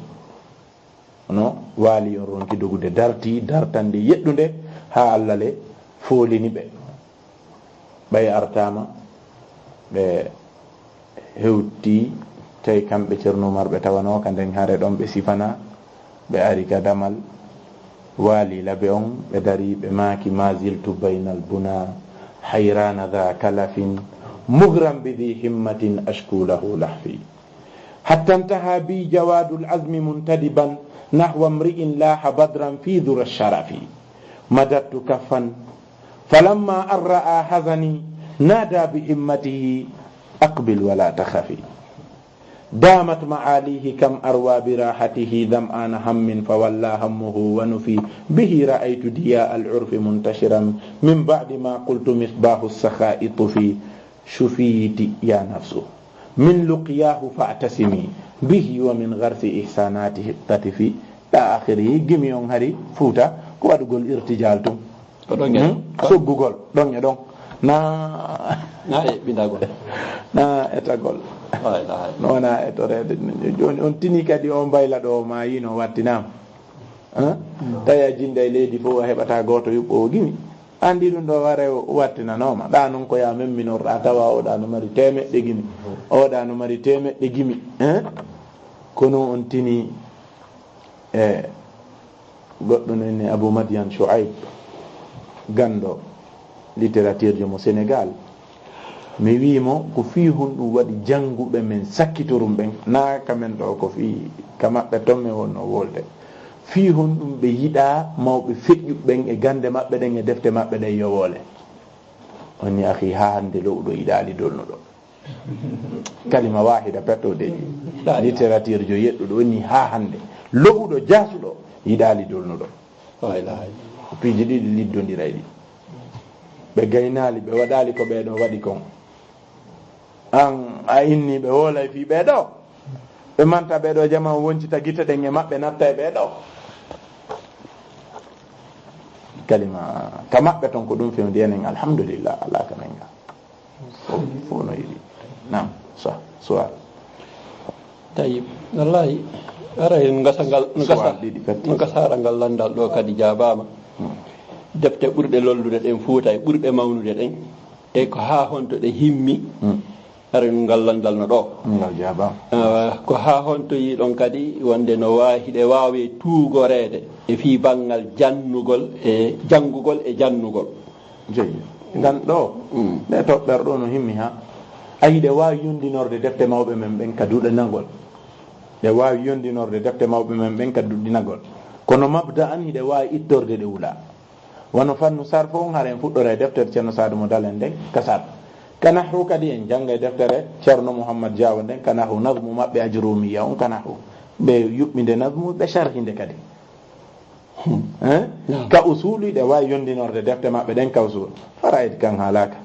Kono waali on ronki dogude, darti dartande yeɗɗunde haa Alla le foolini ɓe. Ɓay artaama, ɓe hewti, tawi kamɓe Ceerno Umar ɓe tawanoo ka nden hare ɗon, ɓe sifana, ɓe ari ka damal. Waali labe on, ɓe dari, ɓe maaki, ma ziltu baynal buna, hayrana dha kalafin, mughran bi dhi himmatin ashku lahu lahfi. حتى انتهى بي جواد العزم منتدبا نحو امرئ لاح بدرا في ذرى الشرف. مددت كفا فلما أن رأى حزني نادى بهمته أقبل ولا تخف. دامت معاليه كم أروى براحته ظمآن هم فولى همه ونفي. به رأيت ضياء العرف منتشرا من بعد ما قلت مصباح السخاء طفي. شفيت يا نفس من لقياه فاعتصمي به ومن غرس إحساناته اقتطفي. إلى آخره. Gimi on hari Fuuta ko waɗugol irtijal tun. Ko ɗon e ɗon. Hmm? Soggugol ɗon e ɗon. Na, na eɓɓindagol. Na etagol. Waay, waay. No wona etoreede. Jooni on tini kadi on mbayla ɗo ma yino wattinaama. Hein? Tawi a jinda e leydi fof a heɓata gooto yuɓɓoowo gimi. Anndi ɗum ɗo ware wattinanooma. Ɗa noon ko ya memminorɗa tawa oɗa no mari temeɗɗe gimi. Oɗa no mari temeɗɗe gimi. Hein? Kono on tini e goɗɗo no inni Abou Madiane Chouaib, ganndo littérature jo mo Sénégal. Mi wii mo ko fii honɗum waɗi jannguɓe men sakkitorum ɓen, naa ka men ɗo, ko fii ka maɓɓe ton mi wonno wolde. Fii honɗum ɓe yiɗaa mawɓe feƴƴuɓe ɓen e gannde maɓɓe ɗen e defte maɓɓe ɗen yo woole? On ni, akhi, haa hannde lo'uɗo yiɗaali dolnuɗo. Kalima waahida petto de. Littérature jo yeɗɗuɗo on ni haa hannde. Lo'uɗo jaasuɗo yiɗaali dolnuɗo. Ko piiji ɗiɗi liddondiray ɗi. Ɓe gaynaali, ɓe waɗaali ko ɓee ɗo waɗi kon. An a inni ɓe woolay fii ɓee ɗo. Ɓe manta ɓee ɗo jama on woncita gite ɗen e maɓɓe natta e ɓee ɗo. Kalima ka maɓɓe ton ko ɗum fewndi enen, alhamdulillah, alaa ka men ga. Fof, fof no yiɗi. Naam, sa, suwal. Tayyib. Wallahi, ara en gasa ngal, no gasa, Suwal ɗiɗi, petti. No gasara ngal lanndal ɗo kadi jaabaama. Hmm. Defte ɓurɗe lollude ɗen Fuuta e ɓurɗe mawnude ɗen. E ko haa honto ɗe himmi? Hmm. Ara en ngal lanndal no ɗo. Ngal jaabaama. Ah, ko haa honto yiɗon kadi wonde no waawi, hiɗe waawi tuugoreede e fii banngal jannugol e janngugol e jannugol? Jeyi. Ngan ɗo, Mm. nde toɓɓere ɗo no himmi ha. A hiɗe waawi yondinorde defte mawɓe men ɓen ka duɗinagol. Ɗe waawi yondinorde defte mawɓe men ɓen ka duɗinagol. Kono mabda an hiɗe waawi ittorde ɗe wula. Wano fannu sarfu on, hara en fuɗɗora e deftere Ceerno Saadu mo Dalen nden, ka sarfu. Ka nahwu kadi en jannga e deftere Ceerno Muhammad Jaawo nden, ka nahwu, nazmu maɓɓe Ajrumiya on ka nahwu. Ɓe yuɓɓinde nazmu, ɓe sharhinde kadi. Hein? Naam. Ka usulu, hiɗe waawi yondinorde defte maɓɓe ɗen ka usulu. Faraid kan haalaaka.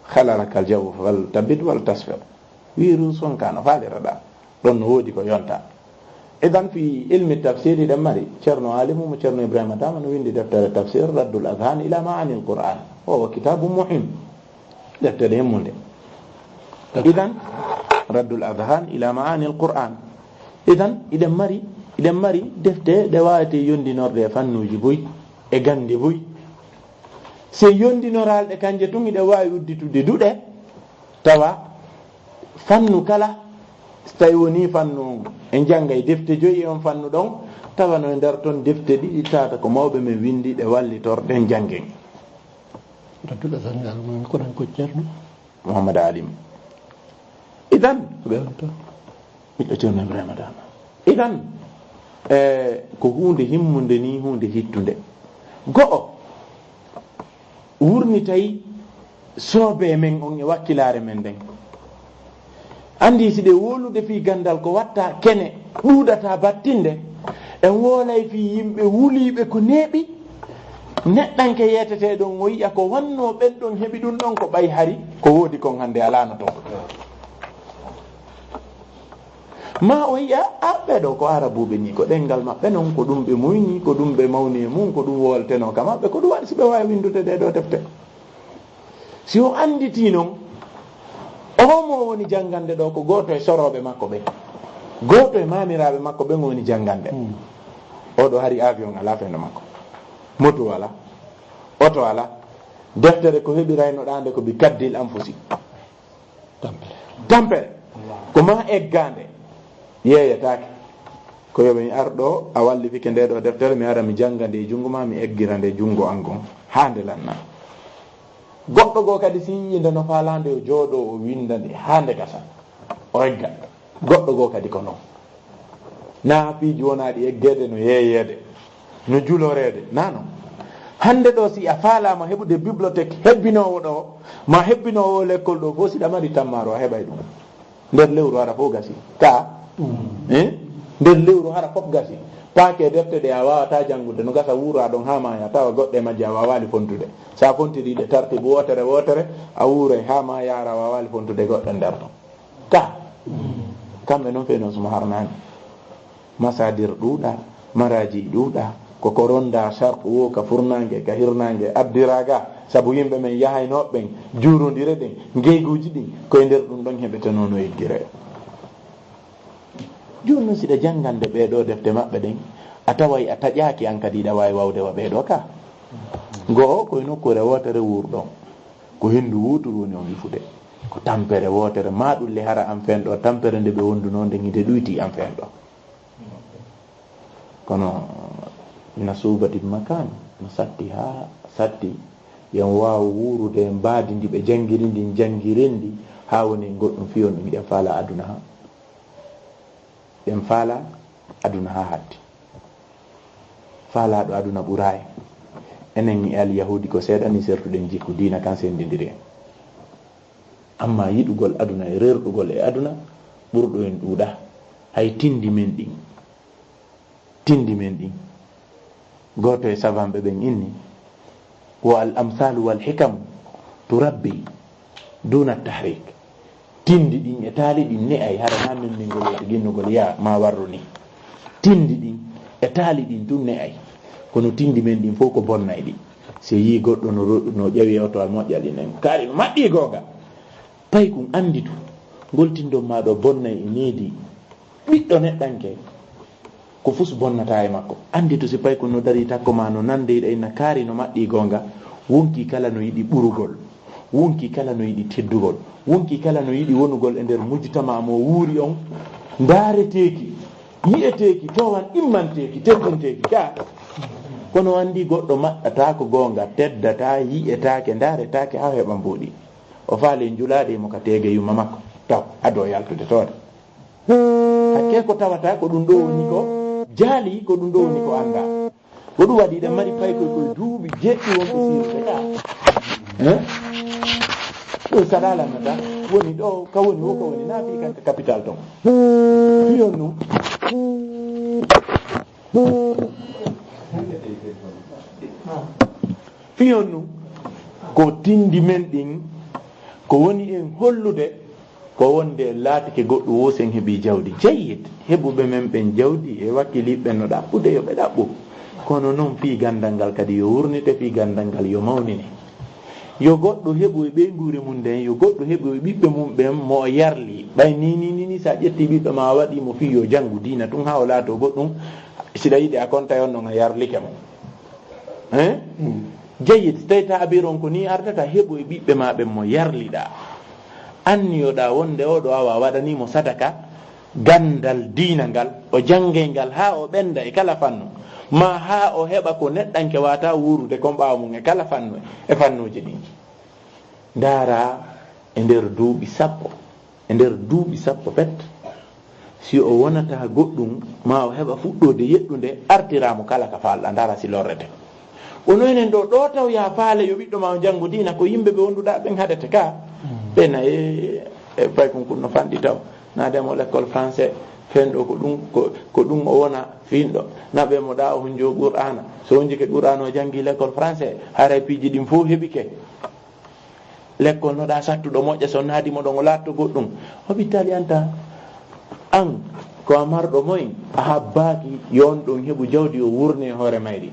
Khalalakal jawu fal tabid wal tasfir. Wiiru son ka no faaliraɗa. Ɗon no woodi ko yonta. Idan fi ilmi tafsir hiɗen mari. Ceerno Alimu mo Ceerno Ibrahima Dama no windi deftere tafsir Raddul Adhan ila Ma'anil Qur'an. O wa kitabu muhim. Deftere himmunde. Idan, Raddul Adhan ila Ma'anil Qur'an. Idan, hiɗen mari, hiɗen mari defte ɗe waawete yondinorde e fannuuji buy, e gannde buy. Se yondinoraale ɗe kanje tun hiɗe waawi udditude duɗe, tawa fannu kala, so tawi wonii fannu on, en janngay defte joyi e on fannu ɗon, tawa no e nder ton defte ɗiɗi, tata ko mawɓe men windi ɗe wallitorɗen janngen. Raddul Adhan ila Ma'anil Qur'an ko Ceerno Muhammad Alim. Idan, ko ɓe on to? Ɓiɗɗo Ceerno Ibrahima Dama. Idan, eh, ko huunde himmunde ni, huunde hittunde. Go'o, wurnitay soobe men on e wakkilaare men nden. Anndi si ɗe wowlude fii ganndal ko watta kene ɗuuɗata battinde, en wowlay fii yimɓe wuliiɓe ko neeɓi, neɗɗanke yeeteteeɗo on o yi'a ko wannoo ɓen ɗon heɓi ɗum ɗon ko ɓay hari ko woodi kon hannde alaano ton. Ma o yi'a, a, ɓee ɗoo ko Arabuuɓe nii, ko ɗenngal maɓɓe non, ko ɗum ɓe muyni, ko ɗum ɓe mawni e mum, ko ɗum wowletenoo ka maɓɓe, ko ɗum waɗi si ɓe waawi winndude ɗee ɗoo defte. Si o annditii non, oo mo woni janngande ɗoo ko gooto e sorooɓe makko ɓen, gooto e maamiraaɓe makko ɓen woni janngande. Hmm. Oo ɗoo hari avion alaa fewndo makko, moto alaa, oto alaa, deftere ko heɓiraynoɗaa nde ko bi kaddil anfusi. Tampere. Tampere. Ko maa eggaande yeeyetaake. Ko yo mi ar ɗoo, a wallifike ndee ɗoo deftere, mi ara mi jannga nde e junngo maa, mi eggira nde junngo an ngon, haa nde lanna. Goɗɗo goo kadi, si yi'ii nde no faalaa nde, o jooɗoo, o winnda nde haa nde gasa, o egga. Goɗɗo goo kadi ko non. Naa piiji wonaa ɗi eggeede, no yeeyeede, no juloreede, naa non. Hannde ɗo, si a faalaama heɓude bibliothèque hebbinoowo ɗo, ma hebbinoowo lekkol ɗo fof, si ɗa mari tammaaro, a heɓay ɗum. Nder lewru hara fof gasi. Ka? Eh? Nder lewru hara fof gasi. Paake defte ɗe a waawataa janngude, no gasa wuuraa ɗon haa maaya, tawa goɗɗe majje a waawaali fontude. So a fontiri ɗe tartiibu wootere wootere, a wuuray haa maaya, a waawaali fontude goɗɗe nder ɗon. Ka? Kamɓe noon fewno suma harnaani. Masaadir ɗuuɗa, maraaji ɗuuɗa, ko ko ronnda sarɗu wo ka furnaange, ka hirnaange, addira ga, sabu yimɓe men yahaynooɓe ɓen, juurondire ɗen, ngeyguuji ɗin, ko e nder ɗum ɗon heɓetenoo no eggire. Jooni noon, si ɗa janngande ɓee ɗoo defte maɓɓe ɗen, a taway a taƴaaki an kadi, hiɗa waawi waawde wa ɓee ɗoo ka. Go'o ko e nokkuure wootere wuurɗon, ko henndu wooturu woni on wifude, ko tampere wootere, maa ɗum le hara an feen ɗoo, tampere nde ɓe wondunoo nden hinde ɗuyti an feen ɗoo. Kono ina suubati makaan, no satti haa satti, yo en waaw wuurude e mbaadi ndi ɓe janngiri ndin, janngiren ndi, haa woni en goɗɗum fii on ɗum, hiɗen faalaa aduna haa. Ɗen faalaa aduna haa hatti. Faalaaɗo aduna ɓuraay. Enen e Alyahuudi ko seeɗa ni sertuɗen jikku diina kan senndindiri en. Amma yiɗugol aduna e reerɗugol e aduna ɓurɗo en ɗuuɗa. Hay tindi men ɗin, tindi men ɗin. Gooto e savanɓe ɓen inni, wo al amsalu wal hikamu turabbi duna tahrik. Tindi ɗin e taali ɗin ne'ay, hara na memmingol wata ginnugol, yaa ma warru ni. Tindi ɗin e taali ɗin tun ne'ay. Kono tindi men ɗin fof ko bonnayɗi. Si yii goɗɗo no ro-, no ƴawi e oto al moƴƴal ɗin en, kaari no maɗɗii goonga. Paykun, annditu, ngol tindon maa ɗoo bonnay e needi ɓiɗɗo neɗɗanke, ko fus bonnata e makko. Annditu, si paykun no darii takko maa, no nande hiɗa inna kaari no maɗɗii goonga, wonkii kala no yiɗi ɓurugol, wonkii kala no yiɗi teddugol, wonkii kala no yiɗi wonugol e nder mujtama mo wuuri on, ndaareteeki, yi'eteeki, towan immanteeki, teddinteeki ka. Kono anndi goɗɗo maɗɗataako goonga, teddataa, yi'etaake, ndaaretaake haa heɓa mbuuɗi. O faale njulaade mo ka teege yumma makko, taw adoo yaltude toon. Hakkee ko tawata ko ɗum ɗoo woni ko jaali, ko ɗum ɗoo woni ko anndaa. Ko ɗum waɗi eɗen mari paykoy koye duuɓi jeɗɗi wonɓe siirude ka. Eh? Ɗum saɗa lannata woni ɗo ka woni wo ko woni na fii kanka capital ton. Fiyon ɗum. Fiyon ɗum ko tindi men ɗin, ko woni en hollude ko wonde en laatike goɗɗo wo sen heɓi jawdi. Jayyid, heɓuɓe men ɓen jawdi e wakkiliiɓe ɓen no ɗaɓɓude, yo ɓe ɗaɓɓu. Kono noon fii ganndal ngal kadi yo wurnite, fii ganndal ngal yo mawnine. Yo goɗɗo heɓu e ɓeynguure mum nden, yo goɗɗo heɓu e ɓiɓɓe mum ɓen mo o yarli. Ɓay ni, ni, ni, ni, so a ƴetti ɓiɗɗo ma a waɗi mo fii yo janngu diina tun haa o laato goɗɗum, si ɗa yiɗi a konta on non a yarlike mo. Hein? Jayyid, so tawi taabir on ko ni ardata, heɓu e ɓiɓɓe ma ɓen mo yarliɗaa. Anniyoɗaa wonde oo ɗo awa a waɗanii mo sadaka, ganndal diina ngal, o janngay ngal haa o ɓennda e kala fannu, maa haa o heɓa ko neɗɗanke waata wuurude kon ɓaawo mum e kala fannu e fannuuji ɗin. Ndaara e nder duuɓi sappo, e nder duuɓi sappo pet, si o wonataa goɗɗum, maa o heɓa fuɗɗoode yeɗɗude, artiraa mo kala ka faalɗaa, ndaara si lorrete. Kono enen ɗo, ɗo taw yaa faale yo ɓiɗɗo ma o janngu diina, ko yimɓe ɓe wonduɗaa ɓen haɗete ka. Ɓe na e, e paykun kun no fanɗi taw. Na de mo l'école français, fen ɗo ko ɗum, ko, ko ɗum o wona fiinɗo. Na ɓe mo ɗa o hunjo Qur'aana. So hunjike Qur'aana o janngi l'école français, haray piiji ɗin fof heɓike. Lekkol no ɗa sattuɗo moƴƴa, so naadi mo ɗon o laatto goɗɗum. Hôpital yanta an ko a marɗo moy, a habbaaki yo on ɗon heɓu jawdi o wurne e hoore mayri.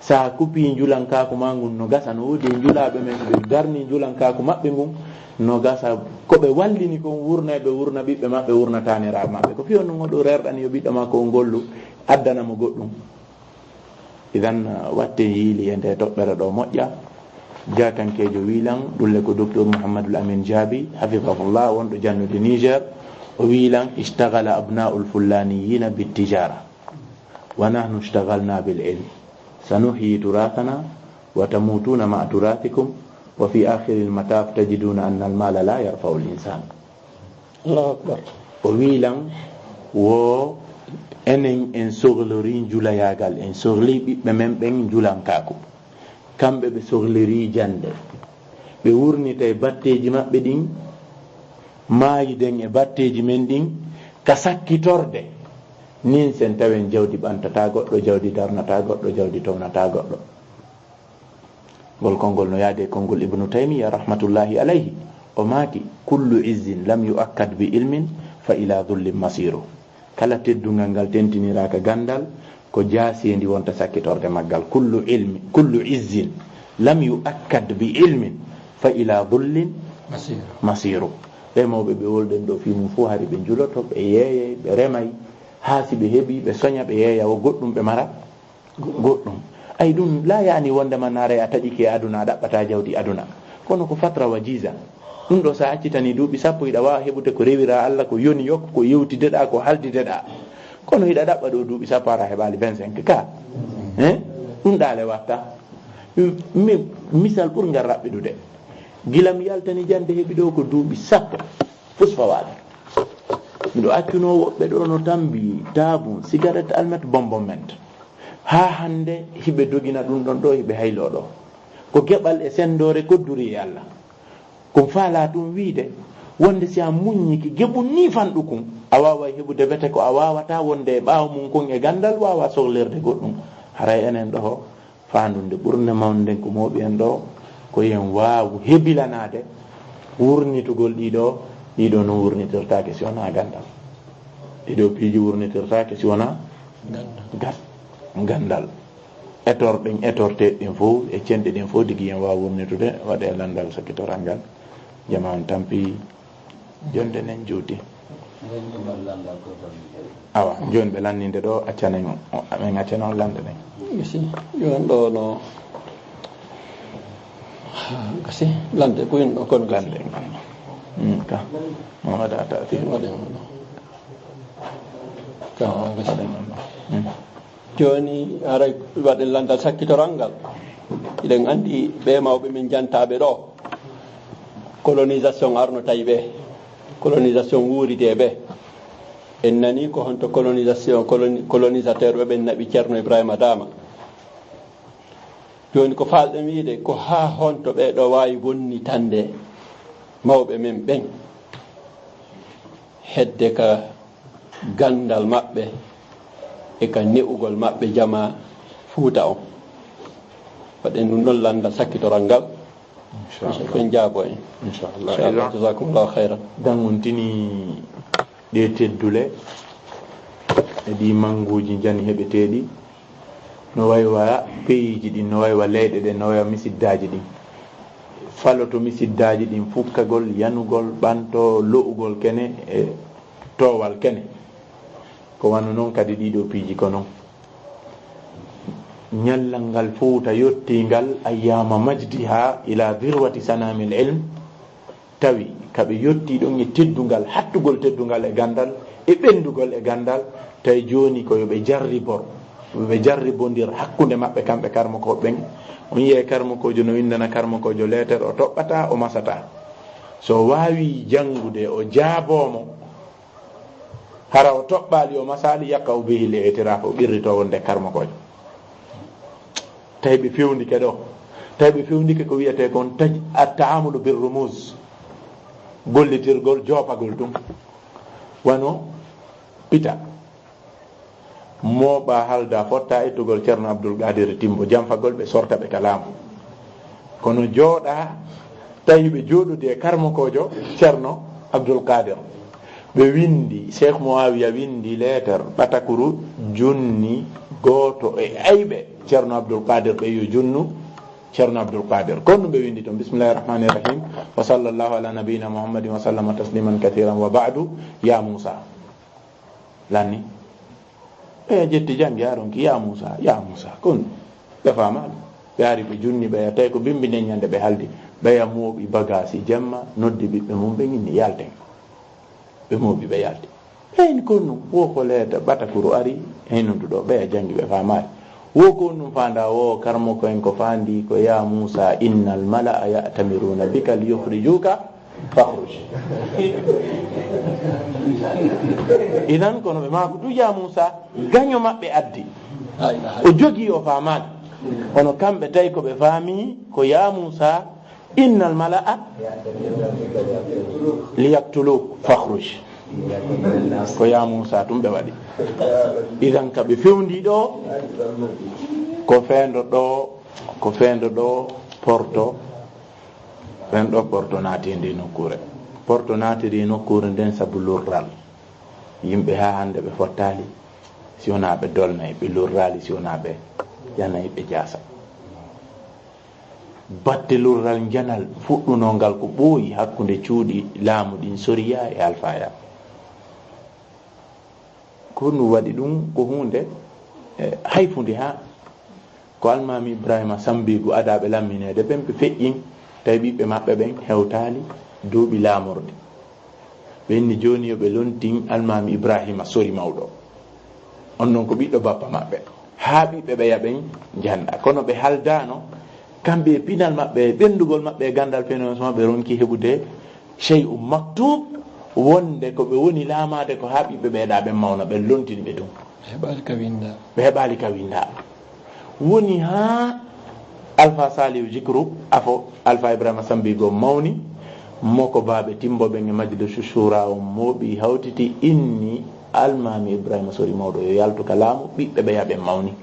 Sa kupi njulankaaku ma ngun no gasa, no woodi e njulaaɓe men ɓe darni njulankaaku maɓɓe ngun, no gasa ko ɓe wallini kon wurnay ɓe wurna ɓiɓɓe maɓɓe, wurna taaniraaɓe maɓɓe. Ko fiyo nun o ɗo rerɗani yo ɓiɗɗo ma ko o ngollu addana mo goɗɗum. Idan, watte yiili e nde toɓɓere ɗo moƴƴa. Jaakankeejo wiilan, ɗulle ko Docteur Mouhamadul Amin Jaabi, hafidahullah, wonɗo jannude Niger. O wiilan, ishtagala abnaul fullaniyina bittijara. Wa nahnu ishtagalna bil ilm. Sanuhyi turathana wa tamutuna ma'a turathikum. Wa fi akhiril mataf tajiduna anna al mala la yarfa'u al insan. Allahu akbar. O wiilan wo enen en sohlori njulayaagal, en sohli ɓiɓɓe men ɓen njulankaaku. Kamɓe ɓe sohlirii jannde. Ɓe wurnitay batteeji maɓɓe ɗin, maayiden e batteeji men ɗin, ka sakkitorde. Nin sen tawen jawdi ɓantataa goɗɗo, jawdi darnataa goɗɗo, jawdi townataa goɗɗo. Ngol konngol no yaadi e konngol Ibnu Taymiya rahmatullahi alayhi. O maaki, "Kullu izzin lam yu'akkad bi ilmin fa ila dhullin masiru." Kala teddungal ngal tentiniraaka ganndal, ko jaaseendi wonta sakkitorde maggal. "Kullu ilmi, kullu izzin lam yu'akkad bi ilmin fa ila dhullin Masiru. Masiru." Ɓe mawɓe ɓe wolɗen ɗo fii mum fof, hari ɓe njuloto, ɓe yeeyay, ɓe remay, haa si ɓe heɓi, ɓe soña, ɓe yeeya, o goɗɗum ɓe mara goɗɗum. Ay, ɗum laa yaani wonde ma naaray a taƴike e aduna, a ɗaɓɓata jawdi aduna. Kono ko fatra wa jiza. Ɗum ɗo, so a accitanii duuɓi sappo, hiɗa waawa heɓude ko rewira Alla, ko yoni yok, ko yewtideɗaa, ko haldideɗaa. Kono hiɗa ɗaɓɓa ɗo duuɓi sappo, hara a heɓaali vingt-cinq K. Hein? Ɗum ɗaale watta. Mi, misal ɓurngal raɓɓiɗude. Gila mi yaltani jannde heɓi ɗo ko duuɓi sappo. Fus fawaaɗo. Miɗo accunoo woɓɓe ɗo no tambi, taabun, sigaret, almet, bonbon ment. Haa hannde hiɓe dogina ɗum ɗon ɗo, hiɓe hayloo ɗo. Ko geɓal e senndoore kodduri e Alla. Ko faalaa tun wiide wonde si a muññike geɓu nii fanɗu kun, a waaway heɓude wete ko a waawataa wonde e ɓaawo mun kun e ganndal, waawaa sohlirde goɗɗum. Haray enen ɗo faandunde ɓurnde mawnude ko mooɓi en ɗo, ko yen waawu hebilanaade wurnitugol ɗiɗo, ɗiɗo no wurnitirtaake si wonaa ganndal. Ɗiɗo piiji wurnitirtaake si wonaa Ganndal. Gan-, ganndal. Etorɗen, etorteeɗi ɗin fof, e cenɗi ɗin fof, digi yen waawu wurnitude, waɗe lanndal sakitoral ngal. Jama on tampi, jonde nen juuti. Awa, jooni ɓe lanninde ɗo, accana en, o, men accana on lannde ɗen. Gasi, jooni ɗo no, gasi, lannde ko in ɗo, kono gasi. Lannde en. Mm, ka. Mo waɗa ta fi. Waɗe mo ɗo. Ka, gasi. Waɗe mo ɗo. Mm. Jooni, haray waɗen lanndal sakkitoral ngal. Eɗen anndi ɓe mawɓe men jantaaɓe ɗo, colonisation arno tawi ɓe, colonisation wuuride ɓe. En nani ko honto colonisation, coloni-, colonisateur ɓe ɓen naɓi Ceerno Ibrahima Daama. Jooni ko faalɗen wiide, ko haa honto ɓee ɗoo waawi bonnitande mawɓe men ɓen, hedde ka ganndal maɓɓe e ka ne'ugol maɓɓe jamaa Fuuta on? Waɗen ɗum ɗon lanndal sakkitoral ngal. Inchallah. Ko en jaabo en. Inchallah. Inchallah. Jazakumullahu khairan. Dan on tini ɗe teddule e ɗi mannguuji njani heɓeteeɗi, no wayi wa peyiiji ɗin, no wayi wa leyɗe ɗen, no wayi wa misiddaaji ɗin. Faloto misiddaaji ɗin fukkagol, yanugol, ɓanto, lo'ugol kene e toowal kene. Ko wano non kadi ɗiɗo piiji ko non. Ñallal ngal Fuuta yottiingal ayyaama majdiha ila dirwati sanamil ilm, tawi ka ɓe yottii ɗon e teddungal, hattugol teddungal e ganndal, e ɓenndugol e ganndal, tawi jooni ko yo ɓe jarribor, yo ɓe jarribondir hakkunde maɓɓe kamɓe karmokooɓe ɓen. On yi'ay karmokoojo no winndana karmokoojo leeter, o toɓɓataa, o masataa. So o waawii janngude, o jaaboo mo, hara o toɓɓaali, o masaali, yaqa'u bihi l-i'tiraaf, o qirritoo wonde karmokoojo. Tawi ɓe fewndike ɗo. Tawi ɓe fewndike ko wiyetee kon taj-, at-ta'amulu bir rumuz. Gollitirgol, joopagol ɗum. Wano pita. Mooɓa halda fotta ittugol Ceerno Abdul Qaadir Timbo, janfagol ɓe, sorta ɓe ka laamu. Kono jooɗa, tawi ɓe jooɗodi e karmokoojo Ceerno Abdul Qaadir. Ɓe winndi, Cheikh Muawiya winndi leeter ɓatakuru junni gooto e ayɓe Ceerno Abdul Qaadir, ɓe yo junnu Ceerno Abdul Qaadir. Kon ɗum ɓe winndi toon, bismillahir rahmanir rahim, wa sallallahu ala nabiyyina Muhammadin wa sallama tasliman kathiran, wa ba'du, ya Muusa. Lanni. Ɓeya jetti janngi haa ronki, "Ya Muusa, ya Muusa." Kon ɓe faamaali. Ɓe ari ɓe junni ɓeya, tawi ko bimbi nden ñande ɓe haldi. Ɓeya mooɓi bagaasi jemma, noddi ɓiɓɓe mum, ɓe ñinni, "Yalten." Ɓe mooɓi ɓe yalti. Ɓeyni kon ɗum, wo ko leeta ɓatakuru ari, heen noddu ɗo, ɓeya janngi ɓe faamaali. Wo ko ɗum faanda wo, karmo ko en ko faandi ko, "Ya Muusa, innal mala'a ya'tamiruna bika liyukhrijuka." Fakhruj. Inan kono ɓe maako du, "Ya Muusa, gaño maɓɓe addi." O jogi o faamaali. Kono kamɓe tawi ko ɓe faami ko ya Muusa, innal mala'a liyaktuluk fakhruj. Ko ya Muusa tun ɓe waɗi. Idan ka ɓe fewndi ɗo, ko feendo ɗo, ko feendo ɗo porto, ɓen ɗo porto naati e nde nokkuure. Porto naatiri e nokkuure nden sabu lurral. Yimɓe haa hannde ɓe fottaali, si wonaa ɓe dolnay, ɓe lurraali, si wonaa ɓe ƴanay, ɓe jaasa. Batte lurral njanal fuɗɗunoo ngal ko ɓooyi hakkunde cuuɗi laamu ɗin Soriya e Alfaaya. Ko ɗum waɗi ɗum ko huunde, eh, hayfunde haa ko Almaami Ibrahima Sambiigu adaaɓe lammineede ɓen ɓe feƴƴin, tawi ɓiɓɓe maɓɓe ɓen hewtaali duuɓi laamorɗi. Ɓe inni jooni yo ɓe lontin Almaami Ibrahima Sori Mawɗo. On non ko ɓiɗɗo bappa maɓɓe. Haa ɓiɓɓe ɓeya ɓen njannda. Kono ɓe haldaano, kamɓe e pinal maɓɓe, e ɓenndugol maɓɓe, e ganndal fenenos maɓɓe, ronki heɓude shay'un maktub, wonde ko ɓe woni laamaade ko haa ɓiɓɓe ɓeeɗa ɓen mawna, ɓen lontini ɓe tun. Ɓe heɓaali ka winnda. Ɓe heɓaali ka winnda. Woni haa Alfa Salihu Jikru, afo Alfa Ibrahima Sambiigu mawni, mo ko baaɓe Timbo ɓen e Majlisu Shura on mooɓi hawtiti, inni Almaami Ibrahima Sori Mawɗo yo yaltu ka laamu, ɓiɓɓe ɓeya ɓen mawni.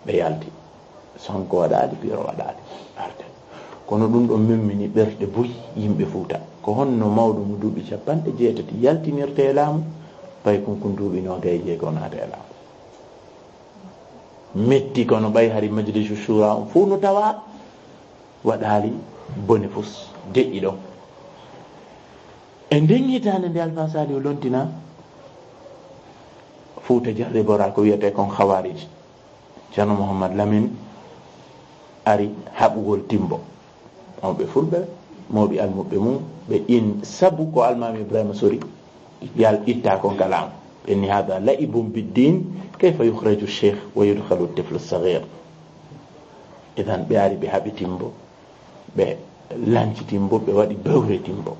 Ɓe yalti. Sonko waɗaali, Piiro waɗaali. Arde. Kono ɗum ɗon memmini ɓerɗe buy yimɓe Fuuta. Ko honno mawɗo mo duuɓi capanɗe jeetati yaltinirte e laamu, ɓay kun kun duuɓi noogay e jeego naata e laamu? Metti kono ɓay hari Majlisu Shura on fow no tawa waɗaali bone fus, deƴƴi ɗon. E nden hitaande nde Alfa Salihu lontina, Fuuta jarribora ko wiyetee kon Khawarij. Ceerno Muhammad Lamin ari haɓugol Timbo. Mawɓe Fulɓe, mawɓe almuɓɓe mum, ɓe in sabu ko Almaami Ibrahima Sori yal itta kon ka laamu. Ɓe inni, "Hada la'ibun biddin, kayfa yukhraju sheikh wa yudkhalu tiflu saghir?" Idan ɓe ari ɓe haɓi Timbo, ɓe lanci Timbo, ɓe waɗi bewre Timbo.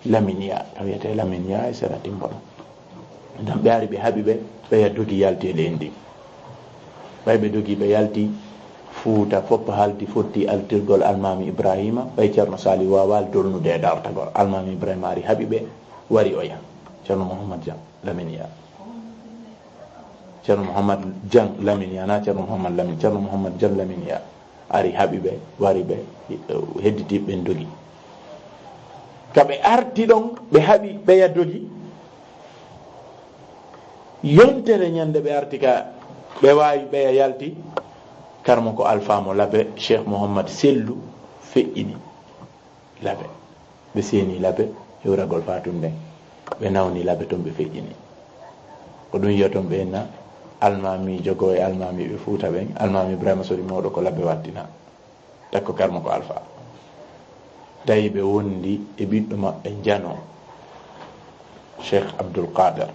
Laminiya, ka wiyetee Laminiya e sera Timbo ɗon. Idan ɓe ari ɓe haɓi ɓe, ɓeya dogi yalti e leydi ndin. Ɓay ɓe dogi ɓe yalti, Fuuta fof haldi fotti altirgol Almaami Ibrahima, ɓay Ceerno Salihu waawaali dolnude e dartagol. Almaami Ibrahima ari haɓi ɓe, wari oya. Ceerno Muhammad Jang Laminiya. Ceerno Muhammad Jang Laminiya, na Ceerno Muhammad Lamin, Ceerno Muhammad Jang Laminiya. Ari haɓi ɓe, wari ɓe, hedditi ɓen dogi. Ka ɓe arti ɗon, ɓe haɓi ɓeya dogi. Yontere ñande ɓe arti ka, ɓe waawi ɓeya yalti, karmo ko Alfa mo Labe, Cheikh Mouhammad Sellu feƴƴini Labe. Ɓe seeni Labe, hewragol fatunde. Ɓe nawni Labe ton, ɓe feƴƴini. Ko ɗum yo ton ɓe enna, almaami jogo e almaami ɓe Fuuta ɓen, almaami Ibrahima Sori Mawɗo ko Labe wattina. Takko karmo ko Alfa. Tawi ɓe wondi e ɓiɗɗo maɓɓe Jano, Cheikh Abdul Qadir.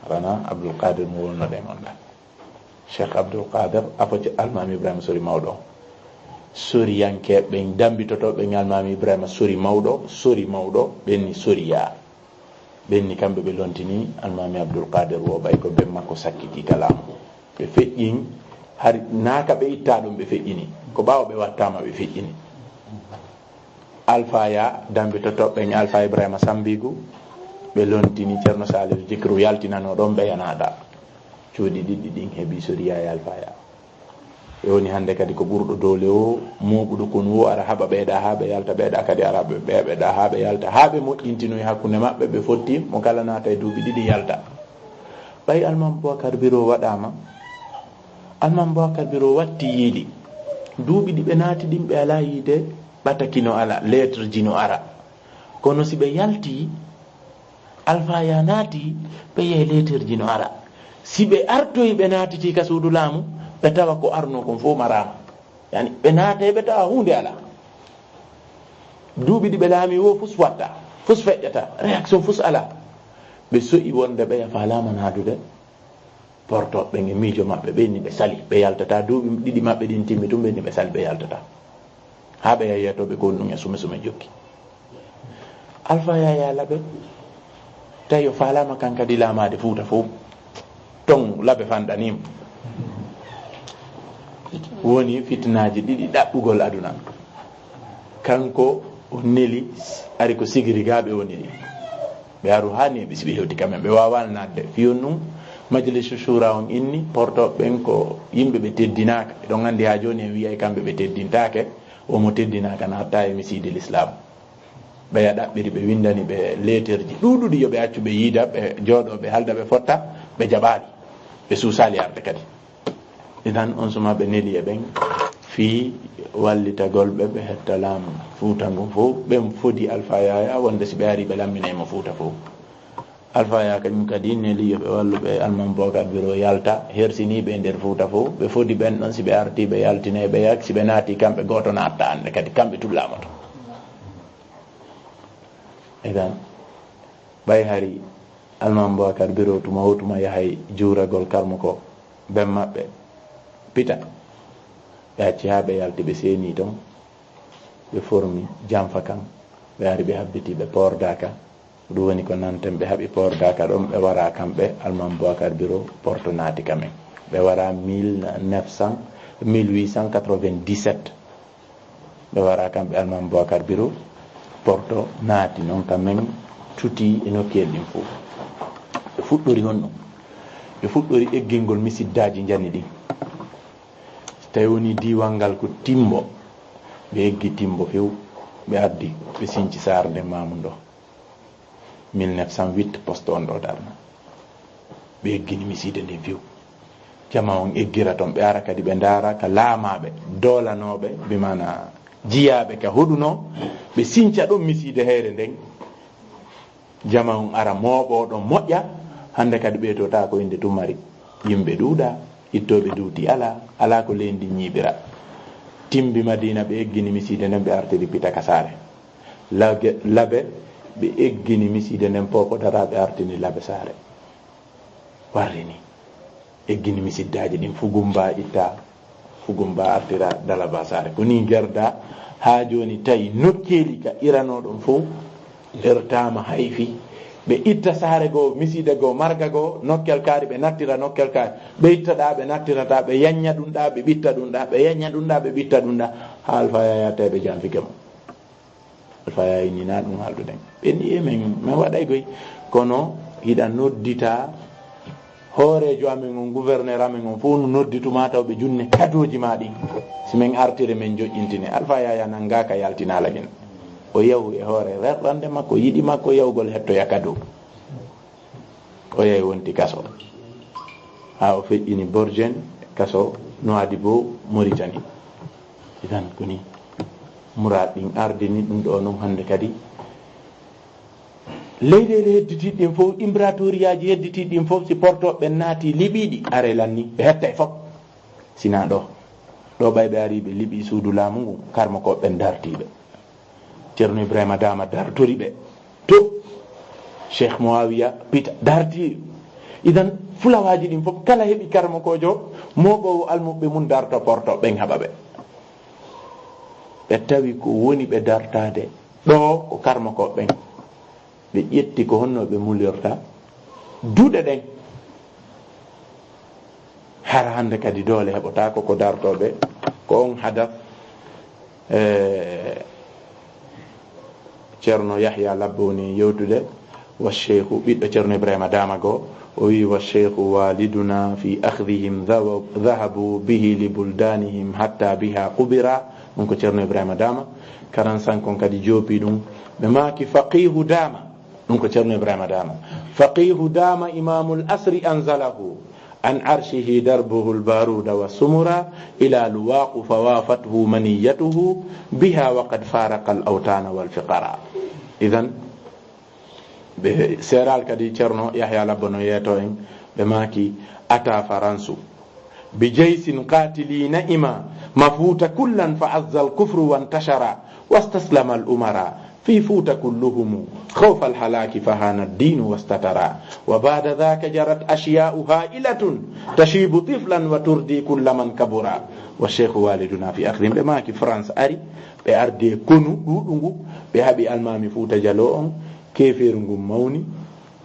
Rana Abdul Qadir mo wonnoɗen on ɗan. Cheikh Abdul Qadir, apo ce-, Almaami Ibrahima Sori Mawɗo. Soriyanke ɓen dambitoto ɓen Almaami Ibrahima Sori Mawɗo, Sori Mawɗo, ɓen ni Soriya. Ɓen ni kamɓe ɓe lontini Almaami Abdul Qadir wo ɓay ko ben makko sakkiti ka laamu. Ɓe feƴƴin, hari naaka ɓe itta ɗum ɓe feƴƴini. Ko ɓaawo ɓe wattama ɓe feƴƴini. Alfaya dambitoto ɓen Alfa Ibrahima Sambigu, ɓe lontini Ceerno Salihu Jikru yaltinano ɗon ɓe yanaɗa. Cuuɗi ɗiɗi ɗin heɓi Soriya e Alfaya. Ɓe woni hannde kadi ko ɓurɗo doole o, mooɓuɗo konu o, ara haɓa ɓeeɗa haa ɓe yalta, ɓeeɗa kadi ara ɓe, ɓe, ɓeeɗa haa ɓe yalta, haa ɓe moƴƴintinoyi hakkunde maɓɓe, ɓe fotti, mo kala naata e duuɓi ɗiɗi yalta. Ɓay Almaam Bubakar Biro waɗaama, Almaam Bubakar Biro watti yiili. Duuɓi ɗi ɓe naati ɗin ɓe alaa yiide ɓataki no ala, lettre ji no ara. Kono si ɓe yalti, Alfaya naati, ɓe yehi leeterji no ara. Si ɓe artoyi, ɓe naatiti ka suudu laamu, ɓe tawa ko arno kon fof maraama. Yani, ɓe naatay, ɓe tawa huunde alaa. Duuɓi ɗi ɓe laami wo fus watta, fus feƴƴata, réaction fus alaa. Ɓe so'i wonde ɓeya faalaama naadude. Porto ɓen e miijo maɓɓe, ɓe ni ɓe sali, ɓe yaltata. Duuɓi ɗiɗi maɓɓe ɗin timmi tun, ɓe ni ɓe sali, ɓe yaltata. Haa ɓe yayyato ɓe kon ɗum e sume sume jokki. Alfa Yaya Labe, tawi o faalaama kan kadi laamaade Fuuta fof. Ton Labe fanɗaniima. Woni fitinaaji ɗiɗi ɗaɓɓugol aduna. Kanko o neli, ari ko sigirigaaɓe woni ɗi. Ɓe aru haa neeɓi si ɓe hewti kamen, ɓe waawaali naatde. Fiyon nun, Majlisu Shura on inni, portooɓe ɓen ko yimɓe ɓe teddinaaka. Eɗon anndi haa jooni en wiyay kamɓe ɓe teddintaake, o mo teddinaaka naatta e misiide Lislaam. Ɓeya ɗaɓɓiri, ɓe winndani ɓe leeterji ɗuuɗuɗi yo ɓe accu ɓe yiida, ɓe jooɗoo, ɓe halda, ɓe fotta, ɓe jaɓaali. Ɓe suusaali arde kadi. Idan on suma ɓe neli e ɓen fii wallitagol ɓe, ɓe hetta laamu Fuuta ngun fow. Ɓen fodi Alfa Yaya wonde si ɓe ari ɓe lamminay mo Fuuta fow. Alfa Yaya kañum kadi neli yo ɓe wallu ɓe Almami Bubakar Biro yalta, hersini ɓe nder Fuuta fow. Ɓe fodi ɓen ɗon si ɓe arti ɓe yaltinay ɓe yak, si ɓe naati kamɓe gooto naatta annde kadi kamɓe tun laamoto. Idan ɓay hari Almami Bubakar Biro tuma o tuma yahay juuragol karmo ko ben maɓɓe pita. Ɓe acci haa ɓe yalti ɓe seeni ton. Ɓe formi janfa kan. Ɓe ari ɓe habbiti ɓe poordaaka. Ɗum woni ko nanten ɓe haɓi poordaaka ɗon ɓe wara kamɓe Almami Bubakar Biro Porto naati kamen. Ɓe wara mille neuf cent, mille huit cent quatre-vingt-dix-sept. Ɓe wara kamɓe Almami Bubakar Biro Porto naati noon kamen tuti e nokkiyel ɗin fof. Ɓe fuɗɗori honno? Ɓe fuɗɗori eggingol misiddaaji njani ɗin. Tawi woni diiwal ngal ko Timbo. Ɓe eggi Timbo few, ɓe addi, ɓe sinci saare nden Mamoun ɗo. Mille neuf cent huit poste on ɗo darna. Ɓe eggini misiide nden few. Jama on eggira ton, ɓe ara kadi ɓe ndaara ka laamaaɓe, doolanooɓe, bi maana jiyaaɓe ka hoɗuno, ɓe sinca ɗon misiide heyre nden. Jama on ara mooɓoo ɗon moƴƴa, hannde kadi ɓeytotaako innde tun mari. Yimɓe ɗuuɗa, ittooɓe duuti alaa, alaa ko leydi ñiiɓira. Timbi Madina ɓe eggini misiide nden ɓe artiri pita ka saare. Lage-, Labe ɓe eggini misiide nden popo dara ɓe artini Labe saare. Warri ni. Eggini misiddaaji ɗin Fugumba itta, Fugumba artira Dalaba saare. Ko ni gerda haa jooni tawi nokkeeli ka iranoo ɗon fow ertaama hayfi. Ɓe itta saare goo, misiide goo, marga goo, nokkel kaari ɓe nattira nokkel kaari. Ɓe itta ɗa ɓe nattira ta, ɓe yañña ɗum ɗa, ɓe ɓitta ɗum ɗa, ɓe yañña ɗum ɗa, ɓe ɓitta ɗum ɗa. Haa Alfa Yaya tawi ɓe janfike mo. Alfa Yaya inni na ɗum haalduɗen. Ɓe ni e men, men waɗay koy. Kono hiɗa noddita hooreejo amen on, gouverneur amen on, fof no noddi tuma taw ɓe junne kadooji ma ɗin. Si men artire men joƴƴintine. Alfa Yaya nanngaaka yaltinaala min. O yahu e hoore rerɗande makko, yiɗi makko yahugol hettoya kadoo. O yahi wonti kaso. Haa o feƴƴini Borjen, kaso Nouadhibou, Mauritanie. Idan ko ni muraad ɗin ardini ɗum ɗo noon hannde kadi. Leyɗeele hedditiiɗe ɗin fof, imperatoriyaaji hedditiiɗi ɗin fof, si portooɓe ɓen naati liɓiiɗi, are lanni, ɓe hettay fof. Sinaa ɗo. Ɗo ɓay ɓe ari ɓe liɓi suudu laamu ngun, karmo ko ɓen dartiiɓe. Ceerno Ibrahima Dama dartori ɓe. To Cheikh Muawiya pita darti. Idan fulawaaji ɗin fof kala heɓi karmo kojo, mooɓoowo almuɓɓe mum darto porto ɓen haɓa ɓe. Ɓe tawi ko woni ɓe dartaade ɗo ko karmo ko ɓen. Ɓe ƴetti ko honno ɓe mulirta duɗe ɗen. Hara hannde kadi doole heɓotaako ko dartooɓe, ko on hadaf, eh, Ceerno Yahya Labbo woni yewtude, wa Cheikhu, ɓiɗɗo Ceerno Ibrahima Dama go, o wi, "Wa Cheikhu waliduna fi akhdhihim dhawa-, dhahabu bihi li buldanihim hatta biha qubira." Ɗum ko Ceerno Ibrahima Dama. Karansankon kadi joopi ɗum. Ɓe maaki Faqihu Dama. Ɗum ko Ceerno Ibrahima Dama. Faqihu Dama imamul asri anzalahu an arshihi darbuhu al-baruda wa sumura ila luwaqu fa wafathu maniyatuhu biha wa qad faraqa al-awtana wal fiqara. Idan, ɓe seeral kadi Ceerno Yahya Labbo no yeeto en, ɓe maaki ata Faransu. بجيش قاتلين إما مفوت كلا فعز الكفر وانتشر واستسلم الأمراء في فوت كلهم خوف الهلاك فهان الدين واستتر وبعد ذاك جرت أشياء هائلة تشيب طفلا وتردي كل من كبر والشيخ والدنا في أخذ ɓe maaki France ari ɓe ardi e konu ɗuuɗu ngu ɓe haɓi almaami Fuuta Jaloo on keefeeru ngun mawni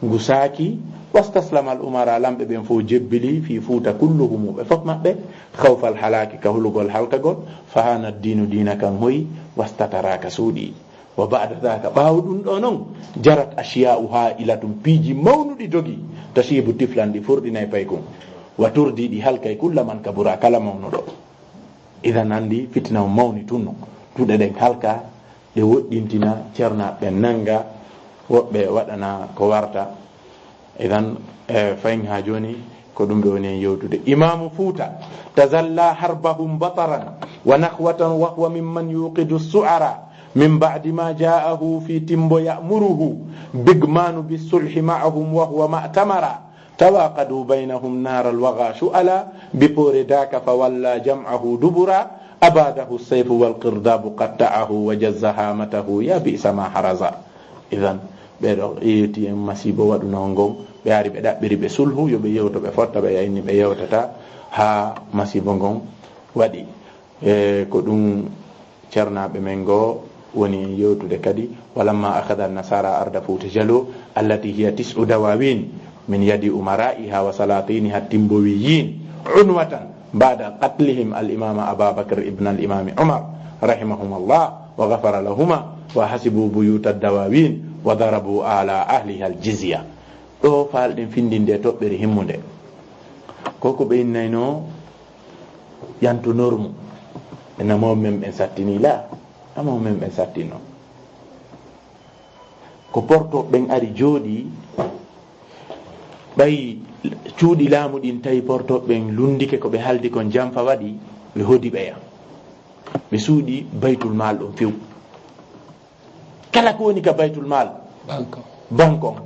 ngu saaki واستسلم الأمراء, lamɓe ɓen fow jebbili, في فوتا كلهم, ɓe fof maɓɓe, خوف الهلاك, ka hulugol halkagol, فهان الدين, diina kan hoyi, واستترى, ka suuɗii. وبعد ذاك, ɓaawo ɗun ɗoo non, جرت أشياء هائلة, piiji mawnuɗi dogi, تشيب طفلا, ɗi furɗinay paykun, وتردي, ɗi halkay, كل من كبر, kala mawnuɗo. Idan anndi fitina on mawni tun non. Duɗe ɗen halka, ɗe woɗɗintina, cernaaɓe ɓen nannga, woɓɓe waɗana ko warta. Idan, e, fayin haa jooni, ko ɗum ɓe woni en yewtude. Imaamu Fuuta, تذلى حربهم بطرا ونخوة وهو ممن يوقد السعراء من بعد ما جاءه في تمبو يأمره بغمان بالصلح معهم وهو ما ائتمرا. تواقدوا بينهم نار الوغى شعلا ببور ذاك فولى جمعه دبرا. أباده السيف والقرداب قطعه وجز هامته يا بئس ما حرزا. Idan, ɓee ɗoo, yetti en masiibo waɗunoo ngon, ɓe ari ɓe ɗaɓɓiri ɓe sulhu, yo ɓe yewto, ɓe fotta, ɓe yaynii ɓe yewtataa, haa masiibo ngon waɗi. E, ko ɗum cernaaɓe men ngoo woni en yewtude kadi. ولما أخذ النصارى أرض فوت جلو التي هي تسع دواوين من يد أمرائها وسلاطينها التمبويين عنوة بعد قتلهم الإمام أبا بكر ابن الإمام عمر رحمهما الله وغفر لهما وحسبوا بيوت الدواوين وضربوا على أهلها الجزية. Ɗoo faalɗen findinde e toɓɓere himmunde. Ko ko ɓe innaynoo yanto normu. Ena mawɓe men ɓen sattinii la, a mawɓe men ɓen sattinno. Ko porto ɓen ari jooɗii, ɓay cuuɗi laamu ɗin tawi porto ɓen lunndike ko ɓe haldi kon jamfa waɗi, ɓe hodi ɓeya. Ɓe suuɗi baytul maal ɗon few. Kala ko woni ka baytul maal, banko, banko on.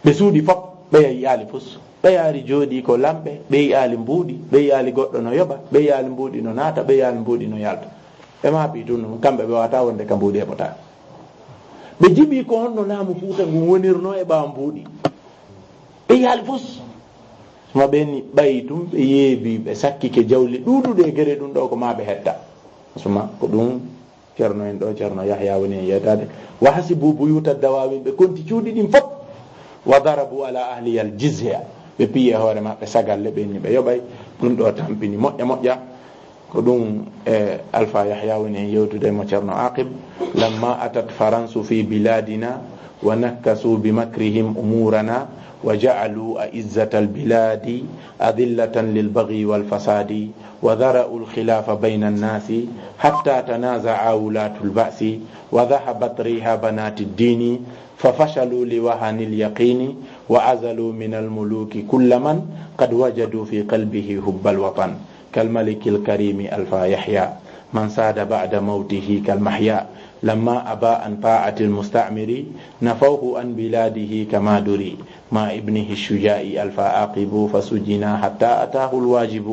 Ɓe suuɗi fof, ɓeya yi'aali fus. Ɓeya ari jooɗii ko lamɓe, ɓe yi'aali mbuuɗi, ɓe yi'aali goɗɗo no yoɓa, ɓe yi'aali mbuuɗi no naata, ɓe yi'aali mbuuɗi no yalta. Ɓe maapi tun ɗum, kamɓe ɓe wata wonde ka mbuuɗi e ɓota. Ɓe jiɓi ko honno laamu Fuuta ngun wonirnoo e ɓaawo mbuuɗi. Ɓe yi'aali fus. Suma ɓe ni ɓayi tun, ɓe yeebi, ɓe sakkike jawle ɗuuɗuɗe e gere ɗum ɗo ko maa ɓe hetta. Suma ko ɗum Ceerno en ɗo, Ceerno Yahya woni en yeetaade. وحسبوا بيوت الدواوين, ɓe konti cuuɗi ɗin fof. وضربوا على أهلها الجزية, ɓe piyi e hoore maɓɓe sagalle, ɓe inni ɓe yoɓay. Ɗum ɗo tampini moƴƴa moƴƴa. Ko ɗum, e, Alfa Yahya woni en yewtude mo Ceerno Aqib. لما أتت فرنسا في بلادنا ونكسوا بمكرهم أمورنا وجعلوا أعزة البلاد أذلة للبغي والفساد وذرأوا الخلاف بين الناس حتى تنازعا ولاة البأس وذهبت ريح بنات الدين ففشلوا لوهن اليقين وعزلوا من الملوك كل من قد وجدوا في قلبه حب الوطن كالملك الكريم ألفا يحيى من ساد بعد موته كالمحيا لما أبى عن طاعة المستعمر نفوه عن بلاده كما دري مع ابنه الشجاع ألفا عاقب فسجنا حتى أتاه الواجب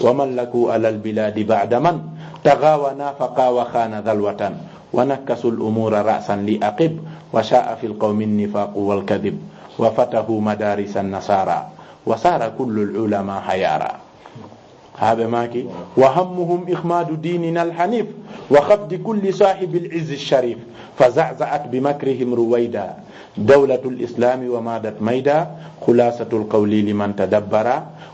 وملكوا على البلاد بعد من طغى ونافق وخان ذا الوطن ونكسوا الأمور رأسا لأقب وشاع في القوم النفاق والكذب وفتحوا مدارس النصارى وصار كل العلماء حيارى. Haa ɓe maaki, وهمهم إخماد ديننا الحنيف وخفض كل صاحب العز الشريف فزعزعت بمكرهم رويدا دولة الإسلام ومادت ميدا خلاصة القول لمن تدبر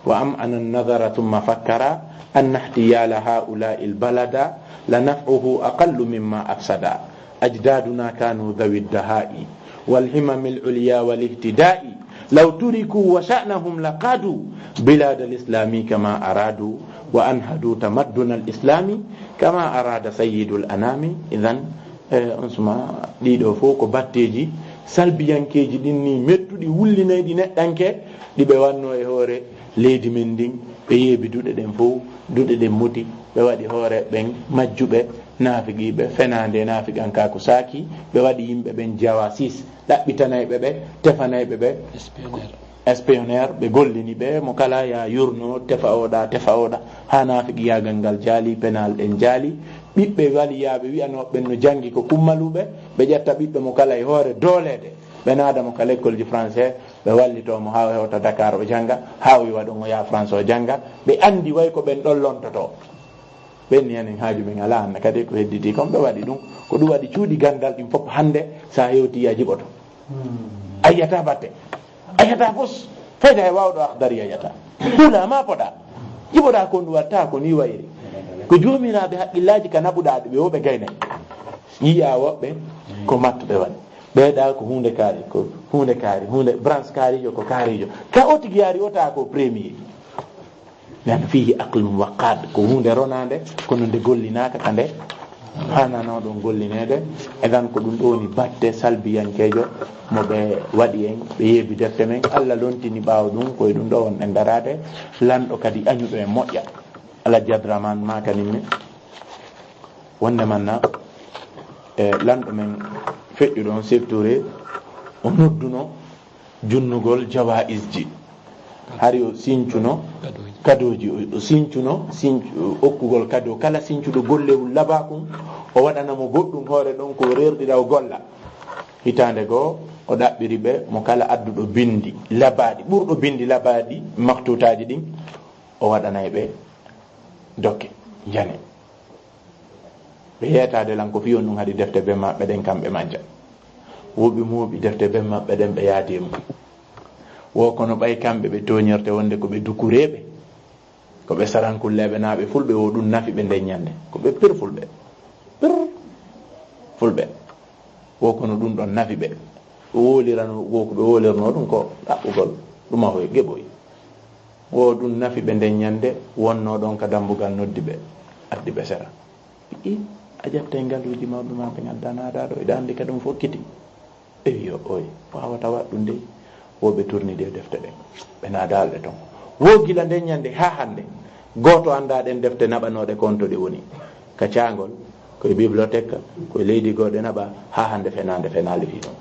وأمعن النظر ثم فكر أن احتيال هؤلاء البلد لنفعه أقل مما أفسدا أجدادنا كانوا ذوي الدهاء والهمم العليا والاهتداء لو تركوا وشأنهم لقادوا بلاد الإسلام كما أرادوا وأنهضوا تمدن الإسلام كما أراد سيد الأنام. Idan, e, on suma ɗiɗo fof ko batteeji salbiyankeeji ɗin ni mettuɗi wullinayɗi neɗɗanke ɗi ɓe wanno e hoore leydi men ndin. Ɓe yeebi duɗe ɗen fof, duɗe ɗen muti, ɓe waɗi hoore ɓen majjuɓe, naafiqiiɓe, fenaande e naafiqankaaku saaki, ɓe waɗi yimɓe ɓen jawasis, ɗaɓɓitanayɓe ɓe, tefanayɓe ɓe, espionnaire, ɓe gollini ɓe, mo kala ya yurno, tefa oɗa, tefa oɗa, haa naafiqiyaagal ngal jaali, penal ɗen jaali, ɓiɓɓe waliyaaɓe wi'anooɓe ɓen no janngi ko kummaluɓe, ɓe ƴetta ɓiɗɗo mo kala e hoore dooleede, ɓe naada mo ka lekkolji français, ɓe wallitoo mo haa o hewta Dakar o jannga, haa o iwa ɗon o yaha France o jannga, ɓe anndi way ko ɓen ɗon lontotoo. Ɓen ni enen haaju men alaa hannde kadi ko hedditi kon ɓe waɗi ɗum. Ko ɗum waɗi cuuɗi ganndal ɗin fof hannde so a hewtii a jiɓoto. A yi'ataa batte. A yiyata fos, fayda e waawɗo Akhdari a yiyata. Hula ma poɗa. Jiɓoɗa ko ndu watta ko ni wayri. Ko joomiraaɓe haqqillaaji ka naɓuɗa ɓe o ɓe gaynay. Yiya woɓɓe ko mattuɓe waɗi. Ɓeeɗa ko huunde kaari, ko huunde kaari, huunde branche kaarijo ko kaarijo. Ka o tigi yaari o taa ko premier. Lian fihi aqlun wa qad, ko huunde ronaande, kono nde gollinaaka ka nde hanano ɗon gollineede. Eɗan ko ɗum ɗo woni batte salbiyankeejo mo ɓe waɗi en, ɓe yeebi defte men. Allah lontini ɓaawo ɗum, ko e ɗum ɗo wonɗen daraade. Lanɗo kadi añuɗo en moƴƴa. Alhaji Abdourahmane makanimmi wonde manna e lanɗo men feƴƴuɗo on Seeku Touré, o nodduno junnugol jawaisji. Hari o sincuno kadooji, o o sincuno sincu, okkugol kado kala sincuɗo gollewol labakun, o waɗana mo goɗɗum hoore ɗon ko o rerɗira o golla. Hitaande goo, o ɗaɓɓiri ɓe mo kala adduɗo binndi labaaɗi, ɓurɗo binndi labaaɗi maktutaaji ɗin, o waɗanay ɓe dokke, njane. Ɓe yeetaade lan ko fii on ɗum haɗi defte ben maɓɓe ɗen kamɓe majja. Wo ɓe mooɓi defte ben maɓɓe ɗen ɓe yaadi e mum. Wo kono ɓay kamɓe ɓe tooñirte wonde ko ɓe dukureeɓe, ko ɓe sarankulleeɓe naa ɓe fulɓe, wo ɗum nafi ɓe nden ñande. Ko ɓe pir fulɓe. Pir fulɓe. Wo kono ɗum ɗon nafi ɓe. Ɓe woolirano, wo ko ɓe woolirnoo ɗum ko ɗaɓɓugol ɗumahoy geɓoy. Wo ɗum nafi ɓe nden ñande wonnoo ɗon ka dambugal noddi ɓe, addi ɓe sera. I, a ƴettay ngaluuji mawɓe maɓɓe ngal danaaɗaa ɗo, eɗa anndi ka ɗum fokkiti. Ewi yo oy, waawata waɗ ɗum dey. Wo ɓe turni ɗe defte ɗen, ɓe naadaal ɗe ton. Wo gila nden ñande haa hannde, gooto anndaa ɗen defte naɓanooɗe ko on to ɗe woni. Ka caangol, ko e bibliothèque, ko e leydi goo ɗe naɓa, haa hannde fenaande fenaali fii ɗum.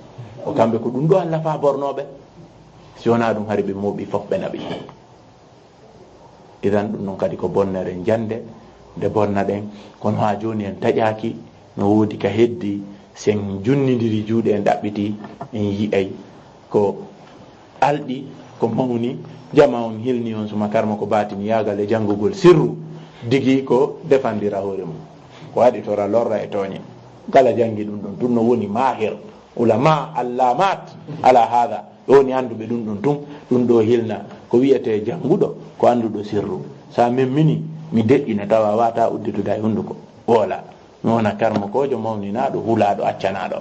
Ko kamɓe ko ɗum ɗo Allah faa bornooɓe. Si wonaa ɗum hari ɓe mooɓi fof ɓe naɓi. Idan ɗum ɗon kadi ko bonnere njande, nde bonna ɗen. Kono haa jooni en taƴaaki, no woodi ka heddi, si en junnindiri juuɗe en ɗaɓɓiti, en yi'ay ko alɗi, ko mawni, jama on hilni on suma karma ko baatini yaagal e janngugol sirru, digi ko defandira hoore mum. Ko waɗi tora lorra e tooñe. Kala janngi ɗum ɗon, ɗum no woni mahir, ulama, allamat, ala hada. Ɓe woni annduɓe ɗum ɗon tun, ɗum ɗo hilna. Ko wi'etee jannguɗo, ko annduɗo sirru. Sa memmini, mi deƴƴina tawa wata udditude hay hunnduko. Woola, mi wona karmokoojo mawninaaɗo, hulaaɗo, accanaaɗo.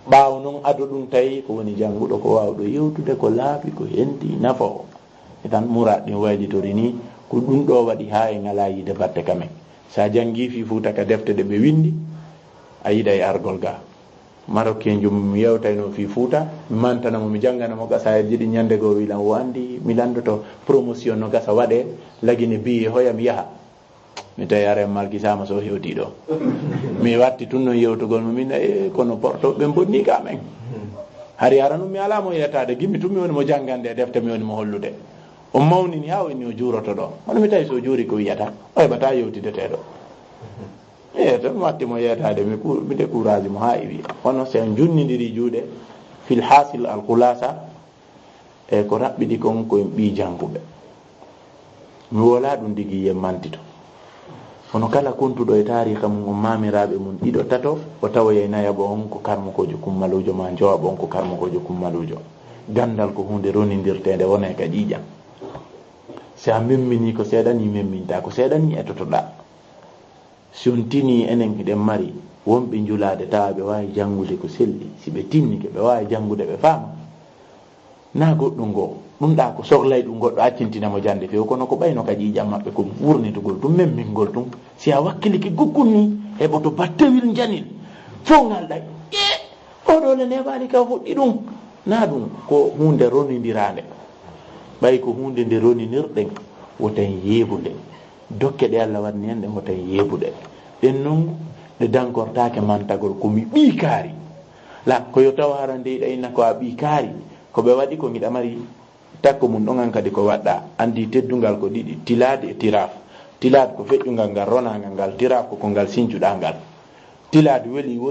Ɓaawo non ado ɗum tawi ko woni jannguɗo, ko waawɗo yewtude, ko laaɓi, ko henti, nafoowo. E tan muraad ɗin waylitori ni, ko ɗum ɗo waɗi haa en alaa yiide batte kamen. Sa janngi fii Fuuta ka defte ɗe ɓe winndi, a yiɗay argol ga. Marokkeenjo mi yewtayno fii Fuuta, mi mantana mo, mi janngana mo qasayid ji ɗi, ñannde goo wilan o anndi mi lanndoto promotion no gasa waɗee, Lagine biye hoya mi yaha. Mi tawi are malkisaama so hewtii ɗo. Mi watti tun non yewtugol mo, min e kono porto ɓe bonni ka men. Hari ara nun mi alaa mo yetaade, gimi tun mi woni mo janngande e defte, mi woni mo hollude. O mawnini haa o inni o juuroto ɗo. Kono mi tawi so juuri ko wiyata, o heɓata yewtidetee ɗo. E to mi watti mo yeetaade, mi ku-, mi décourage mo haa iwi. Kono si en junnindiri juuɗe, fil hasil al khulasa, e ko raɓɓiɗi kon ko en ɓii jannguɓe. Mi woola ɗum digi yen mantito. Kono kala kuntuɗo e taariika mum on maamiraaɓe mum ɗiɗo tato, o tawoyay nayaɓo on ko karmokoojo kummaluujo, maa njowaɓo on ko karmokoojo kummaluujo. Ganndal ko huunde ronindirteende wonay ka ƴiiƴan. Si a memminii ko seeɗa nii memmintaa, ko seeɗa nii etotoɗaa. Si on tinii enen hiɗen mari wonɓe njulaade tawa ɓe waawi janngude ko selli, si ɓe tinnike ɓe waawi janngude ɓe faama, naa goɗɗum ngoo, ɗum ɗaa ko sohlay ɗum goɗɗo accintina mo jannde few, kono ko ɓayno ka ƴiiƴam maɓɓe ko wurnitugol ɗum, memmingol ɗum. Si a wakkilike gukkun nii, heɓoto battewil njanil, fow ngalɗay. Ee! Oɗo le neeɓaali ka fuɗɗi ɗum. Naa ɗum ko huunde ronindiraande. Ɓay ko huunde nde roninirɗen, woten yeebude. Dokke ɗe Allah waɗani en ɗen, woten yeebude. Ɗen non, ɗe dankortaake mantagol ko mi ɓii kaari. La, ko yo taw hara ndeyɗa inna ko a ɓii kaari. Ko ɓe waɗi ko ngiɗa mari takko mum ɗon an kadi ko waɗɗa. Anndi teddungal ko ɗiɗi, tilaade e tiraaf. Tilaad ko feƴƴungal ngal ronaangal ngal, tiraaf ko ko ngal sincuɗaa ngal. Tilaad weli